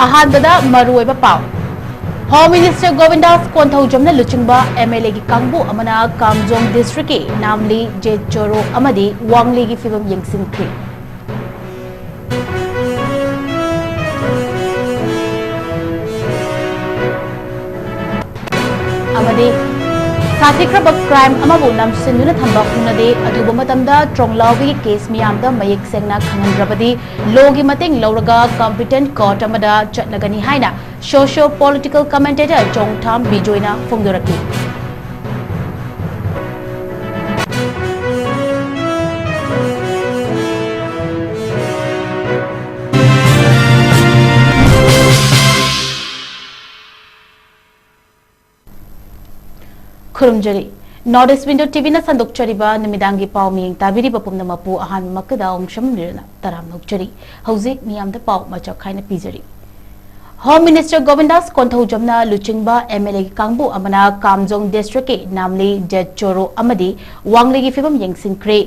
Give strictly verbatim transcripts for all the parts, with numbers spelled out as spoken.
ꯑꯍꯥꯟꯕꯗ ꯃꯔꯨꯑꯣꯏꯕ ꯄꯥꯎ꯫ Home Minister ꯒꯣꯕꯤꯟꯗꯥꯁ ꯀꯣꯟꯊꯧꯖꯝꯅ ꯂꯨꯆꯤꯡꯕ MLA ꯒꯤ ꯀꯥꯡꯕꯨ ꯑꯃꯅ ꯀꯥꯝꯖꯣꯡ district ꯀꯤ ꯅꯥꯝꯂꯤ, ꯖꯦꯠꯆꯣꯔꯣ ꯑꯃꯗꯤ ꯋꯥꯡꯂꯤꯒꯤ ꯐꯤꯕꯝ ꯌꯦꯡꯁꯤꯟꯈꯤ꯫ ꯑꯃꯗꯤ ꯁꯥꯊꯤꯈ꯭ꯔꯕ crime ꯑꯃꯕꯨ ꯅꯝꯁꯤꯟꯗꯨꯅ ꯊꯝꯕ ꯍꯧꯅꯗꯦ꯫ ꯑꯊꯨꯕ ꯃꯇꯝꯗ ꯇ꯭ꯔꯣꯡꯂꯥꯎꯕꯤꯒꯤ case ꯃꯤꯌꯥꯝꯗ ꯃꯌꯦꯛ ꯁꯦꯡꯅ ꯈꯪꯍꯟꯗ꯭ꯔꯕꯗꯤ law ꯒꯤ ꯃꯇꯦꯡ ꯂꯧꯔꯒ competent court ꯑꯃꯗ ꯆꯠꯂꯒꯅꯤ ꯍꯥꯏꯅ socio political commentator ꯆꯣꯡꯊꯥꯝ ꯕꯤꯖꯣꯏꯅ ꯐꯣꯡꯗꯣꯔꯛꯂꯤ꯫ ꯈꯨꯔꯨꯝꯖꯔꯤ꯫ North East Window TV ꯅ ꯁꯟꯗꯣꯛꯆꯔꯤꯕ ꯅꯨꯃꯤꯗꯥꯡꯒꯤ ꯄꯥꯎ ꯃꯤꯌꯦꯡ ꯇꯥꯕꯤꯔꯤꯕ ꯄꯨꯝꯅꯃꯛꯄꯨ ꯑꯍꯥꯟꯕꯃꯛꯇꯗ ꯑꯣꯡꯁꯝ ꯂꯤꯔꯅ ꯇꯔꯥꯝꯅ ꯑꯣꯛꯆꯔꯤ꯫ ꯍꯧꯖꯤꯛ ꯃꯤꯌꯥꯝꯗ ꯄꯥꯎ ꯃꯆꯥꯛ ꯈꯥꯏꯅ ꯄꯤꯖꯔꯤ꯫ Home Minister ꯒꯣꯕꯤꯟꯗꯥꯁ ꯀꯣꯟꯊꯧꯖꯝꯅ ꯂꯨꯆꯤꯡꯕ MLA ꯒꯤ ꯀꯥꯡꯕꯨ ꯑꯃꯅ ꯀꯥꯝꯖꯣꯡ district ꯀꯤ ꯅꯥꯝꯂꯤ, ꯖꯦꯠꯆꯣꯔꯣ ꯑꯃꯗꯤ ꯋꯥꯡꯂꯤꯒꯤ ꯐꯤꯕꯝ ꯌꯦꯡꯁꯤꯟꯈ꯭ꯔꯦ꯫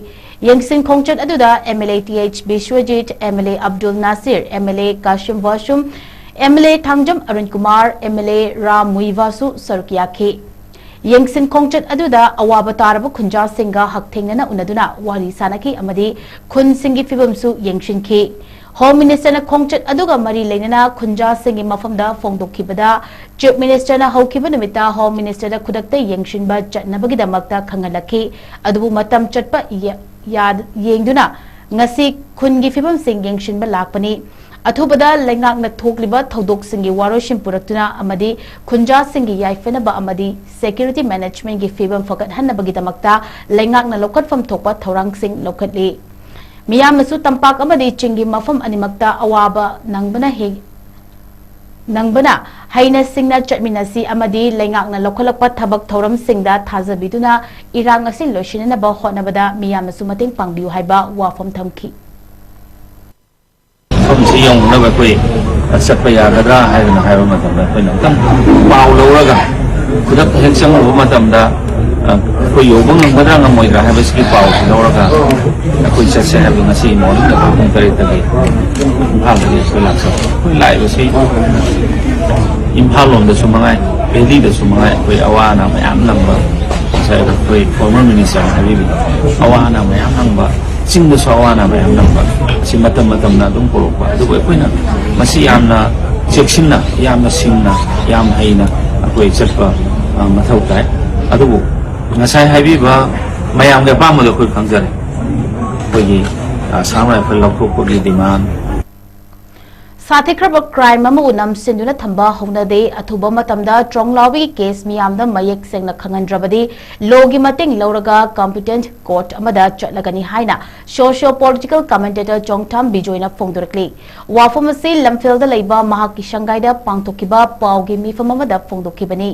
ꯌꯦꯡꯁꯤꯟ ꯈꯣꯡꯆꯠ ꯑꯗꯨꯗ MLA T H Biswajit, MLA Abdul Nasir, MLA Kasim Vashum, MLA Thangjam Arun Kumar, MLA Ram ꯃꯨꯏꯋꯥꯁꯨ ꯁꯔꯨꯛ ꯌꯥꯈꯤ꯫ ꯌꯦꯡꯁꯤꯟ ꯈꯣꯡꯆꯠ ꯑꯗꯨꯗ ꯑꯋꯥꯕ ꯇꯥꯔꯕ ꯈꯨꯟꯖꯥꯁꯤꯡꯒ ꯍꯛꯊꯦꯡꯅꯅ ꯎꯅꯗꯨꯅ ꯋꯥꯔꯤ ꯁꯥꯅꯈꯤ ꯑꯃꯗꯤ ꯈꯨꯟꯁꯤꯡꯒꯤ ꯐꯤꯕꯝꯁꯨ ꯌꯦꯡꯁꯤꯟꯈꯤ꯫ Home Minister ꯅ ꯈꯣꯡꯆꯠ ꯑꯗꯨꯒ ꯃꯔꯤ ꯂꯩꯅꯅ ꯈꯨꯟꯖꯥꯁꯤꯡꯒꯤ ꯃꯐꯝꯗ ꯐꯣꯡꯗꯣꯛꯈꯤꯕꯗ, Chief Minister ꯅ ꯍꯧꯈꯤꯕ ꯅꯨꯃꯤꯠꯇ Home Minister ꯗ ꯈꯨꯗꯛꯇ ꯌꯦꯡꯁꯤꯟꯕ ꯆꯠꯅꯕꯒꯤꯗꯃꯛꯇ ꯈꯪꯍꯜꯂꯛꯈꯤ꯫ ꯑꯗꯨꯕꯨ ꯃꯇꯝ ꯆꯠꯄ ꯌꯥ-, ꯌꯥ-, ꯌꯦꯡꯗꯨꯅ ꯉꯁꯤ ꯈꯨꯟꯒꯤ ꯐꯤꯕꯝꯁꯤꯡ ꯌꯦꯡꯁꯤꯟꯕ ꯂꯥꯛꯄꯅꯤ꯫ ꯑꯊꯨꯕꯗ ꯂꯩꯉꯥꯛꯅ ꯊꯣꯛꯂꯤꯕ ꯊꯧꯗꯣꯛꯁꯤꯡꯒꯤ ꯋꯥꯔꯣꯏꯁꯤꯟ ꯄꯨꯔꯛꯇꯨꯅ ꯑꯃꯗꯤ ꯈꯨꯟꯖꯥꯁꯤꯡꯒꯤ ꯌꯥꯏꯐꯅꯕ ꯑꯃꯗꯤ security management ꯀꯤ ꯐꯤꯕꯝ ꯐꯒꯠꯍꯟꯅꯕꯒꯤꯗꯃꯛꯇ ꯂꯩꯉꯥꯛꯅ ꯂꯧꯈꯠꯐꯝ ꯊꯣꯛꯄ ꯊꯧꯔꯥꯡꯁꯤꯡ ꯂꯧꯈꯠꯂꯤ꯫ ꯃꯤꯌꯥꯝꯅꯁꯨ ꯇꯝꯄꯥꯛ ꯑꯃꯗꯤ ꯆꯤꯡꯒꯤ ꯃꯐꯝ ꯑꯅꯤꯃꯛꯇ ꯑꯋꯥꯕ ꯅꯪꯕꯅ ꯍꯦ-, ꯅꯪꯕꯅ ꯍꯩꯅ ꯁꯤꯡꯅ ꯆꯠꯃꯤꯟꯅꯁꯤ ꯑꯃꯗꯤ ꯂꯩꯉꯥꯛꯅ ꯂꯧꯈꯠꯂꯛꯄ ꯊꯕꯛ ꯊꯧꯔꯝꯁꯤꯡꯗ ꯊꯥꯖꯕꯤꯗꯨꯅ ꯏꯔꯥꯡ ꯑꯁꯤ ꯂꯣꯏꯁꯤꯟꯅꯅꯕ ꯍꯣꯠꯅꯕꯗ ꯃꯤꯌꯥꯝꯅꯁꯨ ꯃꯇꯦꯡ ꯄꯥꯡꯕꯤꯌꯨ ꯍꯥꯏꯕ ꯋꯥꯐꯝ ꯊꯝꯈꯤ꯫ ꯃꯐꯝꯁꯤ ꯌꯧꯅꯅꯕ ꯑꯩꯈꯣꯏ ꯆꯠꯄ ꯌꯥꯒꯗ꯭ꯔꯥ ꯍꯥꯏꯗꯅ ꯍꯥꯏꯕ ꯃꯇꯝꯗ ꯑꯩꯈꯣꯏꯅ ꯑꯃꯨꯛꯇꯪ ꯄꯥꯎ ꯂꯧꯔꯒ ꯈꯨꯗꯛꯇ ꯍꯦꯛ ꯆꯪꯉꯨꯕ ꯃꯇꯝꯗ ꯑꯩꯈꯣꯏ ꯌꯧꯕ ꯉꯝꯒꯗ꯭ꯔꯥ ꯉꯝꯃꯣꯏꯗ꯭ꯔꯥ ꯍꯥꯏꯕꯁꯤꯒꯤ ꯄꯥꯎꯁꯤ ꯂꯧꯔꯒ ꯑꯩꯈꯣꯏ ꯆꯠꯁꯦ ꯍꯥꯏꯕ ꯉꯁꯤ ꯃꯣꯔꯅꯤꯡꯗ ꯄꯨꯡ ꯇꯔꯦꯠꯇꯒꯤ ꯏꯝꯐꯥꯜꯗꯒꯤ ꯑꯩꯈꯣꯏ ꯂꯥꯛꯆꯕ꯫ ꯑꯩꯈꯣꯏ ꯂꯥꯛꯏꯕꯁꯤ ꯏꯝꯐꯥꯜ ꯂꯣꯝꯗꯁꯨ ꯃꯉꯥꯏ, ꯚꯦꯂꯤꯗꯁꯨ ꯃꯉꯥꯏ, ꯑꯩꯈꯣꯏ ꯑꯋꯥ ꯑꯅꯥ ꯃꯌꯥꯝ ꯅꯪꯕ, ꯉꯁꯥꯏ ꯑꯩꯈꯣꯏ ꯐꯣꯔꯃꯔ ꯃꯤꯅꯤꯁꯇꯔꯅ ꯍꯥꯏꯕꯤꯕꯗꯣ, ꯑꯋꯥ ꯑꯅꯥ ꯃꯌꯥꯝ ꯅꯪꯕ, ꯆꯤꯡꯗꯁꯨ ꯑꯋꯥ ꯑꯅꯥ ꯃꯌꯥꯝ ꯅꯪꯕ, ꯑꯁꯤ ꯃꯇꯝ ꯃꯇꯝꯅ ꯑꯗꯨꯝ ꯄꯣꯔꯛꯄ꯫ ꯑꯗꯨꯕꯨ ꯑꯩꯈꯣꯏꯅ ꯃꯁꯤ ꯌꯥꯝꯅ ꯆꯦꯛꯁꯤꯟꯅ, ꯌꯥꯝꯅ ꯁꯤꯡꯅ, ꯌꯥꯝ ꯍꯩꯅ ꯑꯩꯈꯣꯏ ꯆꯠꯄ, ꯑ, ꯃꯊꯧ ꯇꯥꯏ꯫ ꯑꯗꯨꯕꯨ ꯉꯁꯥꯏ ꯍꯥꯏꯕꯤꯕ ꯃꯌꯥꯝꯒꯤ ꯑꯄꯥꯝꯕꯗꯣ ꯑꯩꯈꯣꯏ ꯈꯪꯖꯔꯦ꯫ ꯑꯩꯈꯣꯏꯒꯤ, ꯑ, ꯑꯁꯥꯝ ꯔꯥꯏꯐꯜ ꯂꯧꯊꯣꯛꯄꯒꯤ ꯗꯤꯃꯥꯟ, ꯁꯥꯊꯤꯈ꯭ꯔꯕ ꯀ꯭ꯔꯥꯏꯝ ꯑꯃꯕꯨ ꯅꯝꯁꯤꯟꯗꯨꯅ ꯊꯝꯕ ꯍꯧꯅꯗꯦ꯫ ꯑꯊꯨꯕ ꯃꯇꯝꯗ ꯇ꯭ꯔꯣꯡꯂꯥꯎꯕꯤꯒꯤ ꯀꯦꯁ ꯃꯤꯌꯥꯝꯗ ꯃꯌꯦꯛ ꯁꯦꯡꯅ ꯈꯪꯍꯟꯗ꯭ꯔꯕꯗꯤ ꯂꯣꯒꯤ ꯃꯇꯦꯡ ꯂꯧꯔꯒ ꯀꯝꯄꯤꯇꯦꯟꯠ ꯀꯣꯔꯠ ꯑꯃꯗ ꯆꯠꯂꯒꯅꯤ ꯍꯥꯏꯅ ꯁꯣꯁꯤꯌꯣ ꯄꯣꯂꯤꯇꯤꯀꯦꯜ ꯀꯃꯦꯟꯇꯦꯇꯔ ꯆꯣꯡꯊꯥꯝ ꯕꯤꯖꯣꯏꯅ ꯐꯣꯡꯗꯣꯔꯛꯂꯤ꯫ ꯋꯥꯐꯝ ꯑꯁꯤ ꯂꯝꯐꯦꯜꯗ ꯂꯩꯕ ꯃꯍꯥꯛꯀꯤ ꯁꯪꯒꯥꯏꯗ ꯄꯥꯡꯊꯣꯛꯈꯤꯕ ꯄꯥꯎꯒꯤ ꯃꯤꯐꯝ ꯑꯃꯗ ꯐꯣꯡꯗꯣꯛꯈꯤꯕꯅꯤ꯫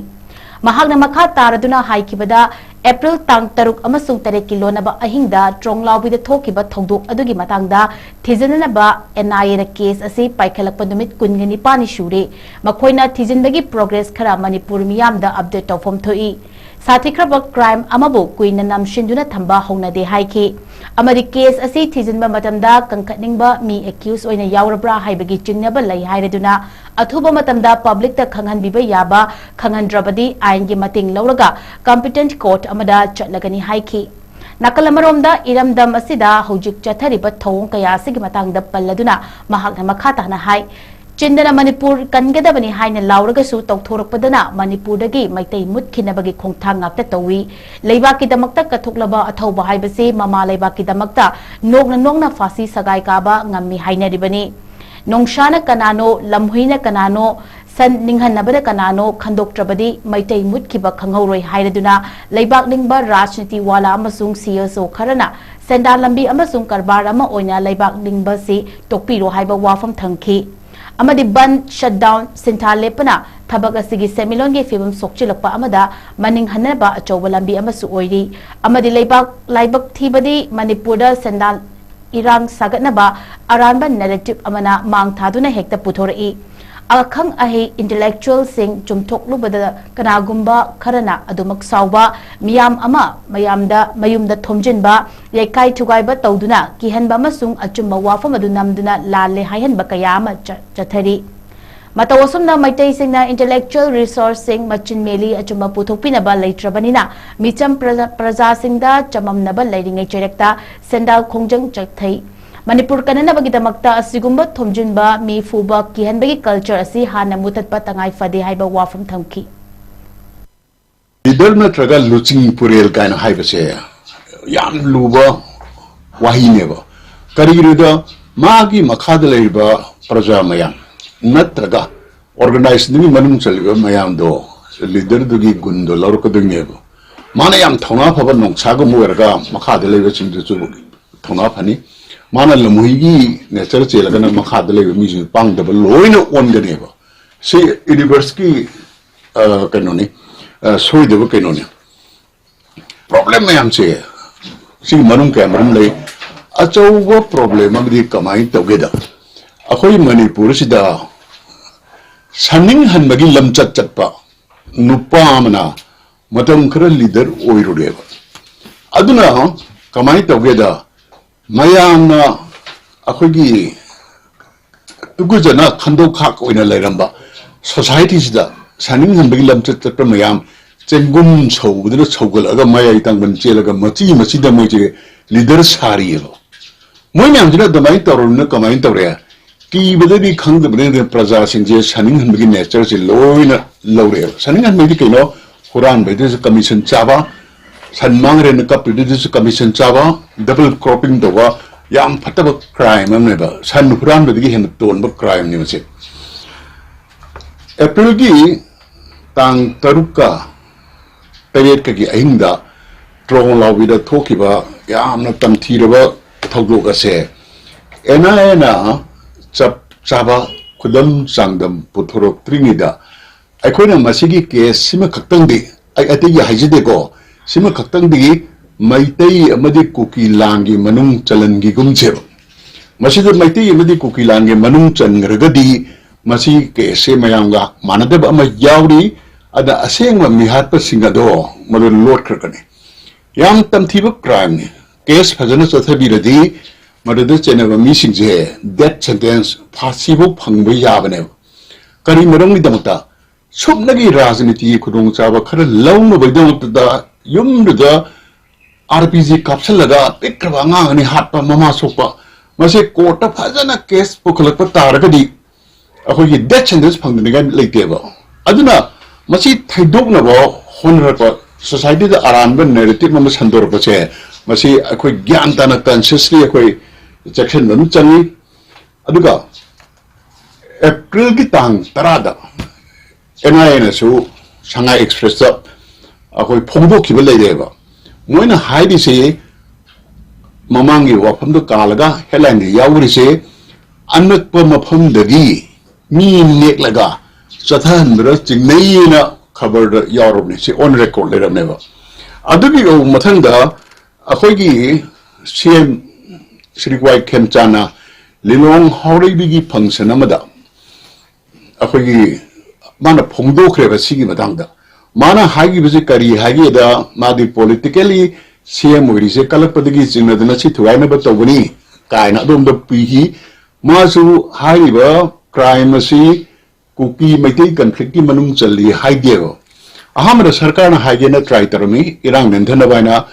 ꯃꯍꯥꯛꯅ ꯃꯈꯥ ꯇꯥꯔꯗꯨꯅ ꯍꯥꯏꯈꯤꯕꯗ, ꯑꯦꯄ꯭ꯔꯤꯜ ꯇꯥꯡ ꯇꯔꯨꯛ ꯑꯃꯁꯨꯡ ꯇꯔꯦꯠꯀꯤ ꯂꯣꯟꯅꯕ ꯑꯍꯤꯡꯗ ꯇ꯭ꯔꯣꯡꯂꯥꯎꯕꯤꯗ ꯊꯣꯛꯈꯤꯕ ꯊꯧꯗꯣꯛ ꯑꯗꯨꯒꯤ ꯃꯇꯥꯡꯗ ꯊꯤꯖꯤꯟꯅꯅꯕ ꯑꯦꯟ ꯑꯥꯏ ꯑꯦꯅ ꯀꯦꯁ ꯑꯁꯤ ꯄꯥꯏꯈꯠꯂꯛꯄ ꯅꯨꯃꯤꯠ ꯀꯨꯟꯒ ꯅꯤꯄꯥꯟꯅꯤ ꯁꯨꯔꯦ꯫ ꯃꯈꯣꯏꯅ ꯊꯤꯖꯤꯟꯕꯒꯤ ꯄ꯭ꯔꯣꯒ꯭ꯔꯦꯁ ꯈꯔ ꯃꯅꯤꯄꯨꯔ ꯃꯤꯌꯥꯝꯗ ꯑꯞꯗꯦꯠ ꯇꯧꯐꯝ ꯊꯣꯛꯏ꯫ ꯁꯥꯊꯤꯈ꯭ꯔꯕ ꯀ꯭ꯔꯥꯏꯝ ꯑꯃꯕꯨ ꯀꯨꯏꯅ ꯅꯝꯁꯤꯟꯗꯨꯅ ꯊꯝꯕ ꯍꯧꯅꯗꯦ ꯍꯥꯏꯈꯤ꯫ ꯑꯃꯗꯤ ꯀꯦꯁ ꯑꯁꯤ ꯊꯤꯖꯤꯟꯕ ꯃꯇꯝꯗ ꯀꯟꯈꯠꯅꯤꯡꯕ ꯃꯤ ꯑꯦꯀ꯭ꯌꯨꯁ ꯑꯣꯏꯅ ꯌꯥꯎꯔꯕ꯭ꯔꯥ ꯍꯥꯏꯕꯒꯤ ꯆꯤꯡꯅꯕ ꯂꯩ ꯍꯥꯏꯔꯗꯨꯅ ꯑꯊꯨꯕ ꯃꯇꯝꯗ ꯄꯕ꯭ꯂꯤꯛꯇ ꯈꯪꯍꯟꯕꯤꯕ ꯌꯥꯕ, ꯈꯪꯍꯟꯗ꯭ꯔꯕꯗꯤ ꯑꯥꯏꯟꯒꯤ ꯃꯇꯦꯡ ꯂꯧꯔꯒ ꯀꯝꯄꯤꯇꯦꯟꯠ ꯀꯣꯔꯠ ꯑꯃꯗ ꯆꯠꯂꯒꯅꯤ ꯍꯥꯏꯈꯤ꯫ ꯅꯥꯀꯜ ꯑꯃꯔꯣꯝꯗ ꯏꯔꯝꯗꯝ ꯑꯁꯤꯗ ꯍꯧꯖꯤꯛ ꯆꯠꯊꯔꯤꯕ ꯊꯧꯑꯣꯡ ꯀꯌꯥ ꯑꯁꯤꯒꯤ ꯃꯇꯥꯡꯗ ꯄꯜꯂꯗꯨꯅ ꯃꯍꯥꯛꯅ ꯃꯈꯥ ꯇꯥꯅ ꯍꯥꯏ, ꯆꯤꯟꯗꯅ ꯃꯅꯤꯄꯨꯔ ꯀꯟꯒꯗꯕꯅꯤ ꯍꯥꯏꯅ ꯂꯥꯎꯔꯒꯁꯨ ꯇꯧꯊꯣꯔꯛꯄꯗꯅ ꯃꯅꯤꯄꯨꯔꯗꯒꯤ ꯃꯩꯇꯩ ꯃꯨꯠꯈꯤꯅꯕꯒꯤ ꯈꯣꯡꯊꯥꯡ ꯉꯥꯛꯇ ꯇꯧꯏ꯫ ꯂꯩꯕꯥꯛꯀꯤꯗꯃꯛꯇ ꯀꯠꯊꯣꯛꯂꯕ ꯑꯊꯧꯕ ꯍꯥꯏꯕꯁꯤ ꯃꯃꯥ ꯂꯩꯕꯥꯛꯀꯤꯗꯃꯛꯇ ꯅꯣꯛꯅ ꯅꯣꯛꯅ ꯐꯥꯁꯤ ꯁꯒꯥꯏ ꯀꯥꯕ ꯉꯝꯃꯤ ꯍꯥꯏꯅꯔꯤꯕꯅꯤ꯫ ꯅꯣꯡꯁꯥꯅ ꯀꯅꯥꯅꯣ, ꯂꯝꯍꯨꯏꯅ ꯀꯅꯥꯅꯣ, ꯁꯟ ꯅꯤꯡꯍꯟꯅꯕꯅ ꯀꯅꯥꯅꯣ ꯈꯟꯗꯣꯛꯇ꯭ꯔꯕꯗꯤ ꯃꯩꯇꯩ ꯃꯨꯠꯈꯤꯕ ꯈꯪꯍꯧꯔꯣꯏ ꯍꯥꯏꯔꯗꯨꯅ ꯂꯩꯕꯥꯛ ꯅꯤꯡꯕ ꯔꯥꯖꯅꯤꯇꯤ ꯋꯥꯂꯥ ꯑꯃꯁꯨꯡ ꯁꯤ ꯑꯦꯁ ꯑꯣ ꯈꯔꯅ ꯁꯦꯟꯗꯥꯟ ꯂꯝꯕꯤ ꯑꯃꯁꯨꯡ ꯀꯔꯕꯥꯔ ꯑꯃ ꯑꯣꯏꯅ ꯂꯩꯕꯥꯛ ꯅꯤꯡꯕꯁꯤ ꯇꯣꯛꯄꯤꯔꯣ ꯍꯥꯏꯕ ꯋꯥꯐꯝ ꯊꯝꯈꯤ꯫ ꯑꯃꯗꯤ ꯕꯟꯗ, ꯁꯠꯗꯥꯎꯟ, ꯁꯤꯟꯊꯥ ꯂꯦꯞꯄꯅ ꯊꯕꯛ ꯑꯁꯤꯒꯤ ꯁꯦꯟꯃꯤꯠꯂꯣꯟꯒꯤ ꯐꯤꯕꯝ ꯁꯣꯛꯆꯤꯜꯂꯛꯄ ꯑꯃꯗ ꯃꯅꯤꯡ ꯍꯟꯅꯕ ꯑꯆꯧꯕ ꯂꯝꯕꯤ ꯑꯃꯁꯨ ꯑꯣꯏꯔꯤ꯫ ꯑꯃꯗꯤ ꯂꯩꯕꯥꯛ ꯂꯥꯏꯕꯛ ꯊꯤꯕꯗꯤ ꯃꯅꯤꯄꯨꯔꯗ ꯁꯦꯟꯗꯥꯟ ꯏꯔꯥꯡ ꯁꯥꯒꯠꯅꯕ ꯑꯔꯥꯟꯕ ꯅꯦꯔꯦꯇꯤꯚ ꯑꯃꯅ ꯃꯥꯡ ꯊꯥꯗꯨꯅ ꯍꯦꯛꯇ ꯄꯨꯊꯣꯔꯛꯏ꯫ ꯑꯈꯪ ꯑꯍꯩ intellectualꯁꯤꯡ ꯆꯨꯝꯊꯣꯛꯂꯨꯕꯗ ꯀꯅꯥꯒꯨꯝꯕ ꯈꯔꯅ ꯑꯗꯨꯃꯛ ꯁꯥꯎꯕ, ꯃꯤꯌꯥꯝ ꯑꯃ ꯃꯌꯥꯝꯗ ꯃꯌꯨꯝꯗ ꯊꯣꯝꯖꯤꯟꯕ, ꯌꯩꯈꯥꯏ ꯊꯨꯒꯥꯏꯕ ꯇꯧꯗꯨꯅ ꯀꯤꯍꯟꯕ ꯑꯃꯁꯨꯡ ꯑꯆꯨꯝꯕ ꯋꯥꯐꯝ ꯑꯗꯨ ꯅꯝꯗꯨꯅ ꯂꯥꯜꯂꯦ ꯍꯥꯏꯍꯟꯕ ꯀꯌꯥ ꯑꯃ ꯆ-, ꯆꯠꯊꯔꯤ꯫ ꯃꯇꯧ ꯑꯁꯨꯝꯅ ꯃꯩꯇꯩꯁꯤꯡꯅ intellectual resourceꯁꯤꯡ ꯃꯆꯤꯟ ꯃꯦꯂꯤ ꯑꯆꯨꯝꯕ ꯄꯨꯊꯣꯛꯄꯤꯅꯕ ꯂꯩꯇ꯭ꯔꯕꯅꯤꯅ ꯃꯤꯆꯝ ꯄ꯭ꯔꯖꯥ-, ꯄ꯭ꯔꯖꯥꯁꯤꯡꯗ ꯆꯃꯝꯅꯕ ꯂꯩꯔꯤꯉꯩ ꯆꯩꯔꯛꯇ ꯁꯦꯟꯗꯥꯜ ꯈꯣꯡꯖꯪ ꯆꯠꯊꯩ꯫ ꯃꯅꯤꯄꯨꯔ ꯀꯟꯅꯅꯕꯒꯤꯗꯃꯛꯇ ꯑꯁꯤꯒꯨꯝꯕ ꯊꯣꯝꯖꯤꯟꯕ, ꯃꯤ ꯐꯨꯕ, ꯀꯤꯍꯟꯕꯒꯤ culture ꯑꯁꯤ ꯍꯥꯟꯅ ꯃꯨꯊꯠꯄ ꯇꯉꯥꯏ ꯐꯗꯦ ꯍꯥꯏꯕ ꯋꯥꯐꯝ ꯊꯝꯈꯤ꯫ ꯂꯤꯗꯔ ꯅꯠꯇ꯭ꯔꯒ ꯂꯨꯆꯤꯡ ꯄꯨꯔꯦꯜ ꯀꯥꯏꯅ ꯍꯥꯏꯕꯁꯦ ꯌꯥꯝ ꯂꯨꯕ ꯋꯥꯍꯩꯅꯦꯕ꯫ ꯀꯔꯤꯒꯤꯅꯣꯗ ꯃꯥꯒꯤ ꯃꯈꯥꯗ ꯂꯩꯔꯤꯕ ꯄ꯭ꯔꯖꯥ ꯃꯌꯥꯝ ꯅꯠꯇ꯭ꯔꯒ organizationꯗꯨꯒꯤ ꯃꯅꯨꯡ ꯆꯜꯂꯤꯕ ꯃꯌꯥꯝꯗꯣ ꯂꯤꯗꯔꯗꯨꯒꯤ ꯒꯨꯟꯗꯣ ꯂꯧꯔꯛꯀꯗꯣꯏꯅꯦꯕ꯫ ꯃꯥꯅ ꯌꯥꯝ ꯊꯧꯅꯥ ꯐꯕ ꯅꯣꯡꯁꯥꯒꯨꯝꯕ ꯑꯣꯏꯔꯒ ꯃꯈꯥꯗ ꯂꯩꯕꯁꯤꯡꯗꯨꯁꯨ ꯊꯧꯅꯥ ꯐꯅꯤ꯫ ꯃꯥꯅ ꯂꯝꯍꯨꯏꯒꯤ nature ꯆꯦꯜꯂꯒꯅ ꯃꯈꯥꯗ ꯂꯩꯕ ꯃꯤꯁꯤꯡ ꯄꯥꯡꯗꯕ ꯂꯣꯏꯅ ꯑꯣꯟꯒꯅꯦꯕ꯫ ꯁꯤ universeꯀꯤ ꯑ, ꯀꯩꯅꯣꯅꯤ, ꯑ, ꯁꯣꯏꯗꯕ ꯀꯩꯅꯣꯅꯤ꯫ Problem ꯃꯌꯥꯝꯁꯦ ꯁꯤꯒꯤ ꯃꯅꯨꯡ ꯀꯌꯥ ꯃꯔꯨꯝ ꯂꯩ꯫ ꯑꯆꯧꯕ problem ꯑꯃꯗꯤ ꯀꯃꯥꯏꯅ ꯇꯧꯒꯦꯗ, ꯑꯩꯈꯣꯏ ꯃꯅꯤꯄꯨꯔꯁꯤꯗ ꯁꯟꯅꯤꯡꯍꯟꯕꯒꯤ ꯂꯝꯆꯠ ꯆꯠꯄ ꯅꯨꯄꯥ ꯑꯃꯅ ꯃꯇꯝ ꯈꯔ leader ꯑꯣꯏꯔꯨꯔꯦꯕ꯫ ꯑꯗꯨꯅ ꯀꯃꯥꯏꯅ ꯇꯧꯒꯦꯗ, ꯃꯌꯥꯝꯅ ꯑꯩꯈꯣꯏꯒꯤ ꯇꯨꯀꯨꯖꯅ ꯈꯟꯗꯣꯛꯈꯥꯛ ꯑꯣꯏꯅ ꯂꯩꯔꯝꯕ societyꯁꯤꯗ ꯁꯟꯅꯤꯡꯍꯟꯕꯒꯤ ꯂꯝꯆꯠ ꯆꯠꯄ ꯃꯌꯥꯝ ꯆꯦꯡꯒꯨꯝ ꯁꯧꯕꯗꯨꯅ ꯁꯧꯒꯠꯂꯛꯑꯒ ꯃꯌꯥꯏ ꯇꯥꯡꯕꯟ ꯆꯦꯜꯂꯒ ꯃꯆꯤ ꯃꯆꯤꯗ ꯃꯣꯏꯁꯦ leader ꯁꯥꯔꯤꯑꯕ꯫ ꯃꯣꯏ ꯃꯌꯥꯝꯁꯤꯅ ꯑꯗꯨꯃꯥꯏꯅ ꯇꯧꯔꯕꯅꯤꯅ ꯀꯃꯥꯏꯅ ꯇꯧꯔꯦ? ꯀꯤꯕꯗꯒꯤ ꯈꯪꯗꯕꯅꯤꯅ ꯄ꯭ꯔꯖꯥꯁꯤꯡꯁꯦ ꯁꯟꯅꯤꯡꯍꯟꯕꯒꯤ natureꯁꯦ ꯂꯣꯏꯅ ꯂꯧꯔꯛꯑꯦꯕ꯫ ꯁꯟꯅꯤꯡꯍꯟꯕꯒꯤꯗꯤ ꯀꯩꯅꯣ? ꯍꯨꯔꯥꯟꯕꯩꯗꯁꯨ commission ꯆꯥꯕ, ꯁꯟ ꯃꯥꯡꯈ꯭ꯔꯦꯅ ꯀꯞꯄꯤꯗꯨꯗꯁꯨ commission ꯆꯥꯕ, double cropping ꯇꯧꯕ, ꯌꯥꯝ ꯐꯠꯇꯕ crime ꯑꯃꯅꯦꯕ꯫ ꯁꯟ ꯍꯨꯔꯥꯟꯕꯗꯒꯤ ꯍꯦꯟꯅ ꯇꯣꯟꯕ crimeꯅꯤ ꯃꯁꯤ꯫ Aprilꯒꯤ ꯇꯥꯡ ꯇꯔꯨꯛꯀ ꯇꯔꯦꯠꯀꯒꯤ ꯑꯍꯤꯡꯗ ꯇ꯭ꯔꯣꯡ ꯂꯥꯎꯕꯤꯗ ꯊꯣꯛꯈꯤꯕ ꯌꯥꯝꯅ ꯇꯝꯊꯤꯔꯕ ꯊꯧꯗꯣꯛ ꯑꯁꯦ NIAꯅ ꯆꯞ ꯆꯥꯕ ꯈꯨꯗꯝ ꯆꯥꯡꯗꯝ ꯄꯨꯊꯣꯔꯛꯇ꯭ꯔꯤꯉꯩꯗ ꯑꯩꯈꯣꯏꯅ ꯃꯁꯤꯒꯤ case ꯁꯤꯃ ꯈꯛꯇꯪꯗꯤ, ꯑꯩ ꯑꯇꯩꯒꯤ ꯍꯥꯏꯖꯗꯦꯀꯣ, ꯁꯤꯃ ꯈꯛꯇꯪꯗꯤ ꯃꯩꯇꯩ ꯑꯃꯗꯤ ꯀꯨꯀꯤ ꯂꯥꯟꯒꯤ ꯃꯅꯨꯡ ꯆꯜꯍꯟꯈꯤꯒꯨꯝꯁꯦꯕ꯫ ꯃꯁꯤꯗ ꯃꯩꯇꯩ ꯑꯃꯗꯤ ꯀꯨꯀꯤ ꯂꯥꯟꯒꯤ ꯃꯅꯨꯡ ꯆꯟꯈ꯭ꯔꯒꯗꯤ ꯃꯁꯤ ꯀꯦꯁꯁꯦ ꯃꯌꯥꯝꯒ ꯃꯥꯟꯅꯗꯕ ꯑꯃ ꯌꯥꯎꯔꯤ꯫ ꯑꯗ ꯑꯁꯦꯡꯕ ꯃꯤꯍꯥꯠꯄꯁꯤꯡ ꯑꯗꯣ ꯃꯗꯨ ꯂꯣꯠꯈ꯭ꯔꯒꯅꯤ꯫ ꯌꯥꯝ ꯇꯝꯊꯤꯕ crimeꯅꯤ꯫ ꯀꯦꯁ ꯐꯖꯅ ꯆꯠꯊꯕꯤꯔꯗꯤ ꯃꯗꯨꯗ ꯆꯦꯟꯅꯕ ꯃꯤꯁꯤꯡꯁꯦ death sentence, ꯐꯥꯁꯤꯐꯧ ꯐꯪꯕ ꯌꯥꯕꯅꯦꯕ꯫ ꯀꯔꯤ ꯃꯔꯝꯒꯤꯗꯃꯛꯇ? ꯁꯨꯞꯅꯒꯤ ꯔꯥꯖꯅꯤꯇꯤꯒꯤ ꯈꯨꯗꯣꯡꯆꯥꯕ ꯈꯔ ꯂꯧꯅꯕꯒꯤꯗꯃꯛꯇꯗ ꯌꯨꯝꯗꯨꯗ ꯑꯥꯔ ꯄꯤ ꯖꯤ ꯀꯥꯞꯁꯤꯜꯂꯒ ꯄꯤꯛꯈ꯭ꯔꯕ ꯑꯉꯥꯡ ꯑꯅꯤ ꯍꯥꯠꯄ, ꯃꯃꯥ ꯁꯣꯛꯄ, ꯃꯁꯤ ꯀꯣꯔꯠꯇ ꯐꯖꯅ ꯀꯦꯁ ꯄꯨꯈꯠꯂꯛꯄ ꯇꯥꯔꯒꯗꯤ ꯑꯩꯈꯣꯏꯒꯤ death sentence ꯐꯪꯗꯅꯤꯡꯉꯥꯏ ꯂꯩꯇꯦꯕ꯫ ꯑꯗꯨꯅ ꯃꯁꯤ ꯊꯩꯗꯣꯛꯅꯕ ꯍꯣꯠꯅꯔꯛꯄ, ꯁꯣꯁꯥꯏꯇꯤꯗ ꯑꯔꯥꯟꯕ narrative ꯑꯃ ꯁꯟꯗꯣꯔꯛꯄꯁꯦ, ꯃꯁꯤ ꯑꯩꯈꯣꯏ ꯒ꯭ꯌꯥꯟ ꯇꯥꯅ consciously ꯑꯩꯈꯣꯏ ꯆꯦꯛꯁꯤꯟꯕ ꯑꯃ ꯆꯪꯉꯤ꯫ ꯑꯗꯨꯒ ꯑꯦꯄ꯭ꯔꯤꯜꯒꯤ ꯇꯥꯡ ꯇꯔꯥꯗ ꯑꯦꯟ ꯑꯥꯏ ꯑꯦꯅꯁꯨ ꯁꯉꯥꯏ ꯑꯦꯛꯁꯄ꯭ꯔꯦꯁꯇ ꯑꯩꯈꯣꯏ ꯐꯣꯡꯗꯣꯛꯈꯤꯕ ꯂꯩꯔꯦꯕ꯫ ꯃꯣꯏꯅ ꯍꯥꯏꯔꯤꯁꯦ, ꯃꯃꯥꯡꯒꯤ ꯋꯥꯐꯝꯗꯣ ꯀꯥꯜꯂꯒ headlineꯗ ꯌꯥꯎꯔꯤꯁꯦ, "ꯑꯅꯛꯄ ꯃꯐꯝꯗꯒꯤ ꯃꯤ ꯅꯦꯛꯂꯒ ꯆꯠꯊꯍꯟꯕꯗ ꯆꯤꯡꯅꯩꯅ" ꯈꯕꯔꯗ ꯌꯥꯎꯔꯕꯅꯦ꯫ ꯁꯤ on record ꯂꯩꯔꯕꯅꯦꯕ꯫ ꯑꯗꯨꯒꯤ ꯃꯊꯪꯗ ꯑꯩꯈꯣꯏꯒꯤ ꯁꯤ ꯑꯦꯝ ꯁ꯭ꯔꯤ ꯋꯥꯏ ꯈꯦꯝꯆꯥꯟꯅ ꯂꯤꯂꯣꯡ ꯍꯥꯎꯔꯩꯕꯤꯒꯤ function ꯑꯃꯗ ꯑꯩꯈꯣꯏꯒꯤ ꯃꯥꯅ ꯐꯣꯡꯗꯣꯛꯈ꯭ꯔꯦꯕ ꯁꯤꯒꯤ ꯃꯇꯥꯡꯗ꯫ ꯃꯥꯅ ꯍꯥꯏꯈꯤꯕꯁꯦ ꯀꯔꯤ ꯍꯥꯏꯒꯦꯗ, ꯃꯥꯗꯤ politically ꯁꯤ ꯑꯦꯝ ꯑꯣꯏꯔꯤꯁꯦ ꯀꯜꯂꯛꯄꯗꯒꯤ ꯆꯤꯡꯅꯗꯅ ꯁꯤ ꯊꯨꯒꯥꯏꯅꯕ ꯇꯧꯕꯅꯤ ꯀꯥꯏꯅ ꯑꯗꯣꯝꯗ ꯄꯤꯈꯤ꯫ ꯃꯥꯁꯨ ꯍꯥꯏꯔꯤꯕ crime ꯑꯁꯤ ꯀꯨꯀꯤ ꯃꯩꯇꯩ conflictꯀꯤ ꯃꯅꯨꯡ ꯆꯜꯂꯤ ꯍꯥꯏꯗꯦꯕ꯫ ꯑꯍꯥꯟꯕꯗ ꯁꯔꯀꯥꯔꯅ ꯍꯥꯏꯒꯦꯅ try ꯇꯧꯔꯝꯃꯤ, ꯏꯔꯥꯡ ꯅꯦꯝꯊꯅꯕ ꯍꯥꯏꯅ꯫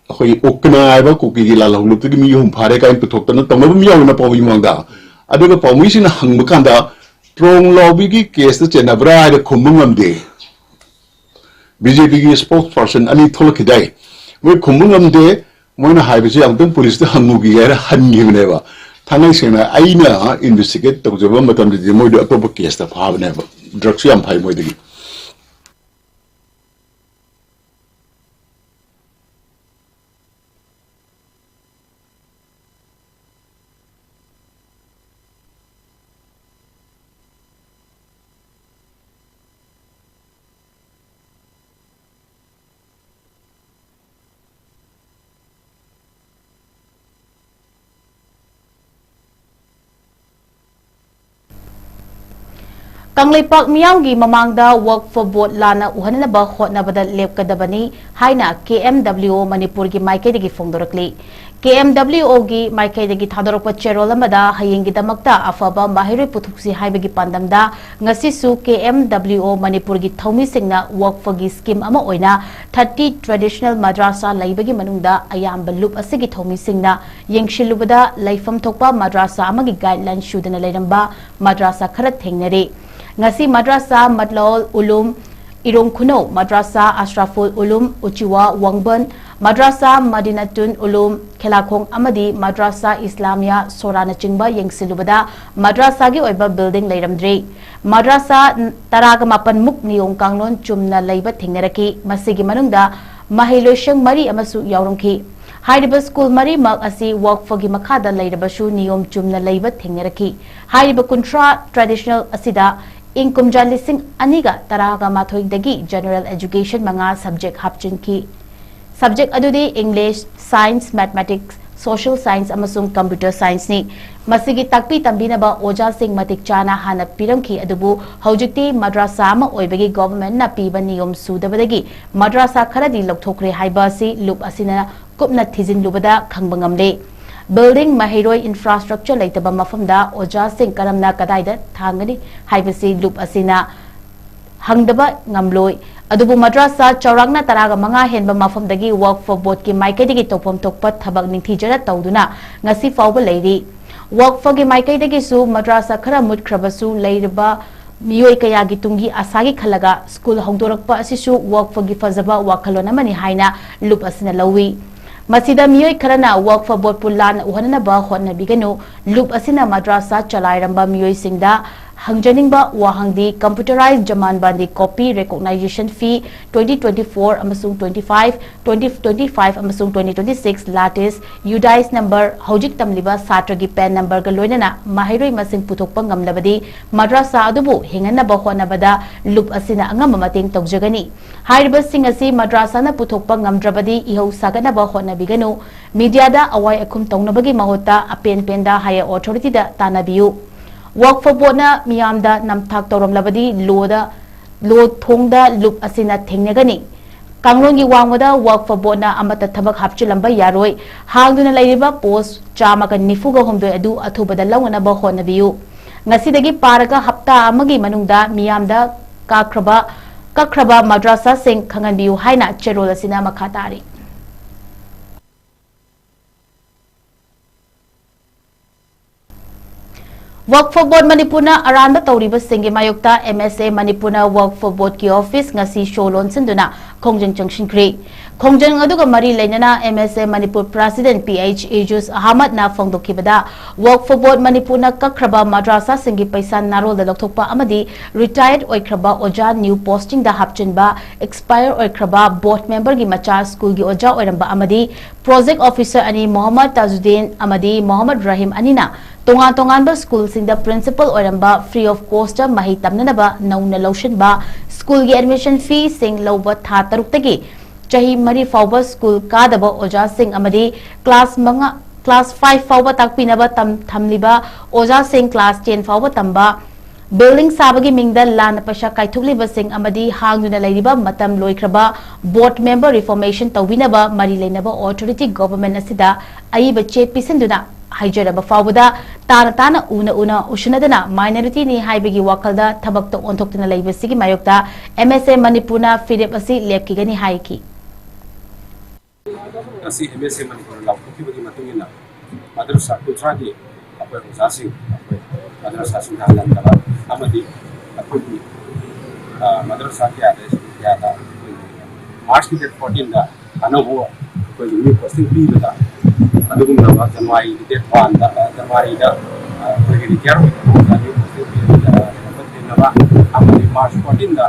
ꯑꯩꯈꯣꯏꯒꯤ ꯎꯀꯅꯥ ꯍꯥꯏꯕ ꯀꯨꯀꯤꯒꯤ ꯂꯥꯜꯍꯧꯂꯨꯞꯇꯒꯤ ꯃꯤ ꯑꯍꯨꯝ ꯐꯥꯔꯦ ꯀꯥꯏꯅ ꯄꯨꯊꯣꯛꯇꯅ ꯇꯧꯅꯕ ꯑꯃ ꯌꯥꯎꯋꯤꯅ ꯄꯥꯎꯃꯤ ꯃꯃꯥꯡꯗ꯫ ꯑꯗꯨꯒ ꯄꯥꯎꯃꯤꯁꯤꯡꯅ ꯍꯪꯕ ꯀꯥꯟꯗ, "ꯇ꯭ꯔꯣꯡ ꯂꯥꯎꯕꯤꯒꯤ ꯀꯦꯁꯇ ꯆꯦꯟꯅꯕ꯭ꯔꯥ?" ꯍꯥꯏꯅ ꯈꯨꯝꯕ ꯉꯝꯗꯦ꯫ ꯕꯤ ꯖꯦ ꯄꯤꯒꯤ spokesperson ꯑꯅꯤ ꯊꯣꯛꯂꯛꯈꯤꯗꯥꯏ? ꯃꯣꯏ ꯈꯨꯝꯕ ꯉꯝꯗꯦ꯫ ꯃꯣꯏꯅ ꯍꯥꯏꯕꯁꯦ ꯑꯃꯨꯛꯇꯪ ꯄꯨꯂꯤꯁꯇ ꯍꯪꯉꯨꯒꯦ ꯍꯥꯏꯅ ꯍꯟꯈꯤꯕꯅꯦꯕ꯫ ꯊꯥꯡꯉꯩ ꯁꯦꯡꯅ ꯑꯩꯅ investigate ꯇꯧꯖꯕ ꯃꯇꯝꯗꯗꯤ ꯃꯣꯏꯗꯣ ꯑꯇꯣꯞꯄ ꯀꯦꯁꯇ ꯐꯥꯕꯅꯦꯕ꯫ ꯗ꯭ꯔꯒꯁꯨ ꯌꯥꯝ ꯐꯥꯏ ꯃꯣꯏꯗꯒꯤ꯫ ꯀꯪꯂꯩꯄꯥꯛ ꯃꯤꯌꯥꯝꯒꯤ ꯃꯃꯥꯡꯗ ꯋꯛꯐ ꯕꯣꯔꯗ ꯂꯥꯟꯅ ꯎꯍꯟꯅꯕ ꯍꯣꯠꯅꯕꯗ ꯂꯦꯞꯀꯗꯕꯅꯤ ꯍꯥꯏꯅ ꯀꯦ ꯑꯦꯝ ꯗꯕ꯭ꯂꯤꯎ ꯑꯣ ꯃꯅꯤꯄꯨꯔꯒꯤ ꯃꯥꯏꯀꯩꯗꯒꯤ ꯐꯣꯡꯗꯣꯔꯛꯂꯤ꯫ ꯀꯦ ꯑꯦꯝ ꯗꯕ꯭ꯂꯤꯎ ꯑꯣꯒꯤ ꯃꯥꯏꯀꯩꯗꯒꯤ ꯊꯥꯗꯣꯔꯛꯄ ꯆꯦꯔꯣꯜ ꯑꯃꯗ ꯍꯌꯦꯡꯒꯤꯗꯃꯛꯇ ꯑꯐꯕ ꯃꯍꯩꯔꯣꯏ ꯄꯨꯊꯣꯛꯁꯤ ꯍꯥꯏꯕꯒꯤ ꯄꯥꯟꯗꯝꯗ ꯉꯁꯤꯁꯨ ꯀꯦ ꯑꯦꯝ ꯗꯕ꯭ꯂꯤꯎ ꯑꯣ ꯃꯅꯤꯄꯨꯔꯒꯤ ꯊꯧꯃꯤꯁꯤꯡꯅ ꯋꯛꯐꯒꯤ ꯁ꯭ꯀꯤꯝ ꯑꯃ ꯑꯣꯏꯅ ꯊꯥꯔꯇꯤ ꯇ꯭ꯔꯦꯗꯤꯁꯅꯦꯜ ꯃꯗ꯭ꯔꯥꯁꯥ ꯂꯩꯕꯒꯤ ꯃꯅꯨꯡꯗ ꯑꯌꯥꯝꯕ ꯂꯨꯞ ꯑꯁꯤꯒꯤ ꯊꯧꯃꯤꯁꯤꯡꯅ ꯌꯦꯡꯁꯤꯜꯂꯨꯕꯗ ꯂꯩꯐꯝ ꯊꯣꯛꯄ ꯃꯗ꯭ꯔꯥꯁꯥ ꯑꯃꯒꯤ ꯒꯥꯏꯗꯂꯥꯏꯟ ꯁꯨꯗꯅ ꯂꯩꯔꯝꯕ ꯃꯗ꯭ꯔꯥꯁꯥ ꯈꯔ ꯊꯦꯡꯅꯔꯦ꯫ ꯉꯁꯤ ꯃꯗ꯭ꯔꯥꯁꯥ ꯃꯠꯂꯥꯎꯜ ꯎꯂꯨꯝ ꯏꯔꯣꯡ ꯈꯨꯅꯧ, ꯃꯗ꯭ꯔꯥꯁꯥ ꯑꯁ꯭ꯔꯥꯐꯨꯜ ꯎꯂꯨꯝ ꯎꯆꯤꯋꯥ ꯋꯥꯡꯕꯟ, ꯃꯗ꯭ꯔꯥꯁꯥ ꯃꯗꯤꯅꯥꯇꯨꯟ ꯎꯂꯨꯝ ꯈꯦꯂꯥꯈꯣꯡ ꯑꯃꯗꯤ ꯃꯗ꯭ꯔꯥꯁꯥ ꯏꯁꯂꯥꯃꯤꯌꯥ ꯁꯣꯔꯥꯅꯆꯤꯡꯕ ꯌꯦꯡꯁꯤꯜꯂꯨꯕꯗ ꯃꯗ꯭ꯔꯥꯁꯥꯒꯤ ꯑꯣꯏꯕ ꯕꯤꯜꯗꯤꯡ ꯂꯩꯔꯝꯗ꯭ꯔꯤ꯫ ꯃꯗ꯭ꯔꯥꯁꯥ ꯇꯔꯥꯒ ꯃꯥꯄꯟ ꯃꯨꯛ ꯅꯤꯌꯣꯝ ꯀꯥꯡꯂꯣꯟ ꯆꯨꯝꯅ ꯂꯩꯕ ꯊꯦꯡꯅꯔꯛꯈꯤ꯫ ꯃꯁꯤꯒꯤ ꯃꯅꯨꯡꯗ ꯃꯍꯩ ꯂꯣꯏꯁꯪ ꯃꯔꯤ ꯑꯃꯁꯨ ꯌꯥꯎꯔꯝꯈꯤ꯫ ꯍꯥꯏꯔꯤꯕ ꯁ꯭ꯀꯨꯜ ꯃꯔꯤꯃꯛ ꯑꯁꯤ ꯋꯛꯐꯒꯤ ꯃꯈꯥꯗ ꯂꯩꯔꯕꯁꯨ ꯅꯤꯌꯣꯝ ꯆꯨꯝꯅ ꯂꯩꯕ ꯊꯦꯡꯅꯔꯛꯈꯤ꯫ ꯍꯥꯏꯔꯤꯕ ꯀꯨꯟꯊ꯭ꯔꯥ ꯇ꯭ꯔꯦꯗꯤꯁꯅꯦꯜ ꯑꯁꯤꯗ ꯏꯪ ꯀꯨꯝꯖꯥ ꯂꯤꯁꯤꯡ ꯑꯅꯤꯒ ꯇꯔꯥꯒ ꯃꯥꯊꯣꯏꯗꯒꯤ ꯖꯦꯅꯔꯦꯜ ꯑꯦꯖꯨꯀꯦꯁꯟ ꯃꯉꯥ ꯁꯕꯖꯦꯛ ꯍꯥꯞꯆꯤꯟꯈꯤ꯫ ꯁꯕꯖꯦꯛ ꯑꯗꯨꯗꯤ English, science, mathematics, social science ꯑꯃꯁꯨꯡ ꯀꯝꯄ꯭ꯌꯨꯇꯔ ꯁꯥꯏꯟꯁꯅꯤ꯫ ꯃꯁꯤꯒꯤ ꯇꯥꯛꯄꯤ ꯇꯝꯕꯤꯅꯕ ꯑꯣꯖꯥꯁꯤꯡ ꯃꯇꯤꯛ ꯆꯥꯅ ꯍꯥꯟꯅ ꯄꯤꯔꯝꯈꯤ, ꯑꯗꯨꯕꯨ ꯍꯧꯖꯤꯛꯇꯤ ꯃꯗ꯭ꯔꯥꯁꯥ ꯑꯃ ꯑꯣꯏꯕꯒꯤ ꯒꯣꯚꯔꯟꯃꯦꯟꯠꯅ ꯄꯤꯕ ꯅꯤꯌꯣꯝ ꯁꯨꯗꯕꯗꯒꯤ ꯃꯗ꯭ꯔꯥꯁꯥ ꯈꯔꯗꯤ ꯂꯧꯊꯣꯛꯈ꯭ꯔꯦ ꯍꯥꯏꯕ ꯑꯁꯤ ꯂꯨꯞ ꯑꯁꯤꯅ ꯀꯨꯞꯅ ꯊꯤꯖꯤꯜꯂꯨꯕꯗ ꯈꯪꯕ ꯉꯝꯂꯦ꯫ ꯕꯤꯜꯗꯤꯡ, ꯃꯍꯩꯔꯣꯏ, ꯏꯟꯐ꯭ꯔꯥꯁ꯭ꯇ꯭ꯔꯛꯆꯔ ꯂꯩꯇꯕ ꯃꯐꯝꯗ ꯑꯣꯖꯥꯁꯤꯡ ꯀꯔꯝꯅ ꯀꯗꯥꯏꯗ ꯊꯥꯡꯒꯅꯤ ꯍꯥꯏꯕꯁꯤ ꯂꯨꯞ ꯑꯁꯤꯅ ꯍꯪꯗꯕ ꯉꯝꯂꯣꯏ꯫ ꯑꯗꯨꯕꯨ ꯃꯗ꯭ꯔꯥꯁꯥ ꯆꯥꯎꯔꯥꯛꯅ ꯇꯔꯥꯒ ꯃꯉꯥ ꯍꯦꯟꯕ ꯃꯐꯝꯗꯒꯤ ꯋꯛꯐ ꯕꯣꯔꯗꯀꯤ ꯃꯥꯏꯀꯩꯗꯒꯤ ꯇꯧꯐꯝ ꯊꯣꯛꯄ ꯊꯕꯛ ꯅꯤꯡꯊꯤꯖꯅ ꯇꯧꯗꯨꯅ ꯉꯁꯤ ꯐꯥꯎꯕ ꯂꯩꯔꯤ꯫ ꯋꯛꯐꯒꯤ ꯃꯥꯏꯀꯩꯗꯒꯤꯁꯨ ꯃꯗ꯭ꯔꯥꯁꯥ ꯈꯔ ꯃꯨꯠꯈ꯭ꯔꯕꯁꯨ ꯂꯩꯔꯤꯕ ꯃꯤꯑꯣꯏ ꯀꯌꯥꯒꯤ ꯇꯨꯡꯒꯤ ꯑꯥꯁꯥꯒꯤ ꯈꯜꯂꯒ ꯁ꯭ꯀꯨꯜ ꯍꯧꯗꯣꯔꯛꯄ ꯑꯁꯤꯁꯨ ꯋꯛꯐꯒꯤ ꯐꯖꯕ ꯋꯥꯈꯜꯂꯣꯟ ꯑꯃꯅꯤ ꯍꯥꯏꯅ ꯂꯨꯞ ꯑꯁꯤꯅ ꯂꯧꯏ꯫ ꯃꯁꯤꯗ ꯃꯤꯑꯣꯏ ꯈꯔꯅ ꯋꯛꯐ ꯕꯣꯔꯗꯄꯨ ꯂꯥꯟꯅ ꯎꯍꯟꯅꯅꯕ ꯍꯣꯠꯅꯕꯤꯒꯅꯨ꯫ ꯂꯨꯞ ꯑꯁꯤꯅ ꯃꯗ꯭ꯔꯥꯁꯥ ꯆꯂꯥꯏꯔꯝꯕ ꯃꯤꯑꯣꯏꯁꯤꯡꯗ ꯍꯪꯖꯅꯤꯡꯕ ꯋꯥꯍꯪꯗꯤ ꯀꯝꯄ꯭ꯌꯨꯇꯔꯥꯏꯖ ꯖꯃꯥꯟꯕꯟꯗꯤ ꯀꯣꯄꯤ ꯔꯦꯀꯣꯒꯅꯥꯏꯖꯦꯁꯟ ꯐꯤ ꯇ꯭ꯋꯦꯟꯇꯤ ꯇ꯭ꯋꯦꯟꯇꯤ ꯐꯣꯔ ꯑꯃꯁꯨꯡ twenty five, twenty twenty five ꯑꯃꯁꯨꯡ ꯇ꯭ꯋꯦꯟꯇꯤ ꯇ꯭ꯋꯦꯟꯇꯤ ꯁꯤꯛꯁ ꯂꯥꯇꯤꯁ ꯌꯨꯗꯥꯏꯁ ꯅꯝꯕꯔ ꯍꯧꯖꯤꯛ ꯇꯝꯂꯤꯕ ꯁꯥꯇ꯭ꯔꯒꯤ ꯄꯦꯟ ꯅꯝꯕꯔꯒ ꯂꯣꯏꯅꯅ ꯃꯍꯩꯔꯣꯏ ꯃꯁꯤꯡ ꯄꯨꯊꯣꯛꯄ ꯉꯝꯂꯕꯗꯤ ꯃꯗ꯭ꯔꯥꯁꯥ ꯑꯗꯨꯕꯨ ꯍꯤꯡꯍꯟꯅꯕ ꯍꯣꯠꯅꯕꯗ ꯂꯨꯞ ꯑꯁꯤꯅ ꯑꯉꯝꯕ ꯃꯇꯦꯡ ꯇꯧꯖꯒꯅꯤ꯫ ꯍꯥꯏꯔꯤꯕꯁꯤꯡ ꯑꯁꯤ ꯃꯗ꯭ꯔꯥꯁꯥꯅ ꯄꯨꯊꯣꯛꯄ ꯉꯝꯗ꯭ꯔꯕꯗꯤ ꯏꯍꯧ ꯁꯥꯒꯠꯅꯕ ꯍꯣꯠꯅꯕꯤꯒꯅꯨ꯫ ꯃꯤꯗꯤꯌꯥꯗ ꯑꯋꯥꯏ ꯑꯈꯨꯝ ꯇꯧꯅꯕꯒꯤ ꯃꯍꯨꯠꯇ ꯑꯄꯦꯟ ꯄꯦꯟꯗ ꯍꯥꯌꯔ ꯑꯣꯊꯣꯔꯤꯇꯤꯗ ꯇꯥꯟꯅꯕꯤꯌꯨ꯫ ꯋꯛꯐ ꯕꯣꯔꯗꯅ ꯃꯤꯌꯥꯝꯗ ꯅꯝꯊꯥꯛ ꯇꯧꯔꯝꯂꯕꯗꯤ ꯂꯣꯗ, ꯂꯣ ꯊꯣꯡꯗ ꯂꯨꯞ ꯑꯁꯤꯅ ꯊꯦꯡꯅꯒꯅꯤ꯫ ꯀꯥꯡꯂꯣꯟꯒꯤ ꯋꯥꯡꯃꯗ ꯋꯛꯐ ꯕꯣꯔꯗꯅ ꯑꯃꯠꯇ ꯊꯕꯛ ꯍꯥꯞꯆꯤꯜꯂꯝꯕ ꯌꯥꯔꯣꯏ꯫ ꯍꯥꯡꯗꯨꯅ ꯂꯩꯔꯤꯕ ꯄꯣꯁ ꯆꯥꯝꯃꯒ ꯅꯤꯐꯨꯒ ꯍꯨꯝꯗꯣꯏ ꯑꯗꯨ ꯑꯊꯨꯕꯗ ꯂꯧꯅꯅꯕ ꯍꯣꯠꯅꯕꯤꯌꯨ꯫ ꯉꯁꯤꯗꯒꯤ ꯄꯥꯔꯒ ꯍꯞꯇꯥ ꯑꯃꯒꯤ ꯃꯅꯨꯡꯗ ꯃꯤꯌꯥꯝꯗ ꯀꯥꯈ꯭ꯔꯕ, ꯀꯛꯈ꯭ꯔꯕ ꯃꯗ꯭ꯔꯁꯥꯁꯤꯡ ꯈꯪꯍꯟꯕꯤꯌꯨ ꯍꯥꯏꯅ ꯆꯦꯔꯣꯜ ꯑꯁꯤꯅ ꯃꯈꯥ ꯇꯥꯔꯤ꯫ ꯋꯛꯐ ꯕꯣꯔꯗ ꯃꯅꯤꯄꯨꯔꯅ ꯑꯔꯥꯟꯕ ꯇꯧꯔꯤꯕꯁꯤꯡꯒꯤ ꯃꯥꯌꯣꯛꯇ ꯑꯦꯝ ꯑꯦꯁ ꯑꯦ ꯃꯅꯤꯄꯨꯔꯅ ꯋꯛꯐ ꯕꯣꯔꯗꯀꯤ ꯑꯣꯐꯤꯁ ꯉꯁꯤ ꯁꯣ ꯂꯣꯟꯁꯤꯟꯗꯨꯅ ꯈꯣꯡꯖꯪ ꯆꯪꯁꯤꯟꯈ꯭ꯔꯦ꯫ ꯈꯣꯡꯖꯪ ꯑꯗꯨꯒ ꯃꯔꯤ ꯂꯩꯅꯅ ꯑꯦꯝ ꯑꯦꯁ ꯑꯦ ꯃꯅꯤꯄꯨꯔ ꯄ꯭ꯔꯦꯁꯤꯗꯦꯟꯠ ꯄꯤ ꯑꯩꯆ ꯏꯖꯨꯁ ꯑꯍꯃꯗꯅ ꯐꯣꯡꯗꯣꯛꯈꯤꯕꯗ, ꯋꯛꯐ ꯕꯣꯔꯗ ꯃꯅꯤꯄꯨꯔꯅ ꯀꯛꯈ꯭ꯔꯕ ꯃꯗ꯭ꯔꯁꯥꯁꯤꯡꯒꯤ ꯄꯩꯁꯥ ꯅꯥꯔꯣꯜꯗ ꯂꯧꯊꯣꯛꯄ ꯑꯃꯗꯤ ꯔꯤꯇꯥꯌꯔꯗ ꯑꯣꯏꯈ꯭ꯔꯕ ꯑꯣꯖꯥ ꯅ꯭ꯌꯨ ꯄꯣꯁꯇꯤꯡꯗ ꯍꯥꯞꯆꯤꯟꯕ, ꯑꯦꯛꯁꯄꯥꯌꯔ ꯑꯣꯏꯈ꯭ꯔꯕ ꯕꯣꯔꯗ ꯃꯦꯝꯕꯔꯒꯤ ꯃꯆꯥ ꯁ꯭ꯀꯨꯜꯒꯤ ꯑꯣꯖꯥ ꯑꯣꯏꯔꯝꯕ ꯑꯃꯗꯤ ꯄ꯭ꯔꯣꯖꯦꯛ ꯑꯣꯐꯤꯁꯔ ꯑꯅꯤ ꯃꯣꯍꯝꯃꯗ ꯇꯥꯖꯨꯗꯤꯟ ꯑꯃꯗꯤ ꯃꯣꯍꯝꯃꯗ ꯔꯍꯤꯝ ꯑꯅꯤꯅ ꯇꯣꯉꯥꯟ ꯇꯣꯉꯥꯟꯕ ꯁ꯭ꯀꯨꯜꯁꯤꯡꯗ ꯄ꯭ꯔꯤꯟꯁꯤꯄꯜ ꯑꯣꯏꯔꯝꯕ, ꯐ꯭ꯔꯤ ꯑꯣꯐ ꯀꯣꯁꯇ ꯃꯍꯩ ꯇꯝꯅꯅꯕ ꯅꯧꯅ ꯂꯧꯁꯤꯟꯕ, ꯁ꯭ꯀꯨꯜꯒꯤ ꯑꯦꯗꯃꯤꯁꯟ ꯐꯤꯁꯤꯡ ꯂꯧꯕ ꯊꯥ ꯇꯔꯨꯛꯇꯒꯤ ꯆꯍꯤ ꯃꯔꯤ ꯐꯥꯎꯕ ꯁ꯭ꯀꯨꯜ ꯀꯥꯗꯕ ꯑꯣꯖꯥꯁꯤꯡ ꯑꯃꯗꯤ ꯀ꯭ꯂꯥꯁ ꯃꯉꯥ, ꯀ꯭ꯂꯥꯁ ꯐꯥꯏꯚ ꯐꯥꯎꯕ ꯇꯥꯛꯄꯤꯅꯕ ꯇꯝ-, ꯊꯝꯂꯤꯕ ꯑꯣꯖꯥꯁꯤꯡ ꯀ꯭ꯂꯥꯁ ꯇꯦꯟ ꯐꯥꯎꯕ ꯇꯝꯕ, ꯕꯤꯜꯗꯤꯡ ꯁꯥꯕꯒꯤ ꯃꯤꯡꯗ ꯂꯥꯟꯅ ꯄꯩꯁꯥ ꯀꯥꯏꯊꯣꯛꯂꯤꯕꯁꯤꯡ ꯑꯃꯗꯤ ꯍꯥꯡꯗꯨꯅ ꯂꯩꯔꯤꯕ ꯃꯇꯝ ꯂꯣꯏꯈ꯭ꯔꯕ ꯕꯣꯔꯗ ꯃꯦꯝꯕꯔ ꯔꯤꯐꯣꯔꯃꯦꯁꯟ ꯇꯧꯕꯤꯅꯕ ꯃꯔꯤ ꯂꯩꯅꯕ ꯑꯣꯊꯣꯔꯤꯇꯤ ꯒꯣꯚꯔꯟꯃꯦꯟꯠ ꯑꯁꯤꯗ ꯑꯏꯕ ꯆꯦ ꯄꯤꯁꯤꯟꯗꯨꯅ ꯍꯥꯏꯖꯔꯕ ꯐꯥꯎꯕꯗ ꯇꯥꯅ ꯇꯥꯅ ꯎꯅ ꯎꯅ ꯎꯁꯤꯟꯅꯗꯅ ꯃꯥꯏꯅꯣꯔꯤꯇꯤꯅꯤ ꯍꯥꯏꯕꯒꯤ ꯋꯥꯈꯜꯗ ꯊꯕꯛꯇ ꯑꯣꯟꯊꯣꯛꯇꯨꯅ ꯂꯩꯕꯁꯤꯒꯤ ꯃꯥꯌꯣꯛꯇ ꯑꯦꯝ ꯑꯦꯁ ꯑꯦ ꯃꯅꯤꯄꯨꯔꯅ ꯐꯤꯔꯦꯞ ꯑꯁꯤ ꯂꯦꯞꯈꯤꯒꯅꯤ ꯍꯥꯏꯈꯤ꯫ ꯉꯁꯤ ꯑꯦꯝ ꯑꯦꯁ ꯑꯦ ꯃꯅꯤꯄꯨꯔꯅ ꯂꯥꯎꯊꯣꯛꯈꯤꯕꯒꯤ ꯃꯇꯨꯡ ꯏꯟꯅ ꯃꯗ꯭ꯔꯁꯥ ꯀꯨꯟꯊ꯭ꯔꯥꯒꯤ ꯑꯩꯈꯣꯏ ꯑꯣꯖꯥꯁꯤꯡ, ꯑꯩꯈꯣꯏ ꯃꯗ꯭ꯔꯁꯥꯁꯤꯡꯗ ꯍꯜꯍꯟꯗꯕ ꯑꯃꯗꯤ ꯑꯩꯈꯣꯏꯒꯤ, ꯑ, ꯃꯗ꯭ꯔꯁꯥ ꯀꯌꯥꯗ, ꯁ꯭ꯀꯨꯜ ꯀꯌꯥꯗ ꯑꯩꯈꯣꯏꯒꯤ ꯃꯥꯔꯆꯀꯤ ꯗꯦꯠ ꯐꯣꯔꯇꯤꯟꯗ ꯑꯅꯧꯕ ꯑꯩꯈꯣꯏꯒꯤ ꯃꯤ ꯄꯣꯁꯇꯤꯡ ꯄꯤꯕꯗ ꯑꯗꯨꯒꯨꯝꯂꯕ ꯖꯅꯋꯥꯔꯤꯒꯤ ꯗꯦꯠ ꯋꯥꯟꯗ, ꯑ, ꯖꯅꯋꯥꯔꯤꯗ, ꯑ, ꯑꯩꯈꯣꯏꯒꯤ ꯔꯤꯇꯥꯌꯔ ꯑꯣꯏꯕ ꯑꯣꯖꯥ ꯃꯤ ꯄꯣꯁꯇꯤꯡ ꯄꯤꯕꯗ, ꯑ, ꯊꯦꯡꯅꯕ ꯑꯃꯗꯤ ꯃꯥꯔꯆ ꯐꯣꯔꯇꯤꯟꯗ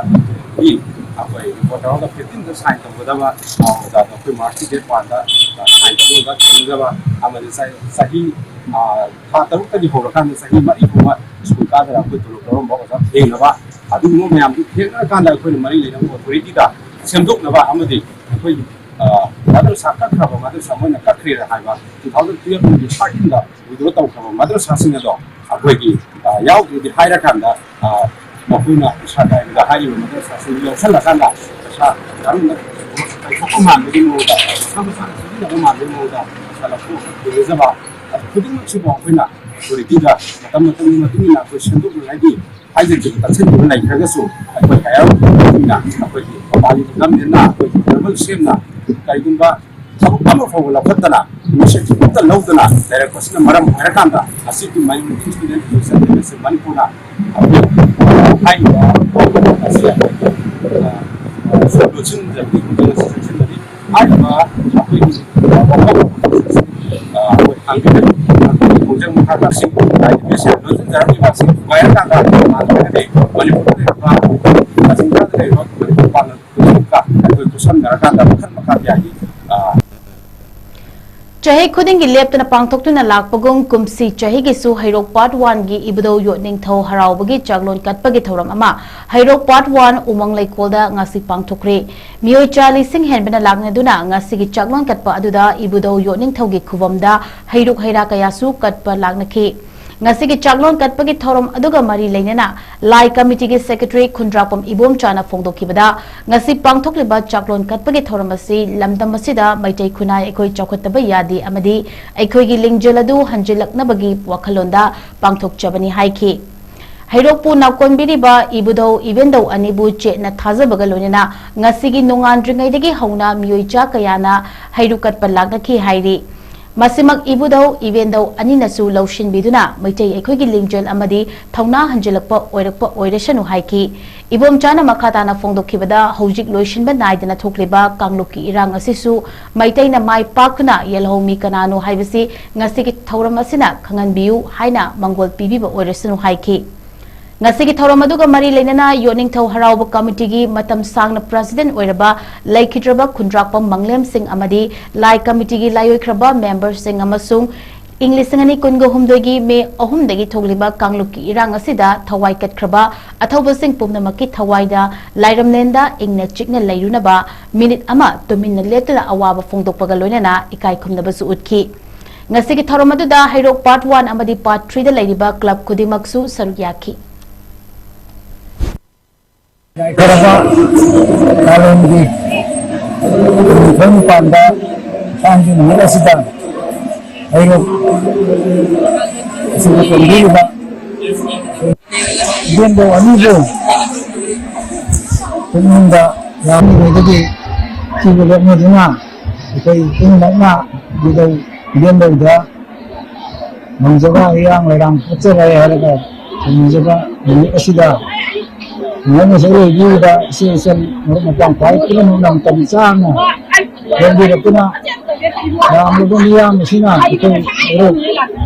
ꯃꯤ ꯑꯩꯈꯣꯏ ꯔꯤꯄꯣꯔꯠ ꯇꯧꯔꯒ ꯐꯤꯐꯇꯤꯟꯗ ꯁꯥꯏꯟ ꯇꯧꯒꯗꯕ, ꯑ, ꯑꯣꯖꯥꯗꯣ ꯑꯩꯈꯣꯏ ꯃꯥꯔꯆꯀꯤ ꯗꯦꯠ ꯋꯥꯟꯗ, ꯑ, ꯁꯥꯏꯟ ꯇꯧꯕ ꯑꯣꯖꯥ ꯊꯦꯡꯅꯖꯕ ꯑꯃꯗꯤ ꯆ-, ꯆꯍꯤ, ꯑ, ꯊꯥ ꯇꯔꯨꯛꯇꯒꯤ ꯍꯧꯔꯀꯥꯟꯗ ꯆꯍꯤ ꯃꯔꯤ ꯐꯥꯎꯕ ꯁ꯭ꯀꯨꯜ ꯀꯥꯗꯅ ꯑꯩꯈꯣꯏ ꯇꯣꯂꯣꯞ ꯂꯧꯔꯝꯕ ꯑꯣꯖꯥ ꯊꯦꯡꯅꯕ, ꯑꯗꯨꯒꯨꯝꯕ ꯃꯌꯥꯝꯗꯨ ꯊꯦꯡꯅꯔꯀꯥꯟꯗ ꯑꯩꯈꯣꯏꯅ ꯃꯔꯤ ꯂꯩꯅꯕ ꯑꯣꯊꯣꯔꯤꯇꯤꯗ ꯁꯦꯝꯗꯣꯛꯅꯕ ꯑꯃꯗꯤ ꯑꯩꯈꯣꯏ, ꯑ, ꯃꯗ꯭ꯔꯁꯥ ꯀꯛꯈ꯭ꯔꯕ, ꯃꯗ꯭ꯔꯁꯥ ꯃꯣꯏꯅ ꯀꯛꯈ꯭ꯔꯦꯅ ꯍꯥꯏꯕ, two thousand twelve ꯒꯤ thirteen ꯗ withdraw ꯇꯧꯈ꯭ꯔꯕ ꯃꯗ꯭ꯔꯁꯥꯁꯤꯡ ꯑꯗꯣ ꯑꯩꯈꯣꯏꯒꯤ, ꯑ, ꯌꯥꯎꯗ꯭ꯔꯗꯤ ꯍꯥꯏꯔꯀꯥꯟꯗ, ꯑ, ꯃꯈꯣꯏꯅ ꯄꯩꯁꯥ ꯀꯥꯏꯕꯗ ꯍꯥꯏꯔꯤꯕ ꯃꯗ꯭ꯔꯁꯥꯁꯤꯡ ꯌꯥꯎꯁꯜꯂꯀꯥꯟꯗ ꯄꯩꯁꯥ ꯌꯥꯔꯝꯗ ꯀꯥꯏꯊꯣꯛꯄ ꯃꯥꯟꯕꯒꯤ ꯃꯑꯣꯡꯗ, ꯄꯩꯁꯥ ꯃꯁꯥꯅ ꯁꯤꯖꯤꯟꯅꯕ ꯃꯥꯟꯕꯒꯤ ꯃꯑꯣꯡꯗ ꯄꯩꯁꯥ ꯂꯧꯊꯣꯛ ꯂꯣꯏꯖꯕ, ꯑꯗꯨ ꯈꯨꯗꯤꯡꯃꯛꯁꯤꯕꯨ ꯑꯩꯈꯣꯏꯅ authority ꯗ ꯃꯇꯝ ꯃꯇꯝꯒꯤ ꯃꯇꯨꯡ ꯏꯟꯅ ꯑꯩꯈꯣꯏ ꯁꯦꯝꯗꯣꯛꯅꯉꯥꯏꯒꯤ ꯍꯥꯏꯖꯤꯟꯗꯅ ꯇꯛꯁꯤꯟꯗꯨꯅ ꯂꯩꯈ꯭ꯔꯒꯁꯨ, ꯑꯩꯈꯣꯏ ꯍꯥꯏꯔꯤꯕ ꯃꯇꯨꯡ ꯏꯟꯅ ꯑꯩꯈꯣꯏꯒꯤ ꯃꯄꯥꯟꯒꯤ ꯒꯃꯦꯟꯅ ꯑꯩꯈꯣꯏꯒꯤ ꯇꯦꯕꯜ ꯁꯦꯝꯅ ꯀꯔꯤꯒꯨꯝꯕ ꯊꯕꯛ ꯑꯃ ꯐꯥꯎꯕ ꯂꯧꯈꯠꯇꯅ, initiative ꯑꯃꯠꯇ ꯂꯧꯗꯅ ꯂꯩꯔꯛꯄꯁꯤꯅ ꯃꯔꯝ ꯑꯣꯏꯔꯀꯥꯟꯗ ꯉꯁꯤꯒꯤ Minority Student Education Federation ꯃꯅꯤꯄꯨꯔꯅ ꯑꯩꯈꯣꯏ ꯍꯥꯏꯔꯤꯕ ꯑꯁꯤ ꯑꯩꯈꯣꯏꯒꯤ, ꯑ, ꯑ, ꯂꯣꯠꯁꯤꯟꯖꯕꯅꯤ, ꯈꯣꯡꯖꯪ ꯑꯁꯤ ꯆꯪꯁꯤꯟꯕꯅꯤ꯫ ꯍꯥꯏꯔꯤꯕ ꯑꯩꯈꯣꯏꯒꯤ, ꯑ, ꯋꯥꯐꯝ ꯑ, ꯑꯩꯈꯣꯏ ꯍꯥꯡꯕꯤꯔꯤꯕ ꯑꯩꯈꯣꯏꯒꯤ ꯈꯣꯡꯖꯪ ꯃꯈꯥꯗ ꯑꯁꯤ ꯍꯥꯏꯔꯤꯕ ꯂꯣꯠꯁꯤꯟꯖꯔꯝꯂꯤꯕ ꯑꯁꯤ ꯊꯨꯒꯥꯏꯔꯀꯥꯟꯗ ꯃꯥꯟꯅꯔꯒꯗꯤ ꯃꯅꯤꯄꯨꯔꯗ ꯂꯩꯔꯤꯕ, ꯀꯛꯆꯤꯡ ꯈꯨꯟꯗꯥꯗ ꯂꯩꯔꯤꯕ ꯃꯅꯤꯄꯨꯔ ꯄꯥꯡꯒꯜ ꯈꯨꯗꯤꯡꯃꯛꯀ ꯑꯩꯈꯣꯏ ꯈꯨꯠꯁꯝꯅꯔꯀꯥꯟꯗ ꯃꯈꯟ ꯃꯈꯥ ꯀꯌꯥꯒꯤ, ꯑ, ꯆꯍꯤ ꯈꯨꯗꯤꯡꯒꯤ ꯂꯦꯞꯇꯅ ꯄꯥꯡꯊꯣꯛꯇꯨꯅ ꯂꯥꯛꯄꯒꯨꯝ ꯀꯨꯝꯁꯤ ꯆꯍꯤꯒꯤꯁꯨ ꯍꯩꯔꯣꯛ Part One ꯒꯤ ꯏꯕꯨꯙꯧ ꯌꯣꯠꯅꯤꯡꯊꯧ ꯍꯔꯥꯎꯕꯒꯤ ꯆꯥꯛꯂꯣꯟ ꯀꯠꯄꯒꯤ ꯊꯧꯔꯝ ꯑꯃ ꯍꯩꯔꯣꯛ Part One ꯎꯃꯪ ꯂꯩꯀꯣꯜꯗ ꯉꯁꯤ ꯄꯥꯡꯊꯣꯛꯈ꯭ꯔꯦ꯫ ꯃꯤꯑꯣꯏ ꯆꯥ ꯂꯤꯁꯤꯡ ꯍꯦꯟꯕꯅ ꯂꯥꯛꯅꯗꯨꯅ ꯉꯁꯤꯒꯤ ꯆꯥꯛꯂꯣꯟ ꯀꯠꯄ ꯑꯗꯨꯗ ꯏꯕꯨꯙꯧ ꯌꯣꯠꯅꯤꯡꯊꯧꯒꯤ ꯈꯨꯕꯝꯗ ꯍꯩꯔꯨꯛ ꯍꯩꯔꯥ ꯀꯌꯥꯁꯨ ꯀꯠꯄ ꯂꯥꯛꯅꯈꯤ꯫ ꯉꯁꯤꯒꯤ ꯆꯥꯛꯂꯣꯟ ꯀꯠꯄꯒꯤ ꯊꯧꯔꯝ ꯑꯗꯨꯒ ꯃꯔꯤ ꯂꯩꯅꯅ ꯂꯥꯏ ꯀꯃꯤꯇꯤꯒꯤ secretary ꯈꯨꯟꯗ꯭ꯔꯥꯛꯄꯝ ꯏꯕꯣꯝꯆꯥꯅ ꯐꯣꯡꯗꯣꯛꯈꯤꯕꯗ, ꯉꯁꯤ ꯄꯥꯡꯊꯣꯛꯂꯤꯕ ꯆꯥꯛꯂꯣꯟ ꯀꯠꯄꯒꯤ ꯊꯧꯔꯝ ꯑꯁꯤ ꯂꯝꯗꯝ ꯑꯁꯤꯗ ꯃꯩꯇꯩ ꯈꯨꯟꯅꯥꯏ ꯑꯩꯈꯣꯏ ꯆꯥꯎꯈꯠꯇꯕ ꯌꯥꯗꯦ ꯑꯃꯗꯤ ꯑꯩꯈꯣꯏꯒꯤ ꯂꯤꯡꯖꯦꯜ ꯑꯗꯨ ꯍꯟꯖꯤꯜꯂꯛꯅꯕꯒꯤ ꯋꯥꯈꯜꯂꯣꯟꯗ ꯄꯥꯡꯊꯣꯛꯆꯕꯅꯤ ꯍꯥꯏꯈꯤ꯫ ꯍꯩꯔꯣꯛꯄꯨ ꯅꯥꯀꯣꯟꯕꯤꯔꯤꯕ ꯏꯕꯨꯙꯧ ꯏꯕꯦꯟꯗꯧ ꯑꯅꯤꯕꯨ ꯆꯦꯠꯅ ꯊꯥꯖꯕꯒ ꯂꯣꯏꯅꯅ ꯉꯁꯤꯒꯤ ꯅꯣꯡꯉꯥꯟꯗ꯭ꯔꯤꯉꯩꯗꯒꯤ ꯍꯧꯅ ꯃꯤꯑꯣꯏ ꯆꯥ ꯀꯌꯥꯅ ꯍꯩꯔꯨꯛ ꯀꯠꯄ ꯂꯥꯛꯅꯈꯤ ꯍꯥꯏꯔꯤ꯫ ꯃꯁꯤꯃꯛ ꯏꯕꯨꯙꯧ ꯏꯕꯦꯟꯗꯧ ꯑꯅꯤꯅꯁꯨ ꯂꯧꯁꯤꯟꯕꯤꯗꯨꯅ ꯃꯩꯇꯩ ꯑꯩꯈꯣꯏꯒꯤ ꯂꯤꯡꯖꯦꯜ ꯑꯃꯗꯤ ꯊꯧꯅꯥ ꯍꯟꯖꯤꯜꯂꯛꯄ ꯑꯣꯏꯔꯛꯄ ꯑꯣꯏꯔꯁꯅꯨ ꯍꯥꯏꯈꯤ꯫ ꯏꯕꯣꯝꯆꯥꯅ ꯃꯈꯥ ꯇꯥꯅ ꯐꯣꯡꯗꯣꯛꯈꯤꯕꯗ, ꯍꯧꯖꯤꯛ ꯂꯣꯏꯁꯤꯟꯕ ꯅꯥꯏꯗꯅ ꯊꯣꯛꯂꯤꯕ ꯀꯥꯡꯂꯨꯞꯀꯤ ꯏꯔꯥꯡ ꯑꯁꯤꯁꯨ ꯃꯩꯇꯩꯅ ꯃꯥꯏ ꯄꯥꯛꯇꯨꯅ ꯌꯦꯜꯍꯧꯃꯤ ꯀꯅꯥꯅꯣ ꯍꯥꯏꯕꯁꯤ ꯉꯁꯤꯒꯤ ꯊꯧꯔꯝ ꯑꯁꯤꯅ ꯈꯪꯍꯟꯕꯤꯌꯨ ꯍꯥꯏꯅ ꯃꯪꯒꯣꯜ ꯄꯤꯕꯤꯕ ꯑꯣꯏꯔꯁꯅꯨ ꯍꯥꯏꯈꯤ꯫ ꯉꯁꯤꯒꯤ ꯊꯧꯔꯝ ꯑꯗꯨꯒ ꯃꯔꯤ ꯂꯩꯅꯅ ꯌꯣꯠꯅꯤꯡꯊꯧ ꯍꯔꯥꯎꯕ ꯀꯃꯤꯇꯤꯒꯤ ꯃꯇꯝ ꯁꯥꯡꯅ president ꯑꯣꯏꯔꯕ ꯂꯩꯈꯤꯗ꯭ꯔꯕ ꯈꯨꯟꯗ꯭ꯔꯥꯛꯄꯝ ꯃꯪꯂꯦꯝ ꯁꯤꯡ ꯑꯃꯗꯤ ꯂꯥꯏ ꯀꯃꯤꯇꯤꯒꯤ ꯂꯥꯏꯑꯣꯏꯈ꯭ꯔꯕ member ꯁꯤꯡ ꯑꯃꯁꯨꯡ ꯏꯪ ꯂꯤꯁꯤꯡ ꯑꯅꯤ ꯀꯨꯟꯒ ꯍꯨꯝꯗꯣꯏꯒꯤ ꯃꯦ ꯑꯍꯨꯝꯗꯒꯤ ꯊꯣꯛꯂꯤꯕ ꯀꯥꯡꯂꯨꯞꯀꯤ ꯏꯔꯥꯡ ꯑꯁꯤꯗ ꯊꯋꯥꯏ ꯀꯠꯈ꯭ꯔꯕ ꯑꯊꯧꯕꯁꯤꯡ ꯄꯨꯝꯅꯃꯛꯀꯤ ꯊꯋꯥꯏꯗ ꯂꯥꯏꯔꯝꯂꯦꯟꯗ ꯏꯪꯅ ꯆꯤꯛꯅ ꯂꯩꯔꯨꯅꯕ ꯃꯤꯅꯤꯠ ꯑꯃ ꯇꯨꯃꯤꯟꯅ ꯂꯦꯞꯇꯨꯅ ꯑꯋꯥꯕ ꯐꯣꯡꯗꯣꯛꯄꯒ ꯂꯣꯏꯅꯅ ꯏꯀꯥꯏ ꯈꯨꯝꯅꯕꯁꯨ ꯎꯠꯈꯤ꯫ ꯉꯁꯤꯒꯤ ꯊꯧꯔꯝ ꯑꯗꯨꯗ ꯍꯩꯔꯣꯛ ꯄꯥꯔꯠ ꯋꯥꯟ ꯑꯃꯗꯤ ꯄꯥꯔꯠ ꯊ꯭ꯔꯤꯗ ꯂꯩꯔꯤꯕ ꯀ꯭ꯂꯕ ꯈꯨꯗꯤꯡꯃꯛꯁꯨ ꯁꯔꯨꯛ ꯌꯥꯈꯤ꯫ ꯌꯥꯏꯐꯔꯕ ꯀꯥꯂꯦꯟꯒꯤ ꯀꯨꯟꯅꯤꯊꯣꯏ ꯅꯤꯄꯥꯟꯗ ꯊꯥꯡꯒꯤ ꯅꯨꯃꯤꯠ ꯑꯁꯤꯗ ꯍꯩꯔꯣꯛ ꯑꯁꯤꯗ ꯀꯣꯟꯕꯤꯔꯤꯕ ꯏꯕꯦꯟꯗꯧ ꯑꯅꯤꯕꯨ ꯄꯨꯛꯅꯤꯡꯗ ꯌꯥꯝꯂꯤꯉꯩꯗꯒꯤ ꯁꯤꯕꯨ ꯂꯦꯞꯅꯗꯨꯅ ꯑꯩꯈꯣꯏ ꯄꯨꯝꯅꯃꯛꯅ ꯏꯕꯦꯟꯗꯧ ꯏꯕꯦꯟꯗꯧꯗ ꯉꯝꯖꯕ ꯍꯤꯌꯥꯡ ꯂꯩꯔꯥꯡ ꯀꯠꯆꯔꯦ ꯍꯥꯏꯔꯒ ꯊꯝꯖꯕ ꯅꯨꯃꯤꯠ ꯑꯁꯤꯗ ꯉꯟꯅ ꯁꯔꯨꯛ ꯏꯆꯦ ꯏꯆꯟ ꯃꯔꯨꯞ ꯃꯄꯥꯡ ꯈ꯭ꯋꯥꯏ ꯄꯨꯝꯅꯃꯛꯅ ꯃꯇꯝ ꯆꯥꯅ ꯂꯦꯡꯕꯤꯔꯛꯇꯨꯅ ꯌꯥꯝꯂꯕ ꯃꯤꯌꯥꯝ ꯑꯁꯤꯅ ꯑꯩꯈꯣꯏ ꯃꯔꯨꯞ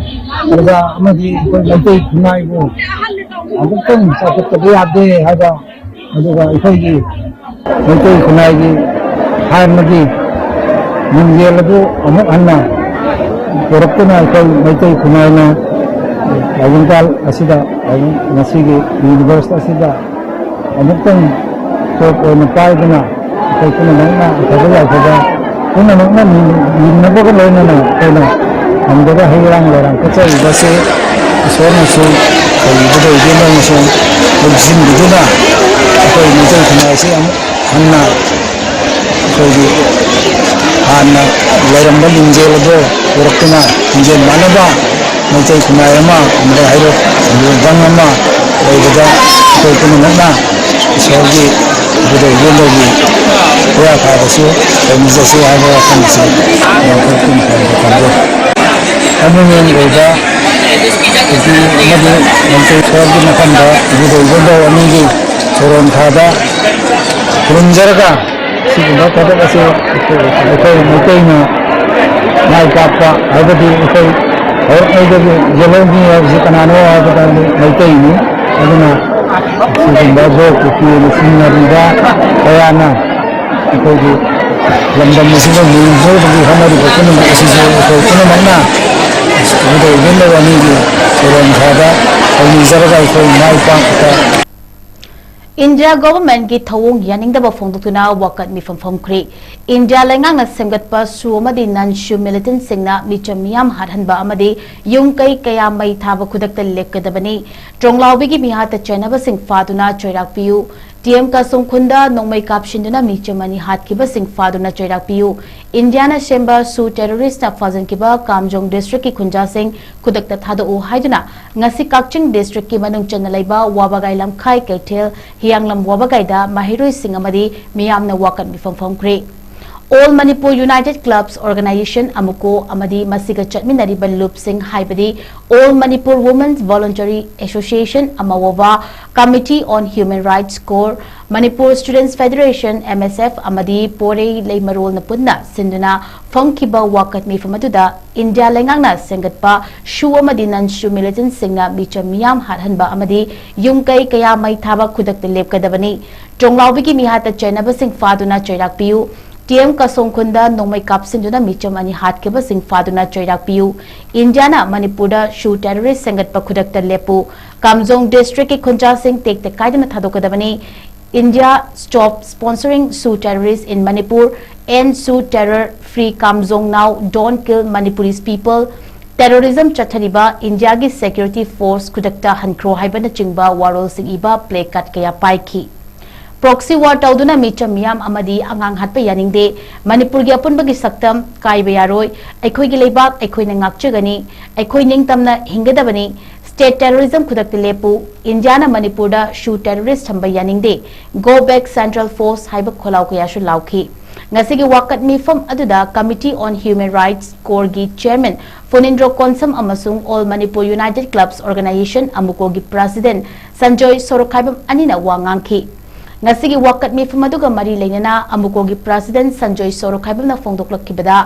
ꯄ꯭ꯔꯖꯥ ꯑꯃꯗꯤ ꯑꯩꯈꯣꯏ ꯃꯩꯇꯩ ꯈꯨꯟꯅꯥꯏꯕꯨ ꯑꯃꯨꯛꯇꯪ ꯆꯥꯎꯈꯠꯇꯕ ꯌꯥꯗꯦ ꯍꯥꯏꯕ, ꯑꯗꯨꯒ ꯑꯩꯈꯣꯏꯒꯤ ꯃꯩꯇꯩ ꯈꯨꯟꯅꯥꯏꯒꯤ ꯍꯥꯟꯅꯒꯤ ꯃꯤꯡꯖꯦꯜ ꯑꯗꯨ ꯑꯃꯨꯛ ꯍꯟꯅ ꯄꯨꯔꯛꯇꯨꯅ ꯑꯩꯈꯣꯏ ꯃꯩꯇꯩ ꯈꯨꯟꯅꯥꯏꯅ ꯇꯥꯏꯕꯪꯄꯥꯜ ꯑꯁꯤꯗ ꯉꯁꯤꯒꯤ ꯌꯨꯅꯤꯚꯔꯁ ꯑꯁꯤꯗ ꯑꯃꯨꯛꯇꯪ ꯇꯣꯞ ꯑꯣꯏꯅ ꯄꯥꯏꯗꯨꯅ ꯑꯩꯈꯣꯏ ꯄꯨꯝꯅꯃꯛꯅ ꯑꯐꯕ ꯌꯥꯏꯐꯕ ꯄꯨꯝꯅꯃꯛꯅ ꯅꯤꯡ-, ꯅꯤꯡꯅꯕꯒ ꯂꯣꯏꯅꯅ ꯑꯩꯈꯣꯏꯅ ꯉꯝꯖꯕ ꯍꯩ ꯔꯥꯡ ꯂꯩꯔꯥꯡ ꯀꯠꯆꯔꯤꯕꯁꯤ ꯏꯁꯣꯔꯅꯁꯨ ꯀꯔꯤꯒꯨꯝꯕꯗ ꯏꯕꯦꯟꯗꯧꯅꯁꯨ ꯂꯧꯁꯤꯟꯕꯤꯗꯨꯅ ꯑꯩꯈꯣꯏ ꯃꯩꯇꯩ ꯈꯨꯟꯅꯥꯏ ꯑꯁꯤ ꯑꯃꯨꯛ ꯍꯟꯅ ꯑꯩꯈꯣꯏꯒꯤ ꯍꯥꯟꯅ ꯂꯩꯔꯝꯕ ꯂꯤꯡꯖꯦꯜ ꯑꯗꯨ ꯄꯨꯔꯛꯇꯨꯅ ꯂꯤꯡꯖꯦꯜ ꯃꯥꯟꯅꯕ ꯃꯩꯇꯩ ꯈꯨꯟꯅꯥꯏ ꯑꯃ ꯑꯃꯗꯤ ꯍꯩꯔꯣꯛ ꯈꯨꯡꯒꯪ ꯑꯃ ꯑꯣꯏꯕꯗ ꯑꯩꯈꯣꯏ ꯄꯨꯝꯅꯃꯛꯅ ꯏꯁꯣꯔꯒꯤ ꯏꯕꯨꯙꯧ ꯏꯕꯦꯟꯗꯧꯒꯤ ꯈꯨꯔꯥ ꯊꯥꯕꯁꯨ ꯇꯧꯃꯤꯟꯅꯁꯤ ꯍꯥꯏꯕ ꯋꯥꯐꯝꯁꯤ ꯌꯥꯝ ꯊꯝꯖꯩ꯫ ꯑꯗꯨꯅ ꯑꯣꯏꯕ ꯀꯨꯀꯤ ꯑꯃꯗꯤ ꯃꯩꯇꯩ ꯏꯁꯣꯔꯒꯤ ꯃꯐꯝꯗ ꯏꯕꯨꯙꯧ ꯏꯕꯦꯟꯗꯧ ꯑꯅꯤꯒꯤ ꯁꯣꯔꯣꯟ ꯊꯥꯗ ꯈꯨꯔꯨꯝꯖꯔꯒ ꯁꯤꯒꯨꯝꯕ ꯊꯕꯛ ꯑꯁꯤ ꯑꯩꯈꯣꯏ ꯃꯩꯇꯩꯅ ꯃꯥꯏ ꯄꯥꯛꯄ ꯍꯥꯏꯕꯗꯤ ꯑꯩꯈꯣꯏ ꯍꯧꯔꯛꯉꯩꯗꯒꯤ ꯌꯦꯜꯍꯧꯃꯤ ꯍꯥꯏꯕꯁꯤ ꯀꯅꯥꯅꯣ ꯍꯥꯏꯕꯗ ꯃꯩꯇꯩꯅꯤ꯫ ꯑꯗꯨꯅ ꯁꯤꯒꯨꯝꯕ ꯂꯣꯛ ꯀꯨꯀꯤ ꯂꯨꯆꯤꯡꯅꯔꯤꯕ ꯀꯌꯥꯅ ꯑꯩꯈꯣꯏꯒꯤ ꯂꯝꯗꯝ ꯑꯁꯤꯕꯨ ꯂꯤꯡꯖꯧꯕꯒꯤ ꯍꯣꯠꯅꯔꯤꯕ ꯄꯨꯝꯅꯃꯛ ꯑꯁꯤꯁꯨ ꯑꯩꯈꯣꯏ ꯄꯨꯝꯅꯃꯛꯅ ꯑꯃꯗ ꯏꯚꯦꯟ ꯂꯧꯕ ꯑꯅꯤꯒꯤ ꯊꯧꯔꯝ ꯈꯔꯗ ꯊꯧꯅꯤꯖꯔꯒ ꯑꯩꯈꯣꯏ ꯃꯥꯏ ꯄꯥꯛꯄ ꯏꯟꯗꯤꯌꯥ ꯒꯣꯚꯔꯟꯃꯦꯟꯠꯀꯤ ꯊꯧꯑꯣꯡ ꯌꯥꯅꯤꯡꯗꯕ ꯐꯣꯡꯗꯣꯛꯇꯨꯅ ꯋꯥꯀꯠ ꯃꯤꯐꯝ ꯐꯝꯈ꯭ꯔꯤ꯫ ꯏꯟꯗꯤꯌꯥ ꯂꯩꯉꯥꯛꯅ ꯁꯦꯝꯒꯠꯄ ꯁꯨ ꯑꯃꯗꯤ ꯅꯟ ꯁꯨ ꯃꯤꯂꯤꯇꯦꯟꯠꯁꯤꯡꯅ ꯃꯤꯆꯝ ꯃꯤꯌꯥꯝ ꯍꯥꯠꯍꯟꯕ ꯑꯃꯗꯤ ꯌꯨꯝ ꯀꯩ ꯀꯌꯥ ꯃꯩ ꯊꯥꯕ ꯈꯨꯗꯛꯇ ꯂꯦꯞꯀꯗꯕꯅꯤ꯫ ꯇ꯭ꯔꯣꯡꯂꯥꯎꯕꯤꯒꯤ ꯃꯤꯍꯥꯠꯇ ꯆꯦꯟꯅꯕꯁꯤꯡ ꯐꯥꯗꯨꯅ ꯆꯩꯔꯥꯛ ꯄꯤꯌꯨ꯫ ꯇꯤ ꯑꯦꯝ ꯀꯁꯣꯡ ꯈꯨꯟꯗ ꯅꯣꯡꯃꯩ ꯀꯥꯞꯁꯤꯟꯗꯨꯅ ꯃꯤꯆꯝ ꯑꯅꯤ ꯍꯥꯠꯈꯤꯕꯁꯤꯡ ꯐꯥꯗꯨꯅ ꯆꯩꯔꯥꯛ ꯄꯤꯌꯨ꯫ ꯏꯟꯗꯤꯌꯥꯅ ꯁꯦꯝꯕ ꯁꯨ ꯇꯦꯔꯣꯔꯤꯁ꯭ꯠꯅ ꯐꯥꯖꯤꯟꯈꯤꯕ ꯀꯥꯝꯖꯣꯡ ꯗꯤꯁꯇ꯭ꯔꯤꯛꯀꯤ ꯈꯨꯟꯖꯥꯁꯤꯡ ꯈꯨꯗꯛꯇ ꯊꯥꯗꯣꯛꯎ ꯍꯥꯏꯗꯨꯅ ꯉꯁꯤ ꯀꯛꯆꯤꯡ ꯗꯤꯁꯇ꯭ꯔꯤꯛꯀꯤ ꯃꯅꯨꯡ ꯆꯟꯅ ꯂꯩꯕ ꯋꯥꯕꯒꯥꯏ ꯂꯝꯈꯥꯏ ꯀꯩꯊꯦꯜ ꯍꯤꯌꯥꯡꯂꯝ ꯋꯥꯕꯒꯥꯏꯗ ꯃꯍꯩꯔꯣꯏꯁꯤꯡ ꯑꯃꯗꯤ ꯃꯤꯌꯥꯝꯅ ꯋꯥꯀꯠ ꯃꯤꯐꯝ ꯐꯝꯈ꯭ꯔꯦ꯫ All Manipur United Clubs Organisation, ꯑꯃꯨꯀꯣ, ꯑꯃꯗꯤ ꯃꯁꯤꯒ ꯆꯠꯃꯤꯟꯅꯔꯤꯕ ꯂꯨꯞꯁꯤꯡ ꯍꯥꯏꯕꯗꯤ All Manipur Women's Voluntary Association, ꯑꯃꯋꯣꯕꯥ, Committee on Human Rights, core, Manipur Students Federation, M S F, ꯑꯃꯗꯤ ꯄꯣꯔꯩ ꯂꯩꯃꯔꯣꯜꯅ ꯄꯨꯟꯅ ꯁꯤꯟꯗꯨꯅ ꯐꯝꯈꯤꯕ ꯋꯥꯀꯠ ꯃꯤꯐꯝ ꯑꯗꯨꯗ ꯏꯟꯗꯤꯌꯥ ꯂꯩꯉꯥꯛꯅ ꯁꯦꯝꯒꯠꯄ ꯁꯨ ꯑꯃꯗꯤ ꯅꯟ ꯁꯨ ꯃꯤꯂꯤꯇꯦꯟꯠꯁꯤꯡꯅ ꯃꯤꯆꯝ ꯃꯤꯌꯥꯝ ꯍꯥꯠꯍꯟꯕ ꯑꯃꯗꯤ ꯌꯨꯝ ꯀꯩ ꯀꯌꯥ ꯃꯩ ꯊꯥꯕ ꯈꯨꯗꯛꯇ ꯂꯦꯞꯀꯗꯕꯅꯤ꯫ ꯇ꯭ꯔꯣꯡꯂꯥꯎꯕꯤꯒꯤ ꯃꯤꯍꯥꯠꯇ ꯆꯦꯟꯅꯕꯁꯤꯡ ꯐꯥꯗꯨꯅ ꯆꯩꯔꯥꯛ ꯄꯤꯌꯨ꯫ ꯇꯤ ꯑꯦꯝ ꯀꯁꯣꯡ ꯈꯨꯟꯗ ꯅꯣꯡꯃꯩ ꯀꯥꯞꯁꯤꯟꯗꯨꯅ ꯃꯤꯆꯝ ꯑꯅꯤ ꯍꯥꯠꯈꯤꯕꯁꯤꯡ ꯐꯥꯗꯨꯅ ꯆꯩꯔꯥꯛ ꯄꯤꯌꯨ꯫ ꯏꯟꯗꯤꯌꯥꯅ ꯃꯅꯤꯄꯨꯔꯗ ꯁꯨ ꯇꯦꯔꯣꯔꯤꯁ꯭ꯠ ꯁꯦꯝꯒꯠꯄ ꯈꯨꯗꯛꯇ ꯂꯦꯞꯄꯨ꯫ ꯀꯥꯝꯖꯣꯡ ꯗꯤꯁꯇ꯭ꯔꯤꯛꯀꯤ ꯈꯨꯟꯖꯥꯁꯤꯡ ꯇꯦꯛꯇ ꯀꯥꯏꯗꯅ ꯊꯥꯗꯣꯛꯀꯗꯕꯅꯤ꯫ India stop sponsoring Shu terrorists in Manipur, End Shu terror, Free Kamjong now, Don't kill Manipurese people꯫ Terrorism ꯆꯠꯊꯔꯤꯕ ꯏꯟꯗꯤꯌꯥꯒꯤ ꯁꯦꯀ꯭ꯌꯨꯔꯤꯇꯤ ꯐꯣꯔꯁ ꯈꯨꯗꯛꯇ ꯍꯟꯈ꯭ꯔꯣ ꯍꯥꯏꯕꯅꯆꯤꯡꯕ ꯋꯥꯔꯣꯜꯁꯤꯡ ꯏꯕ ꯄ꯭ꯂꯦ ꯀꯥꯔꯗ ꯀꯌꯥ ꯄꯥꯏꯈꯤ꯫ ꯄ꯭ꯔꯣꯛꯁꯤ ꯋꯥꯔ ꯇꯧꯗꯨꯅ ꯃꯤꯆꯝ ꯃꯤꯌꯥꯝ ꯑꯃꯗꯤ ꯑꯉꯥꯡ ꯍꯥꯠꯄ ꯌꯥꯅꯤꯡꯗꯦ꯫ ꯃꯅꯤꯄꯨꯔꯒꯤ ꯑꯄꯨꯟꯕꯒꯤ ꯁꯛꯇꯝ ꯀꯥꯏꯕ ꯌꯥꯔꯣꯏ꯫ ꯑꯩꯈꯣꯏꯒꯤ ꯂꯩꯕꯥꯛ ꯑꯩꯈꯣꯏꯅ ꯉꯥꯛꯆꯒꯅꯤ꯫ ꯑꯩꯈꯣꯏ ꯅꯤꯡꯇꯝꯅ ꯍꯤꯡꯒꯗꯕꯅꯤ꯫ ꯁ꯭ꯇꯦꯠ ꯇꯦꯔꯣꯔꯤꯖꯝ ꯈꯨꯗꯛꯇ ꯂꯦꯞꯄꯨ꯫ ꯏꯟꯗꯤꯌꯥꯅ ꯃꯅꯤꯄꯨꯔꯗ ꯁꯨ ꯇꯦꯔꯣꯔꯤꯁ꯭ꯠ ꯊꯝꯕ ꯌꯥꯅꯤꯡꯗꯦ꯫ Go back Central Force ꯍꯥꯏꯕ ꯈꯣꯜꯂꯥꯎ ꯀꯌꯥꯁꯨ ꯂꯥꯎꯈꯤ꯫ ꯉꯁꯤꯒꯤ ꯋꯥꯀꯠ ꯃꯤꯐꯝ ꯑꯗꯨꯗ Committee on Human Rights, core ꯒꯤ ꯆꯦꯌꯔꯃꯦꯟ ꯐꯨꯅꯤꯟꯗ꯭ꯔꯣ ꯀꯣꯟꯁꯝ ꯑꯃꯁꯨꯡ All Manipur United Clubs Organisation, ꯑꯃꯨꯀꯣꯒꯤ ꯄ꯭ꯔꯦꯁꯤꯗꯦꯟꯠ ꯁꯟꯖꯣꯏ ꯁꯣꯔꯣꯛꯈꯥꯏꯕꯝ ꯑꯅꯤꯅ ꯋꯥ ꯉꯥꯡꯈꯤ꯫ ꯉꯁꯤꯒꯤ ꯋꯥꯀꯠ ꯃꯤꯐꯝ ꯑꯗꯨꯒ ꯃꯔꯤ ꯂꯩꯅꯅ ꯑꯃꯨꯀꯣꯒꯤ ꯄ꯭ꯔꯦꯁꯤꯗꯦꯟꯠ ꯁꯟꯖꯣꯏ ꯁꯣꯔꯣꯛꯈꯥꯏꯕꯝꯅ ꯐꯣꯡꯗꯣꯛꯂꯛꯈꯤꯕꯗ,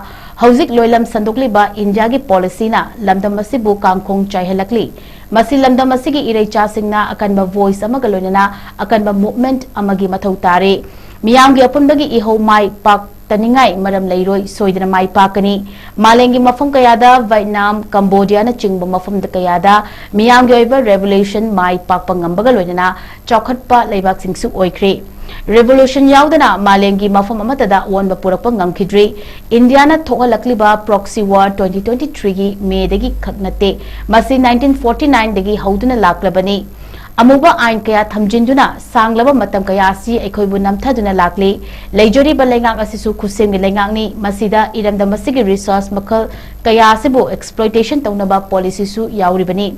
ꯍꯧꯖꯤꯛ ꯂꯣꯏꯂꯝ ꯁꯟꯗꯣꯛꯂꯤꯕ ꯏꯟꯗꯤꯌꯥꯒꯤ ꯄꯣꯂꯤꯁꯤꯅ ꯂꯝꯗꯝ ꯑꯁꯤꯕꯨ ꯀꯥꯡꯈꯣꯡ ꯆꯥꯏꯍꯜꯂꯛꯂꯤ꯫ ꯃꯁꯤ ꯂꯝꯗꯝ ꯑꯁꯤꯒꯤ ꯏꯔꯩꯆꯥꯁꯤꯡꯅ ꯑꯀꯟꯕ ꯚꯣꯏꯁ ꯑꯃꯒ ꯂꯣꯏꯅꯅ ꯑꯀꯟꯕ ꯃꯨꯚꯃꯦꯟꯠ ꯑꯃꯒꯤ ꯃꯊꯧ ꯇꯥꯔꯦ꯫ ꯃꯤꯌꯥꯝꯒꯤ ꯑꯄꯨꯟꯕꯒꯤ ꯏꯍꯧ ꯃꯥꯏ ꯄꯥꯛꯇꯅꯤꯡꯉꯥꯏ ꯃꯔꯝ ꯂꯩꯔꯣꯏ, ꯁꯣꯏꯗꯅ ꯃꯥꯏ ꯄꯥꯛꯀꯅꯤ꯫ ꯃꯥꯂꯦꯝꯒꯤ ꯃꯐꯝ ꯀꯌꯥꯗ, ꯚꯥꯏꯠꯅꯥꯝ, ꯀꯝꯕꯣꯗꯤꯌꯥꯅꯆꯤꯡꯕ ꯃꯐꯝꯗ ꯀꯌꯥꯗ ꯃꯤꯌꯥꯝꯒꯤ ꯑꯣꯏꯕ revolution ꯃꯥꯏ ꯄꯥꯛꯄ ꯉꯝꯕꯒ ꯂꯣꯏꯅꯅ ꯆꯥꯎꯈꯠꯄ ꯂꯩꯕꯥꯛꯁꯤꯡꯁꯨ ꯑꯣꯏꯈ꯭ꯔꯦ꯫ Revolution ꯌꯥꯎꯗꯅ ꯃꯥꯂꯦꯝꯒꯤ ꯃꯐꯝ ꯑꯃꯠꯇꯗ ꯑꯑꯣꯟꯕ ꯄꯨꯔꯛꯄ ꯉꯝꯈꯤꯗ꯭ꯔꯤ꯫ ꯏꯟꯗꯤꯌꯥꯅ ꯊꯣꯛꯍꯜꯂꯛꯂꯤꯕ proxy war twenty twenty-three ꯒꯤ ꯃꯦꯗꯒꯤ ꯈꯛ ꯅꯠꯇꯦ, ꯃꯁꯤ nineteen forty-nine ꯗꯒꯤ ꯍꯧꯗꯨꯅ ꯂꯥꯛꯂꯕꯅꯤ꯫ ꯑꯃꯨꯕ ꯑꯥꯏꯟ ꯀꯌꯥ ꯊꯝꯖꯤꯟꯗꯨꯅ ꯁꯥꯡꯂꯕ ꯃꯇꯝ ꯀꯌꯥ ꯑꯁꯤ ꯑꯩꯈꯣꯏꯕꯨ ꯅꯝꯊꯗꯨꯅ ꯂꯥꯛꯂꯤ꯫ ꯂꯩꯖꯔꯤꯕ ꯂꯩꯉꯥꯛ ꯑꯁꯤꯁꯨ ꯈꯨꯠꯁꯦꯝꯒꯤ ꯂꯩꯉꯥꯛꯅꯤ꯫ ꯃꯁꯤꯗ ꯏꯔꯝꯗꯝ ꯑꯁꯤꯒꯤ resource ꯃꯈꯜ ꯀꯌꯥ ꯑꯁꯤꯕꯨ exploitation ꯇꯧꯅꯕ policyꯁꯨ ꯌꯥꯎꯔꯤꯕꯅꯤ꯫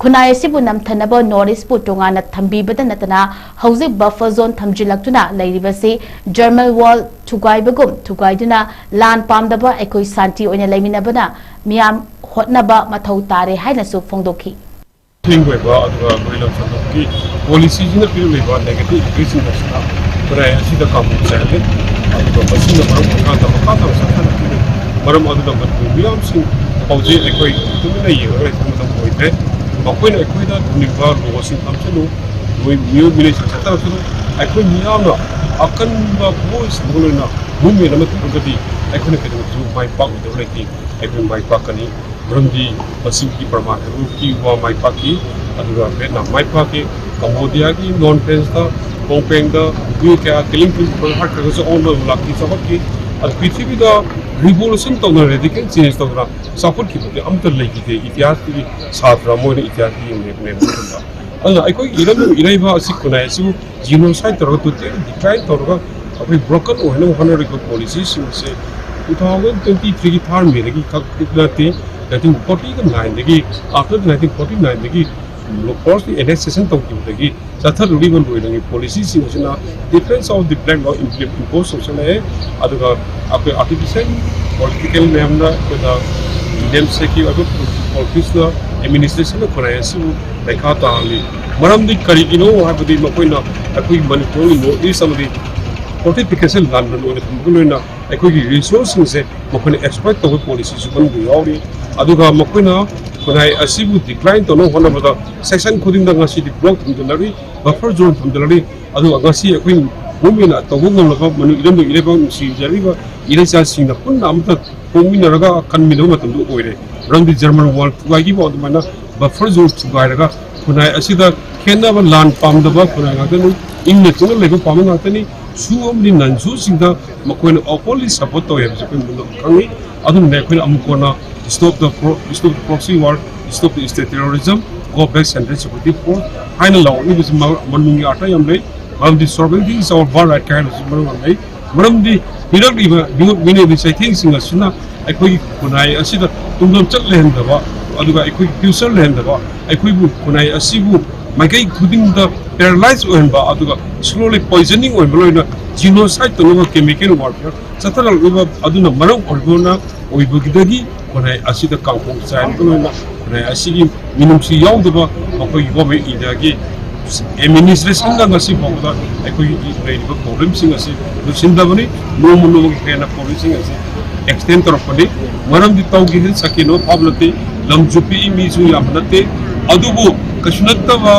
ꯈꯨꯟꯅꯥꯏ ꯑꯁꯤꯕꯨ ꯅꯝꯊꯅꯕ North East ꯄꯨ ꯇꯣꯉꯥꯟꯅ ꯊꯝꯕꯤꯕꯗ ꯅꯠꯇꯅ ꯍꯧꯖꯤꯛ buffer zone ꯊꯝꯖꯤꯜꯂꯛꯇꯨꯅ ꯂꯩꯔꯤꯕꯁꯤ German wall ꯊꯨꯒꯥꯏꯕꯒꯨꯝ ꯊꯨꯒꯥꯏꯗꯨꯅ ꯂꯥꯟ ꯄꯥꯝꯗꯕ ꯑꯩꯈꯣꯏ ꯁꯥꯟꯇꯤ ꯑꯣꯏꯅ ꯂꯩꯃꯤꯟꯅꯕꯅ ꯃꯤꯌꯥꯝ ꯍꯣꯠꯅꯕ ꯃꯊꯧ ꯇꯥꯔꯦ ꯍꯥꯏꯅꯁꯨ ꯐꯣꯡꯗꯣꯛꯈꯤ꯫ ꯊꯤꯡꯕ ꯑꯣꯏꯕ ꯑꯗꯨꯒ ꯑꯩꯈꯣꯏ ꯂꯝꯁꯣꯟ ꯑꯗꯨꯒꯤ policyꯁꯤꯅ ꯄꯤꯔꯛꯂꯤꯕ negative effectꯁꯤꯡ ꯑꯁꯤꯅ ꯈꯨꯟꯅꯥꯏ ꯑꯁꯤꯗ ꯀꯥꯡꯂꯨꯞ ꯆꯥꯏꯍꯜꯂꯤ꯫ ꯑꯗꯨꯒ ꯃꯁꯤꯅ ꯃꯔꯝ ꯑꯣꯏꯔꯀꯥꯟꯗ ꯃꯈꯥ ꯇꯥꯅ ꯆꯠꯊꯔꯛꯈꯤꯅꯤ꯫ ꯃꯔꯝ ꯑꯗꯨꯅ ꯃꯅꯤꯄꯨꯔ ꯃꯤꯌꯥꯝꯁꯤꯡ ꯍꯧꯖꯤꯛ ꯑꯩꯈꯣꯏ ꯇꯨꯃꯤꯟꯅ ꯌꯦꯡꯉꯒ ꯂꯩꯕ ꯃꯇꯝ ꯑꯣꯏꯗ꯭ꯔꯦ꯫ ꯃꯈꯣꯏꯅ ꯑꯩꯈꯣꯏꯗ ꯊꯝꯂꯤꯕ ꯂꯣꯁꯤꯡ ꯊꯝꯁꯅꯨ, ꯃꯣꯏ ꯃꯤꯑꯣꯏ ꯃꯤꯂꯩꯁꯤꯡ ꯆꯠꯊꯔꯁꯅꯨ꯫ ꯑꯩꯈꯣꯏ ꯃꯤꯌꯥꯝꯅ ꯑꯀꯟꯕ voice ꯑꯃꯒ ꯂꯣꯏꯅꯅ movement ꯑꯃ ꯇꯧꯔꯒꯗꯤ ꯑꯩꯈꯣꯏꯅ ꯀꯩꯗꯧꯕꯁꯨ ꯃꯥꯏ ꯄꯥꯛꯂꯣꯏꯗꯕ ꯂꯩꯇꯦ꯫ ꯑꯩꯈꯣꯏ ꯃꯥꯏ ꯄꯥꯛꯀꯅꯤ꯫ ꯃꯔꯝꯗꯤ ꯃꯁꯤꯒꯤ ꯄ꯭ꯔꯃꯥꯟ ꯍꯥꯏꯕꯨ ꯀ꯭ꯌꯨꯕꯥ ꯃꯥꯏ ꯄꯥꯛꯈꯤ, ꯑꯗꯨꯒ ꯚꯦꯠꯅꯥꯝ ꯃꯥꯏ ꯄꯥꯛꯈꯤ, ꯀꯝꯕꯣꯗꯤꯌꯥꯒꯤ ꯅꯣꯔꯠ ꯐ꯭ꯔꯦꯟꯁꯇ, ꯄꯣꯡꯄꯦꯡꯗ ꯃꯤꯑꯣꯏ ꯀꯌꯥ ꯀꯤꯂꯤꯡ ꯐꯤꯜ ꯍꯥꯠꯈ꯭ꯔꯒꯁꯨ ꯑꯣꯟꯕ ꯂꯥꯛꯈꯤ, ꯆꯥꯎꯈꯠꯈꯤ꯫ ꯑꯗꯨ ꯄ꯭ꯔꯤꯊꯤꯕꯤꯗ revolution ꯇꯧꯗꯅ, radical change ꯇꯧꯗꯅ ꯆꯥꯎꯈꯠꯈꯤꯕꯗꯤ ꯑꯝꯇ ꯂꯩꯈꯤꯗꯦ꯫ ꯏꯇꯤꯍꯥꯁꯀꯤ ꯁꯥꯇ꯭ꯔ ꯑꯃ ꯑꯣꯏꯅ ꯏꯇꯤꯍꯥꯁꯀꯤ ꯌꯦꯡꯂꯦ ꯃꯇꯝꯗ꯫ ꯑꯗꯨꯅ ꯑꯩꯈꯣꯏꯒꯤ ꯏꯔꯝꯗꯝ ꯏꯔꯩꯕ ꯑꯁꯤ, ꯈꯨꯟꯅꯥꯏ ꯑꯁꯤꯕꯨ genocide ꯇꯧꯔꯒ, totally decline ꯇꯧꯔꯒ, ꯑꯩꯈꯣꯏ broken ꯑꯣꯏꯍꯟꯅꯕ ꯍꯣꯠꯅꯔꯤꯕ policyꯁꯤꯡꯁꯦ two thousand twenty-threeꯒꯤ ꯊꯥꯔ ꯃꯦꯗꯒꯤ ꯈꯛ ꯅꯠꯇꯦ, nineteen forty-nineꯗꯒꯤ, after nineteen forty-nineꯗꯒꯤ forced annexation ꯇꯧꯈꯤꯕꯗꯒꯤ ꯆꯠꯊꯔꯨꯔꯤꯕ ꯂꯣꯏꯅꯉꯩ policyꯁꯤꯡ ꯑꯁꯤꯅ difference of the black law impose ꯇꯧꯁꯜꯂꯛꯑꯦ꯫ ꯑꯗꯨꯒ ꯑꯩꯈꯣꯏ artificial political ꯃꯌꯥꯝꯅ ꯑꯩꯈꯣꯏꯗ ꯂꯦꯝꯁꯦꯛꯀꯤ ꯑꯣꯏꯕ politicsꯅ administrationꯅ ꯈꯨꯟꯅꯥꯏ ꯑꯁꯤꯕꯨ ꯂꯩꯈꯥ ꯇꯥꯍꯜꯂꯤ꯫ ꯃꯔꯝꯗꯤ ꯀꯔꯤꯒꯤꯅꯣ ꯍꯥꯏꯕꯗꯤ ꯃꯈꯣꯏꯅ ꯑꯩꯈꯣꯏꯒꯤ ꯃꯅꯤꯄꯨꯔꯒꯤ North East ꯑꯃꯗꯤ fortification ꯂꯥꯟꯕꯟ ꯑꯣꯏꯅ ꯊꯝꯕꯒ ꯂꯣꯏꯅꯅ ꯑꯩꯈꯣꯏꯒꯤ resourceꯁꯤꯡꯁꯦ ꯃꯈꯣꯏꯅ exploit ꯇꯧꯕ policyꯁꯨ ꯃꯅꯨꯡꯗ ꯌꯥꯎꯔꯤ꯫ ꯑꯗꯨꯒ ꯃꯈꯣꯏꯅ ꯈꯨꯟꯅꯥꯏ ꯑꯁꯤꯕꯨ decline ꯇꯧꯅꯕ ꯍꯣꯠꯅꯕꯗ section ꯈꯨꯗꯤꯡꯗ ꯉꯁꯤꯗꯤ block ꯊꯝꯖꯤꯜꯂꯛꯂꯤ, buffer zone ꯊꯝꯖꯤꯜꯂꯛꯂꯤ꯫ ꯑꯗꯨꯒ ꯉꯁꯤ ꯑꯩꯈꯣꯏ ꯃꯨꯞꯃꯦꯟ ꯇꯧꯕ ꯉꯝꯂꯕ ꯃꯅꯨꯡ ꯏꯔꯝꯗꯝ ꯏꯔꯩꯕꯥꯛ ꯅꯨꯡꯁꯤꯖꯔꯤꯕ ꯏꯔꯩꯆꯥꯁꯤꯡꯅ ꯄꯨꯟꯅ ꯑꯃꯠꯇ ꯄꯣꯛꯃꯤꯟꯅꯔꯒ ꯀꯟꯃꯤꯟꯅꯕ ꯃꯇꯝꯗꯨ ꯑꯣꯏꯔꯦ꯫ ꯃꯔꯝꯗꯤ ꯖꯔꯃꯟ ꯋꯥꯜ ꯊꯨꯒꯥꯏꯈꯤꯕ ꯑꯗꯨꯃꯥꯏꯅ ꯕꯐꯔ ꯖꯣꯟ ꯊꯨꯒꯥꯏꯔꯒ ꯈꯨꯟꯅꯥꯏ ꯑꯁꯤꯗ ꯈꯦꯠꯅꯕ ꯂꯥꯟ ꯄꯥꯝꯗꯕ ꯈꯨꯟꯅꯥꯏ ꯉꯥꯛꯇꯅꯤ, ꯏꯪꯅ ꯆꯤꯛꯅ ꯂꯩꯕ ꯄꯥꯝꯕ ꯉꯥꯛꯇꯅꯤ꯫ ꯁꯨ ꯑꯃꯗꯤ ꯅꯟ ꯁꯨꯁꯤꯡꯗ ꯃꯈꯣꯏꯅ ꯑꯣꯄꯟꯂꯤ ꯁꯄꯣꯔꯠ ꯇꯧꯋꯦ ꯍꯥꯏꯕꯁꯤ ꯑꯩꯈꯣꯏ ꯃꯨꯟꯅ ꯈꯪꯉꯤ꯫ ꯑꯗꯨꯅꯅꯦ ꯑꯩꯈꯣꯏꯅ ꯑꯃꯨꯛ ꯀꯣꯟꯅ stop the pro- stop the proxy war, stop the state terrorism, go back central security force ꯍꯥꯏꯅ ꯂꯥꯎꯔꯛꯂꯤꯕꯁꯤ ꯃ- ꯃꯅꯨꯡꯒꯤ ꯑꯥꯔꯊ ꯌꯥꯝ ꯂꯩ꯫ ꯃꯔꯝꯗꯤ sovereignty is our birthright ꯍꯥꯏꯕꯁꯤ ꯃꯔꯨ ꯌꯥꯝ ꯂꯩ꯫ ꯃꯔꯝꯗꯤ ꯄꯤꯔꯛꯂꯤꯕ ꯃꯤꯑꯣꯠ ꯃꯤꯅꯩꯒꯤ ꯆꯩꯊꯦꯡꯁꯤꯡ ꯑꯁꯤꯅ ꯑꯩꯈꯣꯏꯒꯤ ꯈꯨꯟꯅꯥꯏ ꯑꯁꯤꯗ ꯇꯨꯡꯂꯝꯆꯠ ꯂꯩꯍꯟꯗꯕ, ꯑꯗꯨꯒ ꯑꯩꯈꯣꯏꯒꯤ ꯐ꯭ꯌꯨꯆꯔ ꯂꯩꯍꯟꯗꯕ, ꯑꯩꯈꯣꯏꯕꯨ ꯈꯨꯟꯅꯥꯏ ꯑꯁꯤꯕꯨ ꯃꯥꯏꯀꯩ ꯈꯨꯗꯤꯡꯗ ꯄꯦꯔꯥꯂꯥꯏꯁ ꯑꯣꯏꯍꯟꯕ, ꯑꯗꯨꯒ ꯁ꯭ꯂꯣꯂꯤ ꯄꯣꯏꯖꯅꯤꯡ ꯑꯣꯏꯍꯟꯕ, ꯂꯣꯏꯅ ꯖꯤꯅꯣꯁꯥꯏꯠ ꯇꯧꯅꯕ ꯀꯦꯃꯤꯀꯦꯜ ꯋꯥꯔꯐꯤꯌꯔ ꯆꯠꯊꯔꯛꯂꯤꯕ ꯑꯗꯨꯅ ꯃꯔꯝ ꯑꯣꯏꯕꯅ ꯑꯣꯏꯕꯒꯤꯗꯒꯤ ꯈꯨꯟꯅꯥꯏ ꯑꯁꯤꯗ ꯀꯥꯡꯄꯣꯛ ꯆꯥꯏꯔꯒ ꯂꯣꯏꯅ ꯈꯨꯟꯅꯥꯏ ꯑꯁꯤꯒꯤ ꯃꯤꯅꯨꯡꯁꯤ ꯌꯥꯎꯗꯕ ꯃꯈꯣꯏꯒꯤ ꯒꯣꯔꯃꯦꯟ ꯏꯟꯗꯤꯌꯥꯒꯤ ꯑꯦꯗꯃꯤꯅꯤꯁꯇ꯭ꯔꯦꯁꯟꯗ ꯉꯁꯤ ꯐꯥꯎꯕꯗ ꯑꯩꯈꯣꯏꯒꯤ ꯂꯩꯔꯤꯕ ꯄ꯭ꯔꯣꯕ꯭ꯂꯦꯝꯁꯤꯡ ꯑꯁꯤ ꯂꯣꯏꯁꯤꯟꯗꯕꯅꯤ꯫ ꯅꯣꯡꯃ ꯅꯣꯡꯃꯒꯤ ꯍꯦꯟꯅ ꯄ꯭ꯔꯣꯕ꯭ꯂꯦꯝꯁꯤꯡ ꯑꯁꯤ ꯑꯦꯛꯁꯇꯦꯟ ꯇꯧꯔꯛꯄꯅꯤ꯫ ꯃꯔꯝꯗꯤ ꯇꯧꯒꯦ ꯍꯥꯏꯅ ꯁꯥꯀꯦꯟ ꯑꯃ ꯐꯥꯕ ꯅꯠꯇꯦ, ꯂꯝꯁꯨ ꯄꯤꯛꯏ, ꯃꯤꯁꯨ ꯌꯥꯝꯕ ꯅꯠꯇꯦ꯫ ꯑꯗꯨꯕꯨ ꯀꯩꯁꯨ ꯅꯠꯇꯕ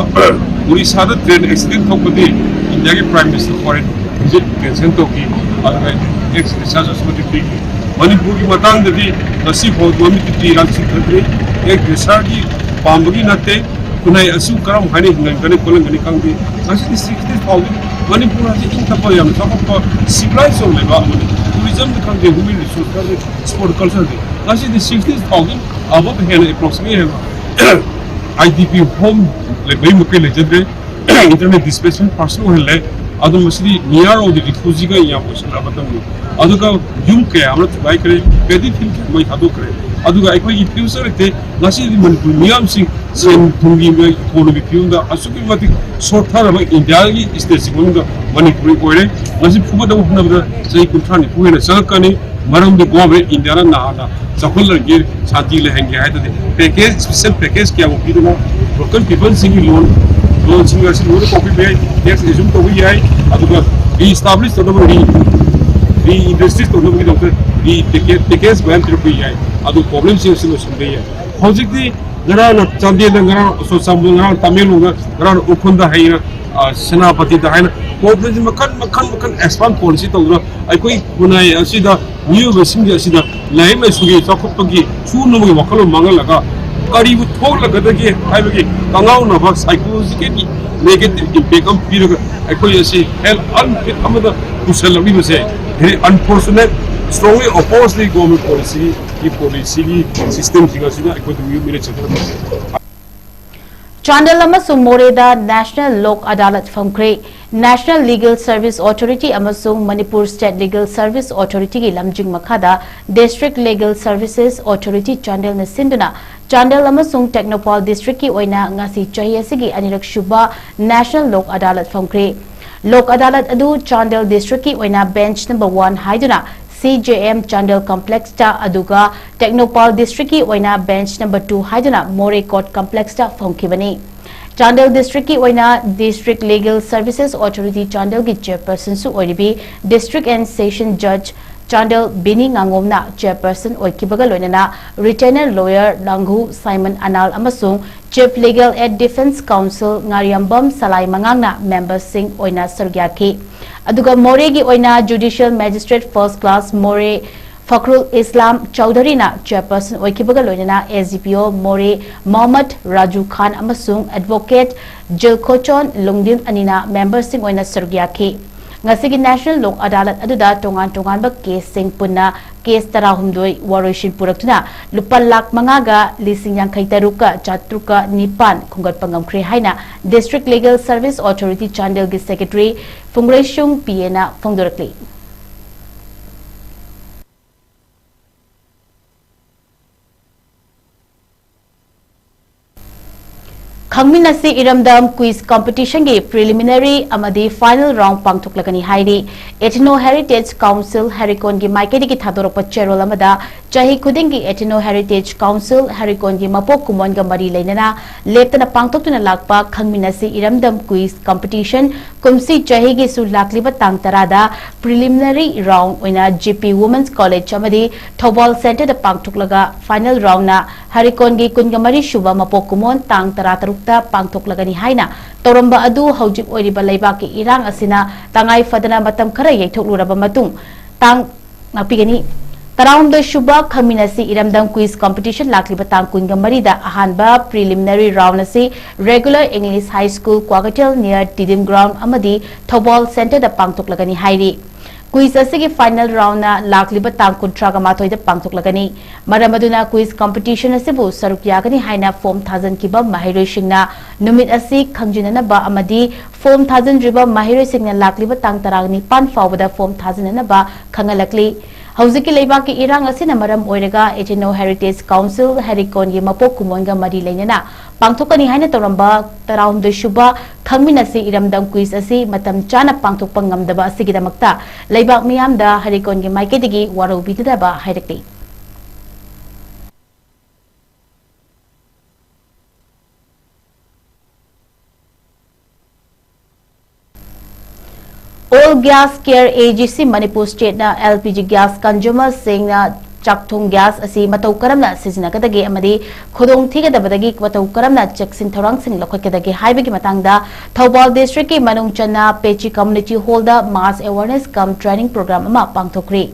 ꯎꯔꯤꯁꯥꯗ ꯇ꯭ꯔꯦꯟ ꯑꯦꯛꯁꯤꯗꯦꯟ ꯊꯣꯛꯄꯗꯤ ꯏꯟꯗꯤꯌꯥꯒꯤ prime minister foreign visit cancel ꯇꯧꯈꯤ, ꯑꯗꯨꯒ ꯑꯦꯛꯁ ꯔꯤꯁꯥꯔꯁ ꯑꯣꯊꯣꯔꯤꯇꯤꯒꯤ ꯃꯅꯤꯄꯨꯔꯒꯤ ꯃꯇꯥꯡꯗꯗꯤ ꯉꯁꯤ ꯐꯥꯎꯕ ꯃꯃꯤꯠꯀꯤ ꯄꯤꯔꯥꯡ ꯆꯤꯡꯊꯗ꯭ꯔꯤ꯫ ꯑꯦꯛꯁ ꯔꯤꯁꯥꯔꯁꯀꯤ ꯄꯥꯝꯕꯒꯤ ꯅꯠꯇꯦ, ꯈꯨꯟꯅꯥꯏ ꯑꯁꯤꯕꯨ ꯀꯔꯝ ꯍꯥꯏꯅ ꯍꯤꯡꯍꯟꯒꯅꯤ ꯈꯣꯠꯍꯟꯒꯅꯤ ꯈꯪꯗꯦ꯫ ꯉꯁꯤꯗꯤ ꯁꯤꯛꯁꯇꯤ ꯊꯥꯎꯖꯟ, ꯃꯅꯤꯄꯨꯔ ꯑꯁꯤ ꯏꯪ ꯇꯞꯄ ꯌꯥꯝꯅ ꯆꯥꯎꯈꯠꯄ ꯁꯤꯚꯤꯂꯥꯏꯁ ꯑꯣꯏꯕ ꯂꯩꯕꯥꯛ ꯑꯃꯅꯤ꯫ ꯇꯨꯔꯤꯖꯝꯗ ꯈꯪꯗꯦ, ꯍ꯭ꯌꯨꯃꯦꯟ ꯔꯤꯁꯣꯔꯁ ꯈꯪꯗꯦ, ꯁ꯭ꯄꯣꯔꯠ ꯀꯜꯆꯔꯗꯤ ꯉꯁꯤꯗꯤ ꯁꯤꯛꯁꯇꯤ ꯊꯥꯎꯖꯟ ꯑꯕꯞ ꯍꯦꯟꯅ ꯑꯦꯄ꯭ꯔꯣꯛꯁꯤꯃꯦꯠ ꯍꯦꯟꯅ ꯑꯥꯏ ꯗꯤ ꯄꯤ ꯍꯣꯝ ꯂꯩꯕꯒꯤ ꯃꯈꯩ ꯂꯩꯖꯗ꯭ꯔꯦ꯫ ꯏꯟꯇꯔꯅꯦꯜ ꯗꯤꯁꯄ꯭ꯂꯦꯁꯃꯦꯟ ꯄꯥꯔꯁꯟ ꯑꯣꯏꯍꯜꯂꯦ꯫ ꯑꯗꯣ ꯃꯁꯤꯗꯤ ꯃꯤꯌꯥꯔ ꯑꯣꯐ ꯗ ꯔꯤꯐ꯭ꯌꯨꯖꯤꯒ ꯌꯥꯝ ꯑꯣꯏꯁꯤꯜꯂꯛꯑꯕ ꯃꯇꯝꯅꯤ꯫ ꯑꯗꯨꯒ ꯌꯨꯝ ꯀꯌꯥ ꯑꯃ ꯊꯨꯒꯥꯏꯈ꯭ꯔꯦ, ꯄꯦꯗꯤ ꯐꯤꯜ ꯀꯌꯥ ꯃꯩ ꯊꯥꯗꯣꯛꯈ꯭ꯔꯦ꯫ ꯑꯗꯨꯒ ꯑꯩꯈꯣꯏꯒꯤ ꯐ꯭ꯌꯨꯆꯔ ꯂꯩꯇꯦ꯫ ꯉꯁꯤꯗꯤ ꯃꯅꯤꯄꯨꯔ ꯃꯤꯌꯥꯝꯁꯤꯡ ꯁꯦꯟ ꯊꯨꯝꯒꯤ ꯏꯀꯣꯅꯣꯃꯤ ꯐꯤꯕꯝꯗ ꯑꯁꯨꯛꯀꯤ ꯃꯇꯤꯛ ꯁꯣꯠꯊꯔꯕ ꯏꯟꯗꯤꯌꯥꯒꯤ ꯁ꯭ꯇꯦꯠꯁꯤꯡ ꯃꯅꯨꯡꯗ ꯃꯅꯤꯄꯨꯔ ꯑꯣꯏꯔꯦ꯫ ꯃꯁꯤ ꯐꯨꯒꯠꯅꯕ ꯍꯣꯠꯅꯕꯗ ꯆꯍꯤ ꯀꯨꯟꯊ꯭ꯔꯥ ꯅꯤꯐꯨ ꯍꯦꯟꯅ ꯆꯪꯉꯛꯀꯅꯤ꯫ ꯃꯔꯝꯗꯤ ꯒꯣꯔꯃꯦꯟ ꯏꯟꯗꯤꯌꯥꯅ ꯅꯍꯥꯟꯅ ꯆꯥꯎꯈꯠꯍꯟꯒꯦ, ꯁꯥꯟꯇꯤ ꯂꯩꯍꯟꯒꯦ ꯍꯥꯏꯗꯨꯗꯤ ꯄꯦꯀꯦꯖ, ꯁ꯭ꯄꯦꯁꯦꯜ ꯄꯦꯀꯦꯖ ꯀꯌꯥꯃꯨꯛ ꯄꯤꯗꯨꯅ ꯕ꯭ꯔꯣꯀꯟ ꯄꯤꯄꯜꯁꯤꯡꯒꯤ ꯂꯣꯟ, ꯂꯣꯟꯁꯤꯡ ꯑꯁꯤ ꯂꯣꯏꯅ ꯀꯣꯛꯄꯤꯕ ꯌꯥꯏ, ꯇꯦꯛꯁ ꯑꯦꯖꯨꯝ ꯇꯧꯕ ꯌꯥꯏ, ꯑꯗꯨꯒ ꯔꯤꯏꯁꯇꯥꯕ꯭ꯂꯤꯁ ꯇꯧꯅꯕ, ꯔꯤ ꯔꯤꯏꯟꯗꯁꯇ꯭ꯔꯤꯁ ꯇꯧꯅꯕꯒꯤꯗꯃꯛꯇ ꯔꯤ ꯄꯦꯀꯦꯖ, ꯄꯦꯀꯦꯖ ꯃꯌꯥꯝ ꯄꯤꯔꯛꯄ ꯌꯥꯏ꯫ ꯑꯗꯨ ꯄ꯭ꯔꯣꯕ꯭ꯂꯦꯝꯁꯤꯡ ꯑꯁꯤ ꯂꯣꯏꯁꯤꯟꯕ ꯌꯥꯏ꯫ ꯍꯧꯖꯤꯛꯇꯤ ꯉꯔꯥꯡꯅ ꯆꯥꯟꯗꯦꯜꯗ, ꯉꯔꯥꯡ ꯆꯨꯔꯆꯥꯟꯄꯨꯔ, ꯉꯔꯥꯡ ꯇꯃꯦꯡꯂꯣꯡꯗ, ꯉꯔꯥꯡ ꯎꯈ꯭ꯔꯨꯜꯗ ꯍꯥꯏꯅ ꯑ, ꯁꯦꯅꯥꯄꯇꯤꯗ ꯍꯥꯏꯅ cooperation ꯃꯈꯜ ꯃꯈꯜ ꯃꯈꯜ expand policy ꯇꯧꯗꯨꯅ ꯑꯩꯈꯣꯏ ꯈꯨꯟꯅꯥꯏ ꯑꯁꯤꯗ ꯃꯤꯑꯣꯏꯕꯁꯤꯡꯒꯤ ꯑꯁꯤꯗ ꯂꯥꯏꯔꯤꯛ ꯂꯥꯏꯁꯨꯒꯤ ꯆꯥꯎꯈꯠꯄꯒꯤ ꯁꯨꯅꯕꯒꯤ ꯋꯥꯈꯜꯂꯣꯟ ꯃꯥꯡꯍꯜꯂꯒ ꯀꯔꯤꯕꯨ ꯊꯣꯛꯂꯒꯗꯒꯦ ꯍꯥꯏꯕꯒꯤ ꯀꯉꯥꯎꯅꯕ psychological negative impact ꯑꯃ ꯄꯤꯔꯒ ꯑꯩꯈꯣꯏ ꯑꯁꯤ health unfit ꯑꯃꯗ ꯄꯨꯁꯜꯂꯛꯂꯤꯕꯁꯦ very unfortunate, strongly oppose the government policy, ꯒꯤ policy ꯒꯤ system ꯁꯤꯡ ꯑꯁꯤꯅ ꯑꯩꯈꯣꯏꯗ ꯃꯤꯑꯣꯏ ꯃꯤꯅ ꯆꯠꯊꯔꯛꯄꯁꯦ꯫ ꯆꯥꯟꯗꯦꯜ ꯑꯃꯁꯨꯡ ꯃꯣꯔꯦꯗ National ꯂꯣꯛ ꯑꯗꯥꯂꯠ ꯐꯝꯈ꯭ꯔꯦ꯫ National Legal Service Authority ꯑꯃꯁꯨꯡ Manipur State Legal Service Authority ꯒꯤ ꯂꯝꯖꯤꯡ ꯃꯈꯥꯗ District Legal Services Authority ꯆꯥꯟꯗꯦꯜꯅ ꯁꯤꯟꯗꯨꯅ ꯆꯥꯟꯗꯦꯜ ꯑꯃꯁꯨꯡ ꯇꯦꯡꯅꯧꯄꯥꯜ district ꯀꯤ ꯑꯣꯏꯅ ꯉꯁꯤ ꯆꯍꯤ ꯑꯁꯤꯒꯤ ꯑꯅꯤꯔꯛ ꯁꯨꯕ National ꯂꯣꯛ ꯑꯗꯥꯂꯠ ꯐꯝꯈ꯭ꯔꯦ꯫ ꯂꯣꯛ ꯑꯗꯥꯂꯠ ꯑꯗꯨ ꯆꯥꯟꯗꯦꯜ district ꯀꯤ ꯑꯣꯏꯅ bench number one ꯍꯥꯏꯗꯨꯅ C J M Chandel Complex ꯇ, ꯑꯗꯨꯒ ꯇꯦꯡꯅꯧꯄꯥꯜ district ꯀꯤ ꯑꯣꯏꯅ bench number two ꯍꯥꯏꯗꯨꯅ ꯃꯣꯔꯦ Court Complex ꯇ ꯐꯝꯈꯤꯕꯅꯤ꯫ ꯆꯥꯟꯗꯦꯜ district ꯀꯤ ꯑꯣꯏꯅ District Legal Services Authority ꯆꯥꯟꯗꯦꯜꯒꯤ chairperson ꯁꯨ ꯑꯣꯏꯔꯤꯕꯤ District and Session Judge Chandel ꯕꯤꯅꯤ ꯉꯥꯉꯣꯝꯅ chairperson ꯑꯣꯏꯈꯤꯕꯒ ꯂꯣꯏꯅꯅ retainer lawyer ꯂꯥꯡꯒꯨ ꯁꯥꯏꯃꯟ ꯑꯅꯥꯜ ꯑꯃꯁꯨꯡ Chief Legal Aid Defence Counsel ꯉꯥꯔꯤꯌꯥꯝꯕꯝ ꯁꯂꯥꯏ ꯃꯉꯥꯡꯅ member ꯁꯤꯡ ꯑꯣꯏꯅ ꯁꯔꯨꯛ ꯌꯥꯈꯤ꯫ ꯑꯗꯨꯒ ꯃꯣꯔꯦꯒꯤ ꯑꯣꯏꯅ Judicial Magistrate First Class ꯃꯣꯔꯦ ꯐꯈ꯭ꯔꯨꯜ ꯏꯁꯂꯥꯝ ꯆꯧꯙꯔꯤꯅ chairperson ꯑꯣꯏꯈꯤꯕꯒ ꯂꯣꯏꯅꯅ S D P O ꯃꯣꯔꯦ ꯃꯣꯍꯝꯃꯗ ꯔꯥꯖꯨ ꯈꯥꯟ ꯑꯃꯁꯨꯡ Advocate ꯖꯤꯜꯈꯣꯆꯣꯟ ꯂꯨꯡꯗꯤꯟ ꯑꯅꯤꯅ member ꯁꯤꯡ ꯑꯣꯏꯅ ꯁꯔꯨꯛ ꯌꯥꯈꯤ꯫ ꯉꯁꯤꯒꯤ National ꯂꯣꯛ ꯑꯗꯥꯂꯠ ꯑꯗꯨꯗ ꯇꯣꯉꯥꯟ ꯇꯣꯉꯥꯟꯕ case ꯁꯤꯡ ꯄꯨꯟꯅ case ꯇꯔꯥꯍꯨꯝꯗꯣꯏ ꯋꯥꯔꯣꯏꯁꯤꯟ ꯄꯨꯔꯛꯇꯨꯅ ꯂꯨꯄꯥ ꯂꯥꯈ ꯃꯉꯥꯒ ꯂꯤꯁꯤꯡ ꯌꯥꯡꯈꯩ ꯇꯔꯨꯛꯀ ꯆꯥꯇ꯭ꯔꯨꯛꯀ ꯅꯤꯄꯥꯟ ꯈꯣꯝꯒꯠꯄ ꯉꯝꯈ꯭ꯔꯦ ꯍꯥꯏꯅ District Legal Service Authority ꯆꯥꯟꯗꯦꯜꯒꯤ secretary ꯐꯨꯡꯔꯩꯁꯨꯡ ꯄꯤ ꯑꯦꯅ ꯐꯣꯡꯗꯣꯔꯛꯂꯤ꯫ ꯈꯪꯃꯤꯟꯅꯁꯤ ꯏꯔꯝꯗꯝ quiz competition ꯒꯤ preliminary ꯑꯃꯗꯤ final round ꯄꯥꯡꯊꯣꯛꯂꯒꯅꯤ ꯍꯥꯏꯔꯤ꯫ Ethno Heritage Council ꯍꯦꯔꯤꯀꯣꯟꯒꯤ ꯃꯥꯏꯀꯩꯗꯒꯤ ꯊꯥꯗꯣꯔꯛꯄ ꯆꯦꯔꯣꯜ ꯑꯃꯗ ꯆꯍꯤ ꯈꯨꯗꯤꯡꯒꯤ Ethno Heritage Council ꯍꯦꯔꯤꯀꯣꯟꯒꯤ ꯃꯄꯣꯛ ꯀꯨꯝꯑꯣꯟꯒ ꯃꯔꯤ ꯂꯩꯅꯅ ꯂꯦꯞꯇꯅ ꯄꯥꯡꯊꯣꯛꯇꯨꯅ ꯂꯥꯛꯄ ꯈꯪꯃꯤꯟꯅꯁꯤ ꯏꯔꯝꯗꯝ quiz competition ꯀꯨꯝꯁꯤ ꯆꯍꯤꯒꯤꯁꯨ ꯂꯥꯛꯂꯤꯕ ꯇꯥꯡ ꯇꯔꯥꯗ preliminary round ꯑꯣꯏꯅ G P Women's College ꯑꯃꯗꯤ ꯊꯧꯕꯥꯜ centre ꯗ ꯄꯥꯡꯊꯣꯛꯂꯒ final round ꯅ ꯍꯔꯤꯀꯣꯟꯒꯤ ꯀꯨꯟꯒ ꯃꯔꯤ ꯁꯨꯕ ꯃꯄꯣꯛ ꯀꯨꯝꯑꯣꯟ ꯇꯥꯡ ꯇꯔꯥ ꯇꯔꯨꯛ ꯇ ꯄꯥꯡꯊꯣꯛꯂꯒꯅꯤ ꯍꯥꯏꯅ ꯇꯧꯔꯝꯕ ꯑꯗꯨ ꯍꯧꯖꯤꯛ ꯑꯣꯏꯔꯤꯕ ꯂꯩꯕꯥꯛꯀꯤ ꯏꯔꯥꯡ ꯑꯁꯤꯅ ꯇꯉꯥꯏ ꯐꯗꯅ ꯃꯇꯝ ꯈꯔ ꯌꯩꯊꯣꯛꯂꯨꯔꯕ ꯃꯇꯨꯡ ꯇꯥꯡ ꯉꯥꯛꯄꯤꯒꯅꯤ꯫ ꯇꯔꯥꯍꯨꯝꯗꯣꯏ ꯁꯨꯕ ꯈꯪꯃꯤꯟꯅꯁꯤ ꯏꯔꯝꯗꯝ quiz competition ꯂꯥꯛꯂꯤꯕ ꯇꯥꯡ ꯀꯨꯟꯒ ꯃꯔꯤꯗ ꯑꯍꯥꯟꯕ preliminary round ꯑꯁꯤ regular English High School, Kwakeithel near Stadium Ground ꯑꯃꯗꯤ ꯊꯧꯕꯥꯜ centreꯗ ꯄꯥꯡꯊꯣꯛꯂꯒꯅꯤ ꯍꯥꯏꯔꯤ꯫ Quiz ꯑꯁꯤꯒꯤ final roundꯅ ꯂꯥꯛꯂꯤꯕ ꯇꯥꯡ ꯀꯨꯟꯊ꯭ꯔꯥꯒ ꯃꯥꯊꯣꯏꯗ ꯄꯥꯡꯊꯣꯛꯂꯒꯅꯤ꯫ ꯃꯔꯝ ꯑꯗꯨꯅ quiz competition ꯑꯁꯤꯕꯨ ꯁꯔꯨꯛ ꯌꯥꯒꯅꯤ ꯍꯥꯏꯅ form ꯊꯥꯖꯤꯟꯈꯤꯕ ꯃꯍꯩꯔꯣꯏꯁꯤꯡꯅ ꯅꯨꯃꯤꯠ ꯑꯁꯤ ꯈꯪꯖꯤꯟꯅꯅꯕ ꯑꯃꯗꯤ form ꯊꯥꯖꯤꯟꯗ꯭ꯔꯤꯕ ꯃꯍꯩꯔꯣꯏꯁꯤꯡꯅ ꯂꯥꯛꯂꯤꯕ ꯇꯥꯡ ꯇꯔꯥꯅꯤꯄꯥꯟ ꯐꯥꯎꯕꯗ form ꯊꯥꯖꯤꯟꯅꯅꯕ ꯈꯪꯍꯜꯂꯛꯂꯤ꯫ ꯍꯧꯖꯤꯛꯀꯤ ꯂꯩꯕꯥꯛꯀꯤ ꯏꯔꯥꯡ ꯑꯁꯤꯅ ꯃꯔꯝ ꯑꯣꯏꯔꯒ Ethno Heritage Council ꯍꯦꯔꯤꯀꯣꯟꯒꯤ ꯃꯄꯣꯛ ꯀꯨꯝꯑꯣꯟꯒ ꯃꯔꯤ ꯂꯩꯅꯅ ꯄꯥꯡꯊꯣꯛꯀꯅꯤ ꯍꯥꯏꯅ ꯇꯧꯔꯝꯕ ꯇꯔꯥꯍꯨꯝꯗꯣꯏ ꯁꯨꯕ ꯈꯪꯃꯤꯟꯅꯁꯤ ꯏꯔꯝꯗꯝ quiz ꯑꯁꯤ ꯃꯇꯝ ꯆꯥꯅ ꯄꯥꯡꯊꯣꯛꯄ ꯉꯝꯗꯕ ꯑꯁꯤꯒꯤꯗꯃꯛꯇ ꯂꯩꯕꯥꯛ ꯃꯤꯌꯥꯝꯗ ꯍꯦꯔꯤꯀꯣꯟꯒꯤ ꯃꯥꯏꯀꯩꯗꯒꯤ ꯋꯥꯔꯧꯕꯤꯗꯅꯕ ꯍꯥꯏꯔꯛꯂꯤ꯫ All Gas Care A G C Manipur Stateꯅ L P G gas consumerꯁꯤꯡꯅ ꯆꯥꯛꯊꯣꯡ gas ꯑꯁꯤ ꯃꯇꯧ ꯀꯔꯝꯅ ꯁꯤꯖꯤꯟꯅꯒꯗꯒꯦ ꯑꯃꯗꯤ ꯈꯨꯗꯣꯡ ꯊꯤꯒꯗꯕꯗꯒꯤ ꯃꯇꯧ ꯀꯔꯝꯅ ꯆꯦꯛꯁꯤꯟ ꯊꯧꯔꯥꯡꯁꯤꯡ ꯂꯧꯈꯠꯀꯗꯒꯦ ꯍꯥꯏꯕꯒꯤ ꯃꯇꯥꯡꯗ ꯊꯧꯕꯥꯜ districtꯀꯤ ꯃꯅꯨꯡ ꯆꯟꯅ ꯄꯦꯆꯤ Community Hallꯗ mass awareness cum training program ꯑꯃ ꯄꯥꯡꯊꯣꯛꯈ꯭ꯔꯤ꯫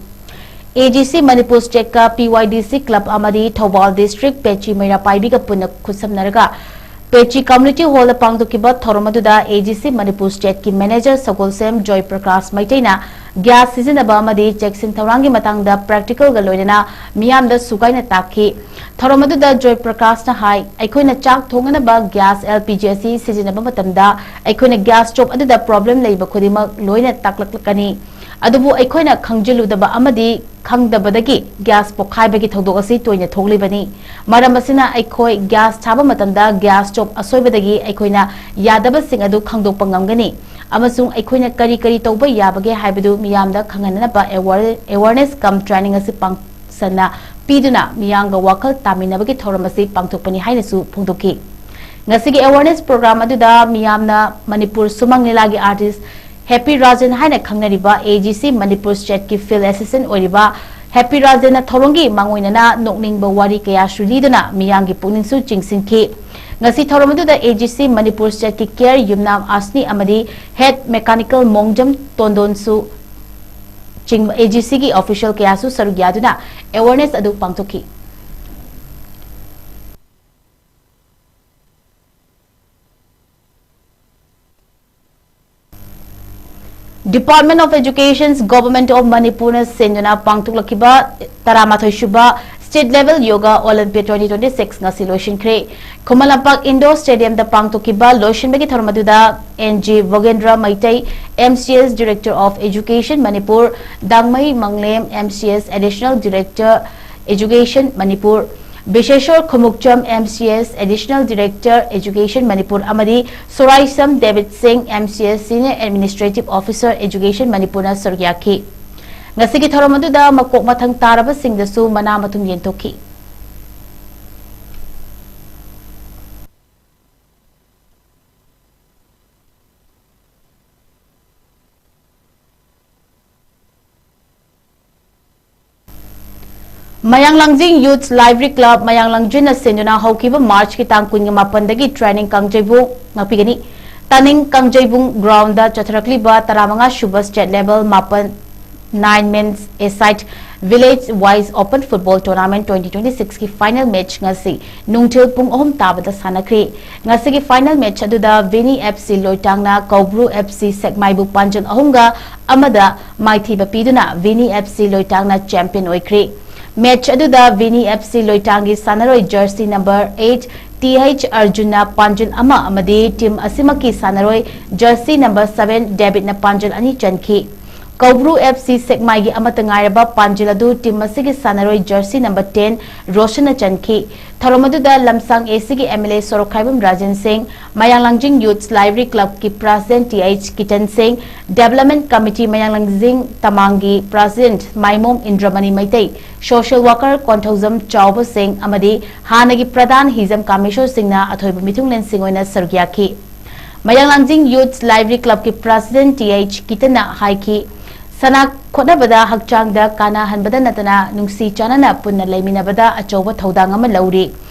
A G C Manipur Stateꯀ P Y D C club ꯑꯃꯗꯤ ꯊꯧꯕꯥꯜ district ꯄꯦꯆꯤ ꯃꯩꯔꯥ ꯄꯥꯏꯕꯤꯒ ꯄꯨꯟꯅ ꯈꯨꯠꯁꯝꯅꯔꯒ ꯄꯦꯆꯤ Community Hallꯗ ꯄꯥꯡꯊꯣꯛꯈꯤꯕ ꯊꯧꯔꯝ ꯑꯗꯨꯗ A G C Manipur Stateꯀꯤ manager Sagolsem joy Prakash ꯃꯩꯇꯩꯅ gas ꯁꯤꯖꯤꯟꯅꯕ ꯑꯃꯗꯤ ꯆꯦꯛꯁꯤꯟ ꯊꯧꯔꯥꯡꯒꯤ ꯃꯇꯥꯡꯗ practicalꯒ ꯂꯣꯏꯅꯅ ꯃꯤꯌꯥꯝꯗ ꯁꯨꯒꯥꯏꯅ ꯇꯥꯛꯈꯤ꯫ ꯊꯧꯔꯝ ꯑꯗꯨꯗ ꯖꯣꯏ ꯄ꯭ꯔꯀꯥꯁꯅ ꯍꯥꯏ, ꯑꯩꯈꯣꯏꯅ ꯆꯥꯛ ꯊꯣꯡꯅꯅꯕ gas L P G ꯑꯁꯤ ꯁꯤꯖꯤꯟꯅꯕ ꯃꯇꯝꯗ ꯑꯩꯈꯣꯏꯅ gas stove ꯑꯗꯨꯗ problem ꯂꯩꯕ ꯈꯨꯗꯤꯡꯃꯛ ꯂꯣꯏꯅ ꯇꯥꯛꯂꯛꯀꯅꯤ꯫ ꯑꯗꯨꯕꯨ ꯑꯩꯈꯣꯏꯅ ꯈꯪꯖꯤꯜꯂꯨꯗꯕ ꯑꯃꯗꯤ ꯈꯪꯗꯕꯗꯒꯤ gas ꯄꯣꯈꯥꯏꯕꯒꯤ ꯊꯧꯗꯣꯛ ꯑꯁꯤ ꯇꯣꯏꯅ ꯊꯣꯛꯂꯤꯕꯅꯤ꯫ ꯃꯔꯝ ꯑꯁꯤꯅ ꯑꯩꯈꯣꯏ gas ꯊꯥꯕ ꯃꯇꯝꯗ gas stove ꯑꯁꯣꯏꯕꯗꯒꯤ ꯑꯩꯈꯣꯏꯅ ꯌꯥꯗꯕꯁꯤꯡ ꯑꯗꯨ ꯈꯪꯗꯣꯛꯄ ꯉꯝꯒꯅꯤ ꯑꯃꯁꯨꯡ ꯑꯩꯈꯣꯏꯅ ꯀꯔꯤ ꯀꯔꯤ ꯇꯧꯕ ꯌꯥꯕꯒꯦ ꯍꯥꯏꯕꯗꯨ ꯃꯤꯌꯥꯝꯗ ꯈꯪꯍꯟꯅꯕ aware-, awareness cum training ꯑꯁꯤ ꯄꯥꯡꯁꯟꯅ ꯄꯤꯗꯨꯅ ꯃꯤꯌꯥꯝꯒ ꯋꯥꯈꯜ ꯇꯥꯃꯤꯟꯅꯕꯒꯤ ꯊꯧꯔꯝ ꯑꯁꯤ ꯄꯥꯡꯊꯣꯛꯄꯅꯤ ꯍꯥꯏꯅꯁꯨ ꯐꯣꯡꯗꯣꯛꯈꯤ꯫ ꯉꯁꯤꯒꯤ awareness program ꯑꯗꯨꯗ ꯃꯤꯌꯥꯝꯅ ꯃꯅꯤꯄꯨꯔ ꯁꯨꯃꯥꯡ ꯂꯤꯂꯥꯒꯤ artist ꯍꯦꯄꯤ ꯔꯥꯖꯦꯟ ꯍꯥꯏꯅ ꯈꯪꯅꯔꯤꯕ A G C Manipur Stateꯀꯤ field assistant ꯑꯣꯏꯔꯤꯕ ꯍꯦꯄꯤ ꯔꯥꯖꯦꯟꯅ ꯊꯧꯔꯝꯒꯤ ꯃꯥꯡꯑꯣꯏꯅꯅ ꯅꯣꯛꯅꯤꯡꯕ ꯋꯥꯔꯤ ꯀꯌꯥꯁꯨ ꯂꯤꯗꯨꯅ ꯃꯤꯌꯥꯝꯒꯤ ꯄꯨꯛꯅꯤꯡꯁꯨ ꯆꯤꯡꯁꯤꯟꯈꯤ꯫ ꯉꯁꯤ ꯊꯧꯔꯝ ꯑꯗꯨꯗ A G C ꯃꯅꯤꯄꯨꯔ ꯁ꯭ꯇꯦꯠꯀꯤ ꯀꯦꯌꯔ ꯌꯨꯝꯅꯥꯝ ꯑꯥꯁꯅꯤ ꯑꯃꯗꯤ ꯍꯦꯗ ꯃꯦꯀꯥꯅꯤꯀꯦꯜ ꯃꯣꯡꯖꯝ ꯇꯣꯟꯗꯣꯟꯁꯨ ꯆꯤꯡꯕ A G Cꯒꯤ ꯑꯣꯐꯤꯁꯤꯌꯦꯜ ꯀꯌꯥꯁꯨ ꯁꯔꯨꯛ ꯌꯥꯗꯨꯅ ꯑꯦꯋꯥꯔꯅꯦꯁ ꯑꯗꯨ ꯄꯥꯡꯊꯣꯛꯈꯤ꯫ Department of Education, Government of ꯃꯅꯤꯄꯨꯔꯅ ꯁꯤꯟꯗꯨꯅ ꯄꯥꯡꯊꯣꯛꯂꯛꯈꯤꯕ ꯇꯔꯥꯃꯥꯊꯣꯏ ꯁꯨꯕ State Level Yoga Olympiad twenty twenty-six ꯉꯁꯤ ꯂꯣꯏꯁꯤꯟꯈ꯭ꯔꯦ꯫ ꯈꯨꯃꯟ ꯂꯝꯄꯥꯛ Indoor Stadiumꯗ ꯄꯥꯡꯊꯣꯛꯈꯤꯕ ꯂꯣꯏꯁꯤꯟꯕꯒꯤ ꯊꯧꯔꯝ ꯑꯗꯨꯗ N G ꯚꯣꯒꯦꯟꯗ꯭ꯔ Meitei, M C S Director of Education Manipur, ꯗꯥꯡꯃꯩ ꯃꯪꯂꯦꯝ, M C S Additional Director Education Manipur, ꯕꯤꯁꯦꯁꯣꯔ Khumukcham, M C S Additional Director Education Manipur ꯑꯃꯗꯤ ꯁꯣꯔꯥꯏꯁꯝ ꯗꯦꯕꯤꯠ ꯁꯤꯡ, M C S Senior Administrative Officer Education ꯃꯅꯤꯄꯨꯔꯅ ꯁꯔꯨꯛ ꯌꯥꯈꯤ꯫ ꯉꯁꯤꯒꯤ ꯊꯧꯔꯝ ꯑꯗꯨꯗ ꯃꯀꯣꯛ ꯃꯊꯪ ꯇꯥꯔꯕꯁꯤꯡꯗꯁꯨ ꯃꯅꯥ ꯃꯊꯨꯝ ꯌꯦꯟꯊꯣꯛꯈꯤ꯫ ꯃꯌꯥꯡ ꯂꯥꯡꯖꯤꯡ Youth Library Club ꯃꯌꯥꯡ ꯂꯥꯡꯖꯤꯡꯅ ꯁꯤꯟꯗꯨꯅ ꯍꯧꯈꯤꯕ ꯃꯥꯔꯆꯀꯤ ꯇꯥꯡ ꯀꯨꯟꯒ ꯃꯥꯄꯟꯗꯒꯤ ꯇ꯭ꯔꯦꯅꯤꯡ ꯀꯥꯡꯖꯩꯕꯨꯡ ꯉꯥꯛꯄꯤꯒꯅꯤ꯫ ꯇꯥꯅꯤꯡ ꯀꯥꯡꯖꯩꯕꯨꯡ ꯒ꯭ꯔꯥꯎꯟꯗ ꯆꯠꯊꯔꯛꯂꯤꯕ ꯇꯔꯥꯃꯉꯥ ꯁꯨꯕ State Level ꯃꯥꯄꯟ, nine Men's A-side Village Wise Open Football Tournament twenty twenty-sixꯀꯤ final match ꯉꯁꯤ ꯅꯨꯡꯊꯤꯜ ꯄꯨꯡ ꯑꯍꯨꯝ ꯇꯥꯕꯗ ꯁꯥꯟꯅꯈ꯭ꯔꯤ꯫ ꯉꯁꯤꯒꯤ final match ꯑꯗꯨꯗ ꯚꯦꯅꯤ F C ꯂꯣꯏꯇꯥꯡꯅ ꯀꯧꯕ꯭ꯔꯨ F C ꯁꯦꯛꯃꯥꯏꯕꯨ ꯄꯥꯟꯖꯜ ꯑꯍꯨꯝꯒ ꯑꯃꯗ ꯃꯥꯏꯊꯤꯕ ꯄꯤꯗꯨꯅ ꯚꯦꯅꯤ F C ꯂꯣꯏꯇꯥꯡꯅ champion ꯑꯣꯏꯈ꯭ꯔꯤ꯫ Match ꯑꯗꯨꯗ ꯚꯦꯅꯤ F C ꯂꯣꯏꯇꯥꯡꯒꯤ ꯁꯥꯟꯅꯔꯣꯏ jersey number eight T H ꯑꯔꯖꯨꯟꯅ ꯄꯥꯟꯖꯜ ꯑꯃ ꯑꯃꯗꯤ team ꯑꯁꯤꯃꯛꯀꯤ ꯁꯥꯟꯅꯔꯣꯏ jersey number seven ꯗꯦꯕꯤꯠꯅ ꯄꯥꯟꯖꯜ ꯑꯅꯤ ꯆꯟꯈꯤ꯫ ꯀꯧꯕ꯭ꯔꯨ F C ꯁꯦꯛꯃꯥꯏꯒꯤ ꯑꯃꯠꯇ ꯉꯥꯏꯔꯕ ꯄꯥꯟꯖꯤꯜ ꯑꯗꯨ team ꯑꯁꯤꯒꯤ ꯁꯥꯟꯅꯔꯣꯏ jersey number ten ꯔꯣꯁꯟꯅ ꯆꯟꯈꯤ꯫ ꯊꯧꯔꯝ ꯑꯗꯨꯗ ꯂꯝꯁꯥꯡ A Cꯒꯤ M L A ꯁꯣꯔꯣꯛꯈꯥꯏꯕꯝ ꯔꯥꯖꯦꯟ ꯁꯤꯡ, ꯃꯌꯥꯡ ꯂꯥꯡꯖꯤꯡ Youth Library Clubꯀꯤ President T H ꯀꯤꯇꯟ ꯁꯤꯡ, Development Committee ꯃꯌꯥꯡ ꯂꯥꯡꯖꯤꯡ ꯇꯃꯥꯡꯒꯤ President ꯃꯥꯏꯃꯣꯝ ꯏꯟꯗ꯭ꯔꯃꯅꯤ Meitei, social worker Konthoujam ꯆꯥꯎꯕ ꯁꯤꯡ ꯑꯃꯗꯤ ꯍꯥꯟꯅꯒꯤ ꯄ꯭ꯔꯙꯥꯟ ꯍꯤꯖꯝ ꯀꯥꯃꯦꯁꯣꯔ ꯁꯤꯡꯅ ꯑꯊꯣꯏꯕ ꯃꯤꯊꯨꯡꯂꯦꯟꯁꯤꯡ ꯑꯣꯏꯅ ꯁꯔꯨꯛ ꯌꯥꯈꯤ꯫ ꯃꯌꯥꯡ ꯂꯥꯡꯖꯤꯡ Youth Library Clubꯀꯤ President T H ꯀꯤꯇꯟꯅ ꯍꯥꯏꯈꯤ, ꯁꯥꯟꯅ ꯈꯣꯠꯅꯕꯗ ꯍꯛꯆꯥꯡꯗ ꯀꯥꯟꯅꯍꯟꯕꯗ ꯅꯠꯇꯅ ꯅꯨꯡꯁꯤ ꯆꯥꯟꯅꯅ ꯄꯨꯟꯅ ꯂꯩꯃꯤꯟꯅꯕꯗ ꯑꯆꯧꯕ ꯊꯧꯗꯥꯡ ꯑꯃ ꯂꯧꯔꯤ꯫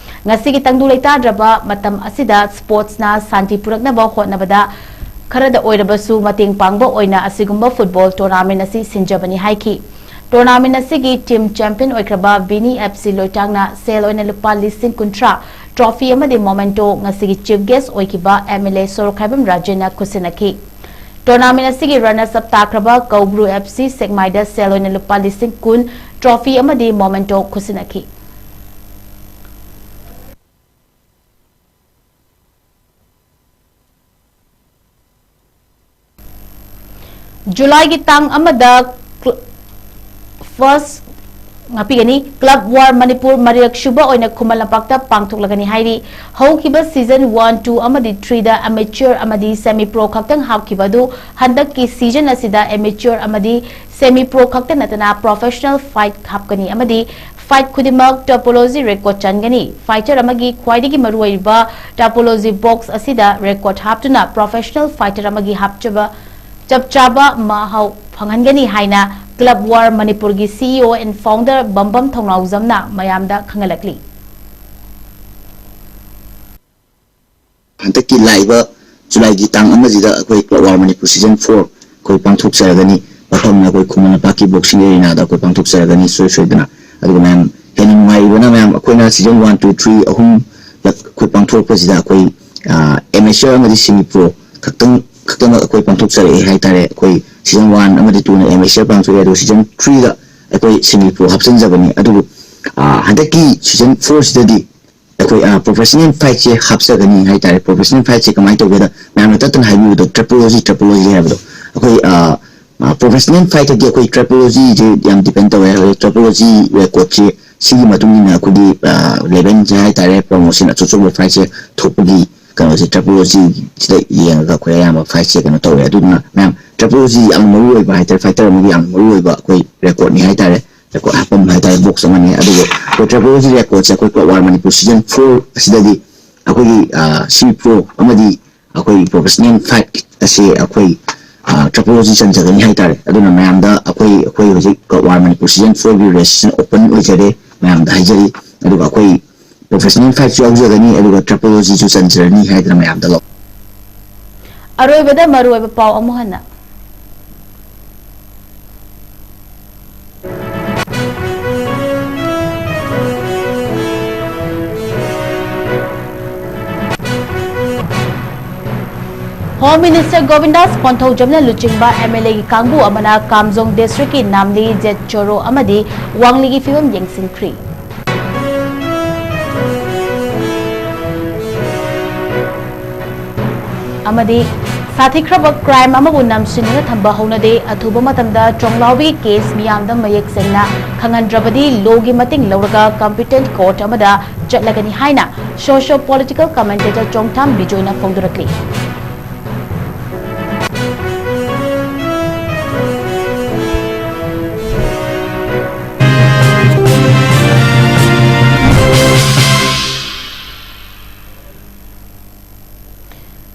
ꯉꯁꯤꯒꯤ ꯇꯪꯗꯨ ꯂꯩꯇꯥꯗ꯭ꯔꯕ ꯃꯇꯝ ꯑꯁꯤꯗ ꯁ꯭ꯄꯣꯔꯠꯁꯅ ꯁꯥꯟꯇꯤ ꯄꯨꯔꯛꯅꯕ ꯍꯣꯠꯅꯕꯗ ꯈꯔꯗ ꯑꯣꯏꯔꯕꯁꯨ ꯃꯇꯦꯡ ꯄꯥꯡꯕ ꯑꯣꯏꯅ ꯑꯁꯤꯒꯨꯝꯕ ꯐꯨꯠꯕꯣꯜ ꯇꯣꯔꯅꯥꯃꯦꯟꯠ ꯑꯁꯤ ꯁꯤꯟꯖꯕꯅꯤ ꯍꯥꯏꯈꯤ꯫ ꯇꯣꯔꯅꯥꯃꯦꯟꯠ ꯑꯁꯤꯒꯤ ꯇꯤꯝ ꯆꯦꯝꯄꯤꯌꯟ ꯑꯣꯏꯈ꯭ꯔꯕ ꯕꯤꯅꯤ ꯑꯦꯐ ꯁꯤ ꯂꯣꯏꯇꯥꯡꯅ ꯁꯦꯜ ꯑꯣꯏꯅ ꯂꯨꯄꯥ ꯂꯤꯁꯤꯡ ꯀꯨꯟꯊ꯭ꯔꯥ, ꯇ꯭ꯔꯣꯐꯤ ꯑꯃꯗꯤ ꯃꯣꯃꯦꯟꯇꯣ ꯉꯁꯤꯒꯤ ꯆꯤꯐ ꯒꯦꯁ꯭ꯠ ꯑꯣꯏꯈꯤꯕ M L A Sorokhaibam ꯔꯥꯖꯦꯟꯅ ꯈꯨꯠꯁꯤꯟꯅꯈꯤ꯫ Tournament ꯑꯁꯤꯒꯤ ꯔꯅꯔꯁ ꯑꯞ ꯇꯥꯈ꯭ꯔꯕ ꯀꯧꯕ꯭ꯔꯨ ꯑꯦꯐ ꯁꯤ ꯁꯦꯛꯃꯥꯏꯗ ꯁꯦꯜ ꯑꯣꯏꯅ ꯂꯨꯄꯥ ꯂꯤꯁꯤꯡ ꯀꯨꯟ, ꯇ꯭ꯔꯣꯐꯤ ꯑꯃꯗꯤ ꯃꯣꯃꯦꯟꯇꯣ ꯈꯨꯠꯁꯤꯟꯅꯈꯤ꯫ ꯖꯨꯂꯥꯏꯒꯤ ꯇꯥꯡ ꯑꯃꯗ ꯀ꯭ꯂ-, ꯐꯥꯔꯁ, ꯉꯥꯛꯄꯤꯒꯅꯤ, ꯀ꯭ꯂꯕ ꯋꯥꯔ ꯃꯅꯤꯄꯨꯔ ꯃꯔꯤꯔꯛ ꯁꯨꯕ ꯑꯣꯏꯅ ꯈꯨꯃꯟ ꯂꯝꯄꯥꯛꯇ ꯄꯥꯡꯊꯣꯛꯂꯒꯅꯤ ꯍꯥꯏꯔꯤ꯫ ꯍꯧꯈꯤꯕ ꯁꯤꯖꯟ ꯋꯥꯟ, ꯇꯨ ꯑꯃꯗꯤ ꯊ꯭ꯔꯤꯗ ꯑꯦꯃꯦꯆꯔ ꯑꯃꯗꯤ ꯁꯦꯃꯤ ꯄ꯭ꯔꯣ ꯈꯛꯇꯪ ꯍꯥꯞꯈꯤꯕ ꯑꯗꯨ ꯍꯟꯗꯛꯀꯤ ꯁꯤꯖꯟ ꯑꯁꯤꯗ ꯑꯦꯃꯦꯆꯔ ꯑꯃꯗꯤ ꯁꯦꯃꯤ ꯄ꯭ꯔꯣ ꯈꯛꯇ ꯅꯠꯇꯅ ꯄ꯭ꯔꯣꯐꯦꯁꯅꯦꯜ ꯐꯥꯏꯠ ꯍꯥꯞꯀꯅꯤ ꯑꯃꯗꯤ ꯐꯥꯏꯠ ꯈꯨꯗꯤꯡꯃꯛ ꯇꯣꯄꯣꯂꯣꯖꯤ ꯔꯦꯀꯣꯔꯗ ꯆꯟꯒꯅꯤ꯫ ꯐꯥꯏꯇꯔ ꯑꯃꯒꯤ ꯈ꯭ꯋꯥꯏꯗꯒꯤ ꯃꯔꯨꯑꯣꯏꯕ ꯇꯣꯄꯣꯂꯣꯖꯤ ꯕꯣꯛꯁ ꯑꯁꯤꯗ ꯔꯦꯀꯣꯔꯗ ꯍꯥꯞꯇꯨꯅ ꯄ꯭ꯔꯣꯐꯦꯁꯅꯦꯜ ꯐꯥꯏꯇꯔ ꯑꯃꯒꯤ ꯍꯥꯞꯆꯕ ꯆꯞ ꯆꯥꯕ ꯃꯍꯥꯎ ꯐꯪꯍꯟꯒꯅꯤ ꯍꯥꯏꯅ ꯀ꯭ꯂꯕ ꯋꯥꯔ ꯃꯅꯤꯄꯨꯔꯒꯤ ꯁꯤ ꯏ ꯑꯣ ꯑꯦꯟ ꯐꯥꯎꯟꯗꯔ ꯕꯝꯕꯝ ꯊꯧꯅꯥꯎꯖꯝꯅ ꯃꯌꯥꯝꯗ ꯈꯪꯍꯜꯂꯛꯂꯤ꯫ ꯍꯟꯗꯛꯀꯤ ꯂꯥꯛꯏꯕ ꯖꯨꯂꯥꯏꯒꯤ ꯇꯥꯡ ꯑꯃꯁꯤꯗ ꯑꯩꯈꯣꯏ club war Manipur season four ꯑꯩꯈꯣꯏ ꯄꯥꯡꯊꯣꯛꯆꯔꯒꯅꯤ꯫ ꯃꯐꯝꯅ ꯑꯩꯈꯣꯏ ꯈꯨꯃꯟ ꯂꯝꯄꯥꯛꯀꯤ ꯕꯣꯛꯁꯤꯡ ꯑꯦꯔꯦꯅꯥꯗ ꯑꯩꯈꯣꯏ ꯄꯥꯡꯊꯣꯛꯆꯔꯒꯅꯤ ꯁꯣꯏ ꯁꯣꯏꯗꯅ꯫ ꯑꯗꯨꯒ ꯃꯌꯥꯝ ꯍꯦꯟꯅ ꯅꯨꯡꯉꯥꯏꯔꯤꯕꯅ ꯃꯌꯥꯝ ꯑꯩꯈꯣꯏꯅ ꯁꯤꯖꯟ ꯋꯥꯟ, ꯇꯨ, ꯊ꯭ꯔꯤ ꯑꯍꯨꯝ ꯑꯩꯈꯣꯏ ꯄꯥꯡꯊꯣꯔꯛꯄꯁꯤꯗ ꯑꯩꯈꯣꯏ, ꯑ, ꯑꯦꯃꯦꯆꯔ ꯑꯃꯗꯤ ꯁꯦꯃꯤ ꯄ꯭ꯔꯣ ꯈꯛꯇꯪ, ꯈꯛꯇꯃꯛ ꯑꯩꯈꯣꯏ ꯄꯥꯡꯊꯣꯛꯆꯔꯛꯑꯦ ꯍꯥꯏꯇꯥꯔꯦ꯫ ꯑꯩꯈꯣꯏ ꯁꯤꯖꯟ ꯋꯥꯟ ꯑꯃꯗꯤ ꯇꯨꯅ ꯑꯦꯃꯦꯆꯔ ꯄꯥꯡꯊꯣꯛꯑꯦ, ꯑꯗꯨꯒ ꯁꯤꯖꯟ ꯊ꯭ꯔꯤꯗ ꯑꯩꯈꯣꯏ ꯁꯦꯃꯤ ꯄ꯭ꯔꯣ ꯍꯥꯞꯆꯤꯟꯖꯕꯅꯤ꯫ ꯑꯗꯨꯕꯨ, ꯑ, ꯍꯟꯗꯛꯀꯤ ꯁꯤꯖꯟ ꯐꯣꯔꯁꯤꯗꯗꯤ ꯑꯩꯈꯣꯏ, ꯑ, ꯄ꯭ꯔꯣꯐꯦꯁꯅꯦꯜ ꯐꯥꯏꯠꯁꯦ ꯍꯥꯞꯆꯒꯅꯤ ꯍꯥꯏꯇꯥꯔꯦ꯫ ꯄ꯭ꯔꯣꯐꯦꯁꯅꯦꯜ ꯐꯥꯏꯠꯁꯦ ꯀꯃꯥꯏꯅ ꯇꯧꯒꯦꯗ, ꯃꯌꯥꯝꯅ ꯇꯠꯇꯅ ꯍꯥꯏꯕꯤꯕꯗꯣ, ꯇ꯭ꯔꯦꯄꯣꯂꯣꯖꯤ, ꯇ꯭ꯔꯦꯄꯣꯂꯣꯖꯤ ꯍꯥꯏꯕꯗꯣ꯫ ꯑꯩꯈꯣꯏ, ꯑ, ꯑ, ꯄ꯭ꯔꯣꯐꯦꯁꯅꯦꯜ ꯐꯥꯏꯠꯇꯗꯤ ꯑꯩꯈꯣꯏ ꯇ꯭ꯔꯦꯄꯣꯂꯣꯖꯤꯁꯦ ꯌꯥꯝ ꯗꯤꯄꯦꯟ ꯇꯧꯋꯦ꯫ ꯑꯩꯈꯣꯏ ꯇ꯭ꯔꯦꯄꯣꯂꯣꯖꯤ ꯔꯦꯀꯣꯔꯠꯁꯦ ꯁꯤꯒꯤ ꯃꯇꯨꯡ ꯏꯟꯅ ꯑꯩꯈꯣꯏꯒꯤ, ꯑ, ꯂꯦꯚꯦꯜꯁꯦ ꯍꯥꯏꯇꯥꯔꯦ, ꯄ꯭ꯔꯣꯃꯣꯁꯟ ꯑꯆꯧ ꯑꯆꯧꯕ ꯐꯥꯏꯠꯁꯦ ꯊꯣꯛꯄꯒꯤ ꯀꯩꯅꯣꯁꯦ, ꯇ꯭ꯔꯦꯄꯣꯂꯣꯖꯤꯁꯤꯗ ꯌꯦꯡꯉꯒ ꯑꯩꯈꯣꯏ ꯑꯌꯥꯝꯕ ꯐꯥꯏꯠꯁꯦ ꯀꯩꯅꯣ ꯇꯧꯋꯦ꯫ ꯑꯗꯨꯗꯨꯅ ꯃꯌꯥꯝ, ꯇ꯭ꯔꯦꯄꯣꯂꯣꯖꯤ ꯌꯥꯝ ꯃꯔꯨ ꯑꯣꯏꯕ ꯍꯥꯏꯇꯥꯔꯦ, ꯐꯥꯏꯇꯔ ꯑꯃꯒꯤ ꯌꯥꯝ ꯃꯔꯨ ꯑꯣꯏꯕ ꯑꯩꯈꯣꯏ ꯔꯦꯀꯣꯔꯠꯅꯤ ꯍꯥꯏꯇꯥꯔꯦ꯫ ꯔꯦꯀꯣꯔꯠ ꯍꯥꯞꯐꯝ ꯍꯥꯏꯇꯥꯔꯦ, ꯕꯣꯛꯁ ꯑꯃꯅꯤ꯫ ꯑꯗꯨꯒ ꯑꯩꯈꯣꯏ ꯇ꯭ꯔꯦꯄꯣꯂꯣꯖꯤ ꯔꯦꯀꯣꯔꯠꯁꯦ ꯑꯩꯈꯣꯏ club war Manipur season four ꯑꯁꯤꯗꯗꯤ ꯑꯩꯈꯣꯏꯒꯤ, ꯑ, ꯁꯤ ꯄ꯭ꯔꯣ ꯑꯃꯗꯤ ꯑꯩꯈꯣꯏꯒꯤ ꯄ꯭ꯔꯣꯐꯦꯁꯅꯦꯜ ꯐꯥꯏꯠ ꯑꯁꯤ ꯑꯩꯈꯣꯏ, ꯑ, ꯇ꯭ꯔꯦꯄꯣꯂꯣꯖꯤ ꯆꯟꯖꯒꯅꯤ ꯍꯥꯏꯇꯥꯔꯦ꯫ ꯑꯗꯨꯅ ꯃꯌꯥꯝꯗ ꯑꯩꯈꯣꯏ, ꯑꯩꯈꯣꯏ ꯍꯧꯖꯤꯛ ꯀ꯭ꯂꯕ ꯋꯥꯔ ꯃꯅꯤꯄꯨꯔ ꯁꯤꯖꯟ ꯐꯣꯔꯒꯤ ꯔꯦꯖꯤꯁꯇ꯭ꯔꯦꯁꯟ ꯑꯣꯄꯟ ꯑꯣꯏꯖꯔꯦ, ꯃꯌꯥꯝꯗ ꯍꯥꯏꯖꯔꯤ꯫ ꯑꯗꯨꯒ ꯑꯩꯈꯣꯏ ꯄ꯭ꯔꯣꯐꯦꯁꯅꯦꯜ ꯐꯥꯏꯠꯁꯨ ꯌꯥꯎꯖꯒꯅꯤ, ꯑꯗꯨꯒ ꯇ꯭ꯔꯄꯣꯂꯣꯖꯤꯁꯨ ꯆꯟꯖꯔꯅꯤ ꯍꯥꯏꯗꯅ ꯃꯌꯥꯝꯗ ꯂꯧ꯫ ꯑꯔꯣꯏꯕꯗ ꯃꯔꯨꯑꯣꯏꯕ ꯄꯥꯎ ꯑꯃꯨꯛ ꯍꯟꯅ꯫ Home Minister Govinddas ꯄꯣꯟꯊꯧꯖꯝꯅ ꯂꯨꯆꯤꯡꯕ M L A ꯒꯤ ꯀꯥꯡꯕꯨ ꯑꯃꯅ ꯀꯥꯝꯖꯣꯡ district ꯀꯤ ꯅꯥꯝꯂꯤ, ꯖꯦꯠꯆꯣꯔꯣ ꯑꯃꯗꯤ ꯋꯥꯡꯂꯤꯒꯤ ꯐꯤꯕꯝ ꯌꯦꯡꯁꯤꯟꯈ꯭ꯔꯤ꯫ ꯑꯃꯗꯤ ꯁꯥꯊꯤꯈ꯭ꯔꯕ crime ꯑꯃꯕꯨ ꯅꯝꯁꯤꯟꯗꯨꯅ ꯊꯝꯕ ꯍꯧꯅꯗꯦ, ꯑꯊꯨꯕ ꯃꯇꯝꯗ ꯆꯣꯡꯂꯥꯎꯕꯤꯒꯤ case ꯃꯤꯌꯥꯝꯗ ꯃꯌꯦꯛ ꯁꯦꯡꯅ ꯈꯪꯍꯟꯗ꯭ꯔꯕꯗꯤ law ꯒꯤ ꯃꯇꯦꯡ ꯂꯧꯔꯒ competent court ꯑꯃꯗ ꯆꯠꯂꯒꯅꯤ ꯍꯥꯏꯅ socio political commentator ꯆꯣꯡꯊꯥꯝ ꯕꯤꯖꯣꯏꯅ ꯐꯣꯡꯗꯣꯔꯛꯂꯤ꯫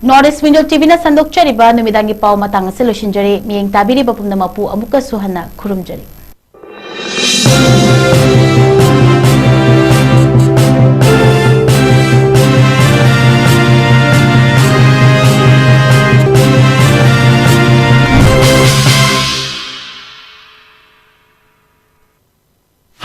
North East Window T V ꯅ ꯁꯟꯗꯣꯛꯆꯔꯤꯕ ꯅꯨꯃꯤꯗꯥꯡꯒꯤ ꯄꯥꯎ ꯃꯇꯥꯡ ꯑꯁꯤ ꯂꯣꯏꯁꯤꯟꯖꯔꯦ꯫ ꯃꯤꯠꯌꯦꯡ ꯇꯥꯕꯤꯔꯤꯕ ꯄꯨꯝꯅꯃꯛꯄꯨ ꯑꯃꯨꯛꯀꯁꯨ ꯍꯟꯅ ꯈꯨꯔꯨꯝꯖꯔꯤ꯫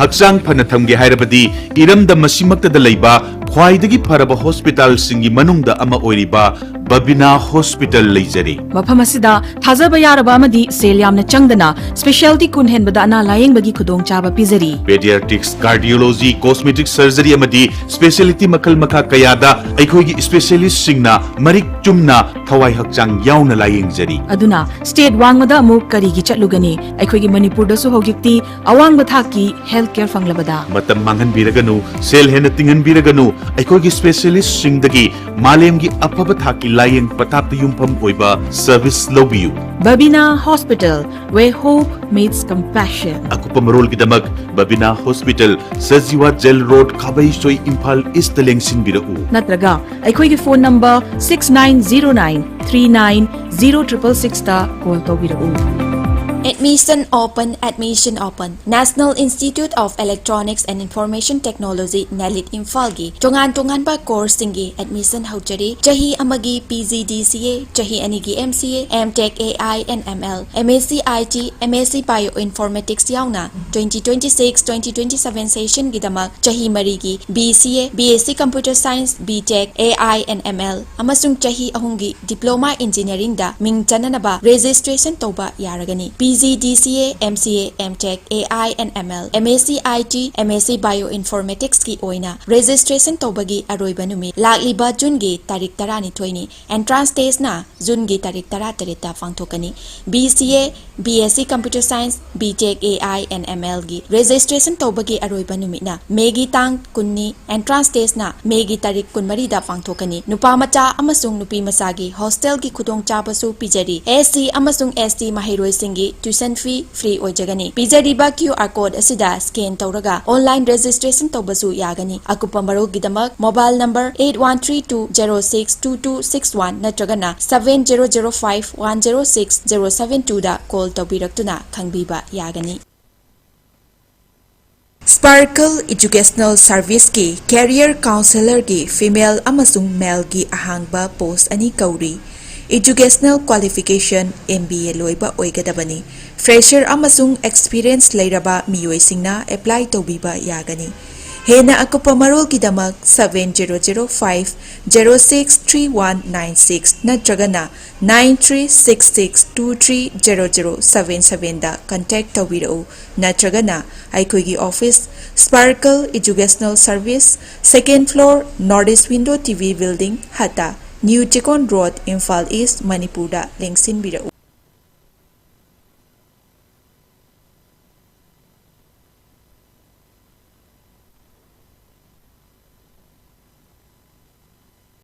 ꯍꯛꯆꯥꯡ ꯐꯅ ꯊꯝꯒꯦ ꯍꯥꯏꯔꯕꯗꯤ ꯏꯔꯝꯗꯝ ꯑꯁꯤꯃꯛꯇꯗ ꯂꯩꯕ ꯈ꯭ꯋꯥꯏꯗꯒꯤ ꯐꯔꯕ ꯍꯣꯁꯄꯤꯇꯥꯜꯁꯤꯡꯒꯤ ꯃꯅꯨꯡꯗ ꯑꯃ ꯑꯣꯏꯔꯤꯕ ꯕꯕꯤꯅꯥ ꯍꯣꯁꯄꯤꯇꯥꯜ ꯂꯩꯖꯔꯤ꯫ ꯃꯐꯝ ꯑꯁꯤꯗ ꯊꯥꯖꯕ ꯌꯥꯔꯕ ꯑꯃꯗꯤ ꯁꯦꯜ ꯌꯥꯝꯅ ꯆꯪꯗꯅ specialty ꯀꯨꯟ ꯍꯦꯟꯕꯗ ꯑꯅꯥ ꯂꯥꯌꯦꯡꯕꯒꯤ ꯈꯨꯗꯣꯡꯆꯥꯕ ꯄꯤꯖꯔꯤ꯫ Pediatrics, cardiology, cosmetic surgery ꯑꯃꯗꯤ specialty ꯃꯈꯜ ꯃꯈꯥ ꯀꯌꯥꯗ ꯑꯩꯈꯣꯏꯒꯤ specialistꯁꯤꯡꯅ ꯃꯔꯤꯛ ꯆꯨꯝꯅ ꯊꯋꯥꯏ ꯍꯛꯆꯥꯡ ꯌꯥꯎꯅ ꯂꯥꯌꯦꯡꯖꯔꯤ꯫ ꯑꯗꯨꯅ state ꯋꯥꯡꯃꯗ ꯑꯃꯨꯛ ꯀꯔꯤꯒꯤ ꯆꯠꯂꯨꯒꯅꯤ? ꯑꯩꯈꯣꯏꯒꯤ ꯃꯅꯤꯄꯨꯔꯗꯁꯨ ꯍꯧꯖꯤꯛꯇꯤ ꯑꯋꯥꯡꯕ ꯊꯥꯛꯀꯤ health care ꯐꯪꯂꯕꯗ꯫ ꯃꯇꯝ ꯃꯥꯡꯍꯟꯕꯤꯔꯒꯅꯨ, ꯁꯦꯜ ꯍꯦꯟꯅ ꯇꯤꯡꯍꯟꯕꯤꯔꯒꯅꯨ, ꯑꯩꯈꯣꯏꯒꯤ specialistꯁꯤꯡꯗꯒꯤ ꯃꯥꯂꯦꯝꯒꯤ ꯑꯐꯕ ꯊꯥꯛꯀꯤ ꯂꯥꯌꯦꯡ ꯄꯊꯥꯞꯇ ꯌꯨꯝꯐꯝ ꯑꯣꯏꯕ service ꯂꯧꯕꯤꯌꯨ꯫ Babina Hospital, where hope meets compassion. ꯑꯀꯨꯞꯄ ꯃꯔꯣꯜꯒꯤꯗꯃꯛ Babina hospital, Sajiwa jail road, Khabeisoi, Imphal east ꯂꯦꯡꯁꯤꯟꯕꯤꯔꯛꯎ꯫ ꯅꯠꯇ꯭ꯔꯒ ꯑꯩꯈꯣꯏꯒꯤ phone number six nine zero nine three nine zero triple sixꯇ call ꯇꯧꯕꯤꯔꯛꯎ꯫ Admission open, admission open. National Institute of Electronics and Information Technology, NELIT, ꯏꯝꯐꯥꯜꯒꯤ ꯇꯣꯉꯥꯟ ꯇꯣꯉꯥꯟꯕ courseꯁꯤꯡꯒꯤ admission ꯍꯧꯖꯔꯤ꯫ ꯆꯍꯤ ꯑꯃꯒꯤ PGDCA, ꯆꯍꯤ ꯑꯅꯤꯒꯤ MCA, MTech AI and ML, MSc IT, MSc Bioinformatics ꯌꯥꯎꯅ twenty twenty-six twenty twenty-seven sessionꯒꯤꯗꯃꯛ ꯆꯍꯤ ꯃꯔꯤꯒꯤ BCA, BSc Computer Science, BTech AI and ML ꯑꯃꯁꯨꯡ ꯆꯍꯤ ꯑꯍꯨꯝꯒꯤ Diploma Engineeringꯗ ꯃꯤꯡ ꯆꯟꯅꯅꯕ registration ꯇꯧꯕ ꯌꯥꯔꯒꯅꯤ꯫ PGDCA, MCA, MTech, AI and ML, MSc IT, MSc Bioinformaticsꯀꯤ ꯑꯣꯏꯅ registration ꯇꯧꯕꯒꯤ ꯑꯔꯣꯏꯕ ꯅꯨꯃꯤꯠ ꯂꯥꯛꯂꯤꯕ Juneꯒꯤ ꯇꯥꯔꯤꯛ ꯇꯔꯥꯅꯤꯊꯣꯏꯅꯤ꯫ Entrance testꯅ Juneꯒꯤ ꯇꯥꯔꯤꯛ ꯇꯔꯥꯇꯔꯦꯠꯇ ꯄꯥꯡꯊꯣꯛꯀꯅꯤ꯫ BCA, BSc Computer Science, BTech AI and MLꯒꯤ registration ꯇꯧꯕꯒꯤ ꯑꯔꯣꯏꯕ ꯅꯨꯃꯤꯠꯅ Mayꯒꯤ ꯇꯥꯡ ꯀꯨꯟꯅꯤ꯫ Entrance testꯅ Mayꯒꯤ ꯇꯥꯔꯤꯛ ꯀꯨꯟꯃꯔꯤꯗ ꯄꯥꯡꯊꯣꯛꯀꯅꯤ꯫ ꯅꯨꯄꯥ ꯃꯆꯥ ꯑꯃꯁꯨꯡ ꯅꯨꯄꯤ ꯃꯆꯥꯒꯤ hostelꯒꯤ ꯈꯨꯗꯣꯡꯆꯥꯕꯁꯨ ꯄꯤꯖꯔꯤ꯫ SC ꯑꯃꯁꯨꯡ ST ꯃꯍꯩꯔꯣꯏꯁꯤꯡꯒꯤ tuition fee free ꯑꯣꯏꯖꯒꯅꯤ꯫ ꯄꯤꯖꯔꯤꯕ QR code ꯑꯁꯤꯗ scan ꯇꯧꯔꯒ online registration ꯇꯧꯕꯁꯨ ꯌꯥꯒꯅꯤ꯫ ꯑꯀꯨꯞꯄ ꯃꯔꯣꯜꯒꯤꯗꯃꯛ mobile number eight one three two zero six two two six one ꯅꯠꯇ꯭ꯔꯒꯅ seven zero zero five one zero six zero seven twoꯗ call ꯇꯧꯕꯤꯔꯛꯇꯨꯅ ꯈꯪꯕꯤꯕ ꯌꯥꯒꯅꯤ꯫ Sparkle Educational Serviceꯀꯤ Career Counsellorꯒꯤ female ꯑꯃꯁꯨꯡ maleꯒꯤ ꯑꯍꯥꯡꯕ post ꯑꯅꯤ ꯀꯧꯔꯤ꯫ Educational qualification MBA ꯂꯣꯏꯕ ꯑꯣꯏꯒꯗꯕꯅꯤ꯫ Fresher ꯑꯃꯁꯨꯡ experience ꯂꯩꯔꯕ ꯃꯤꯑꯣꯏꯁꯤꯡꯅ apply ꯇꯧꯕꯤꯕ ꯌꯥꯒꯅꯤ꯫ ꯍꯦꯟꯅ ꯑꯀꯨꯞꯄ ꯃꯔꯣꯜꯒꯤꯗꯃꯛ seven zero zero five zero six three one nine six ꯅꯠꯇ꯭ꯔꯒꯅ nine three six six two three zero zero seven sevenꯗ contact ꯇꯧꯕꯤꯔꯛꯎ, ꯅꯠꯇ꯭ꯔꯒꯅ ꯑꯩꯈꯣꯏꯒꯤ office, Sparkle Educational Service, second floor, North East Window TV Building, ꯍꯠꯇ, New Chikon Road, Imphal East, ꯃꯅꯤꯄꯨꯔꯗ ꯂꯦꯡꯁꯤꯟꯕꯤꯔꯛꯎ꯫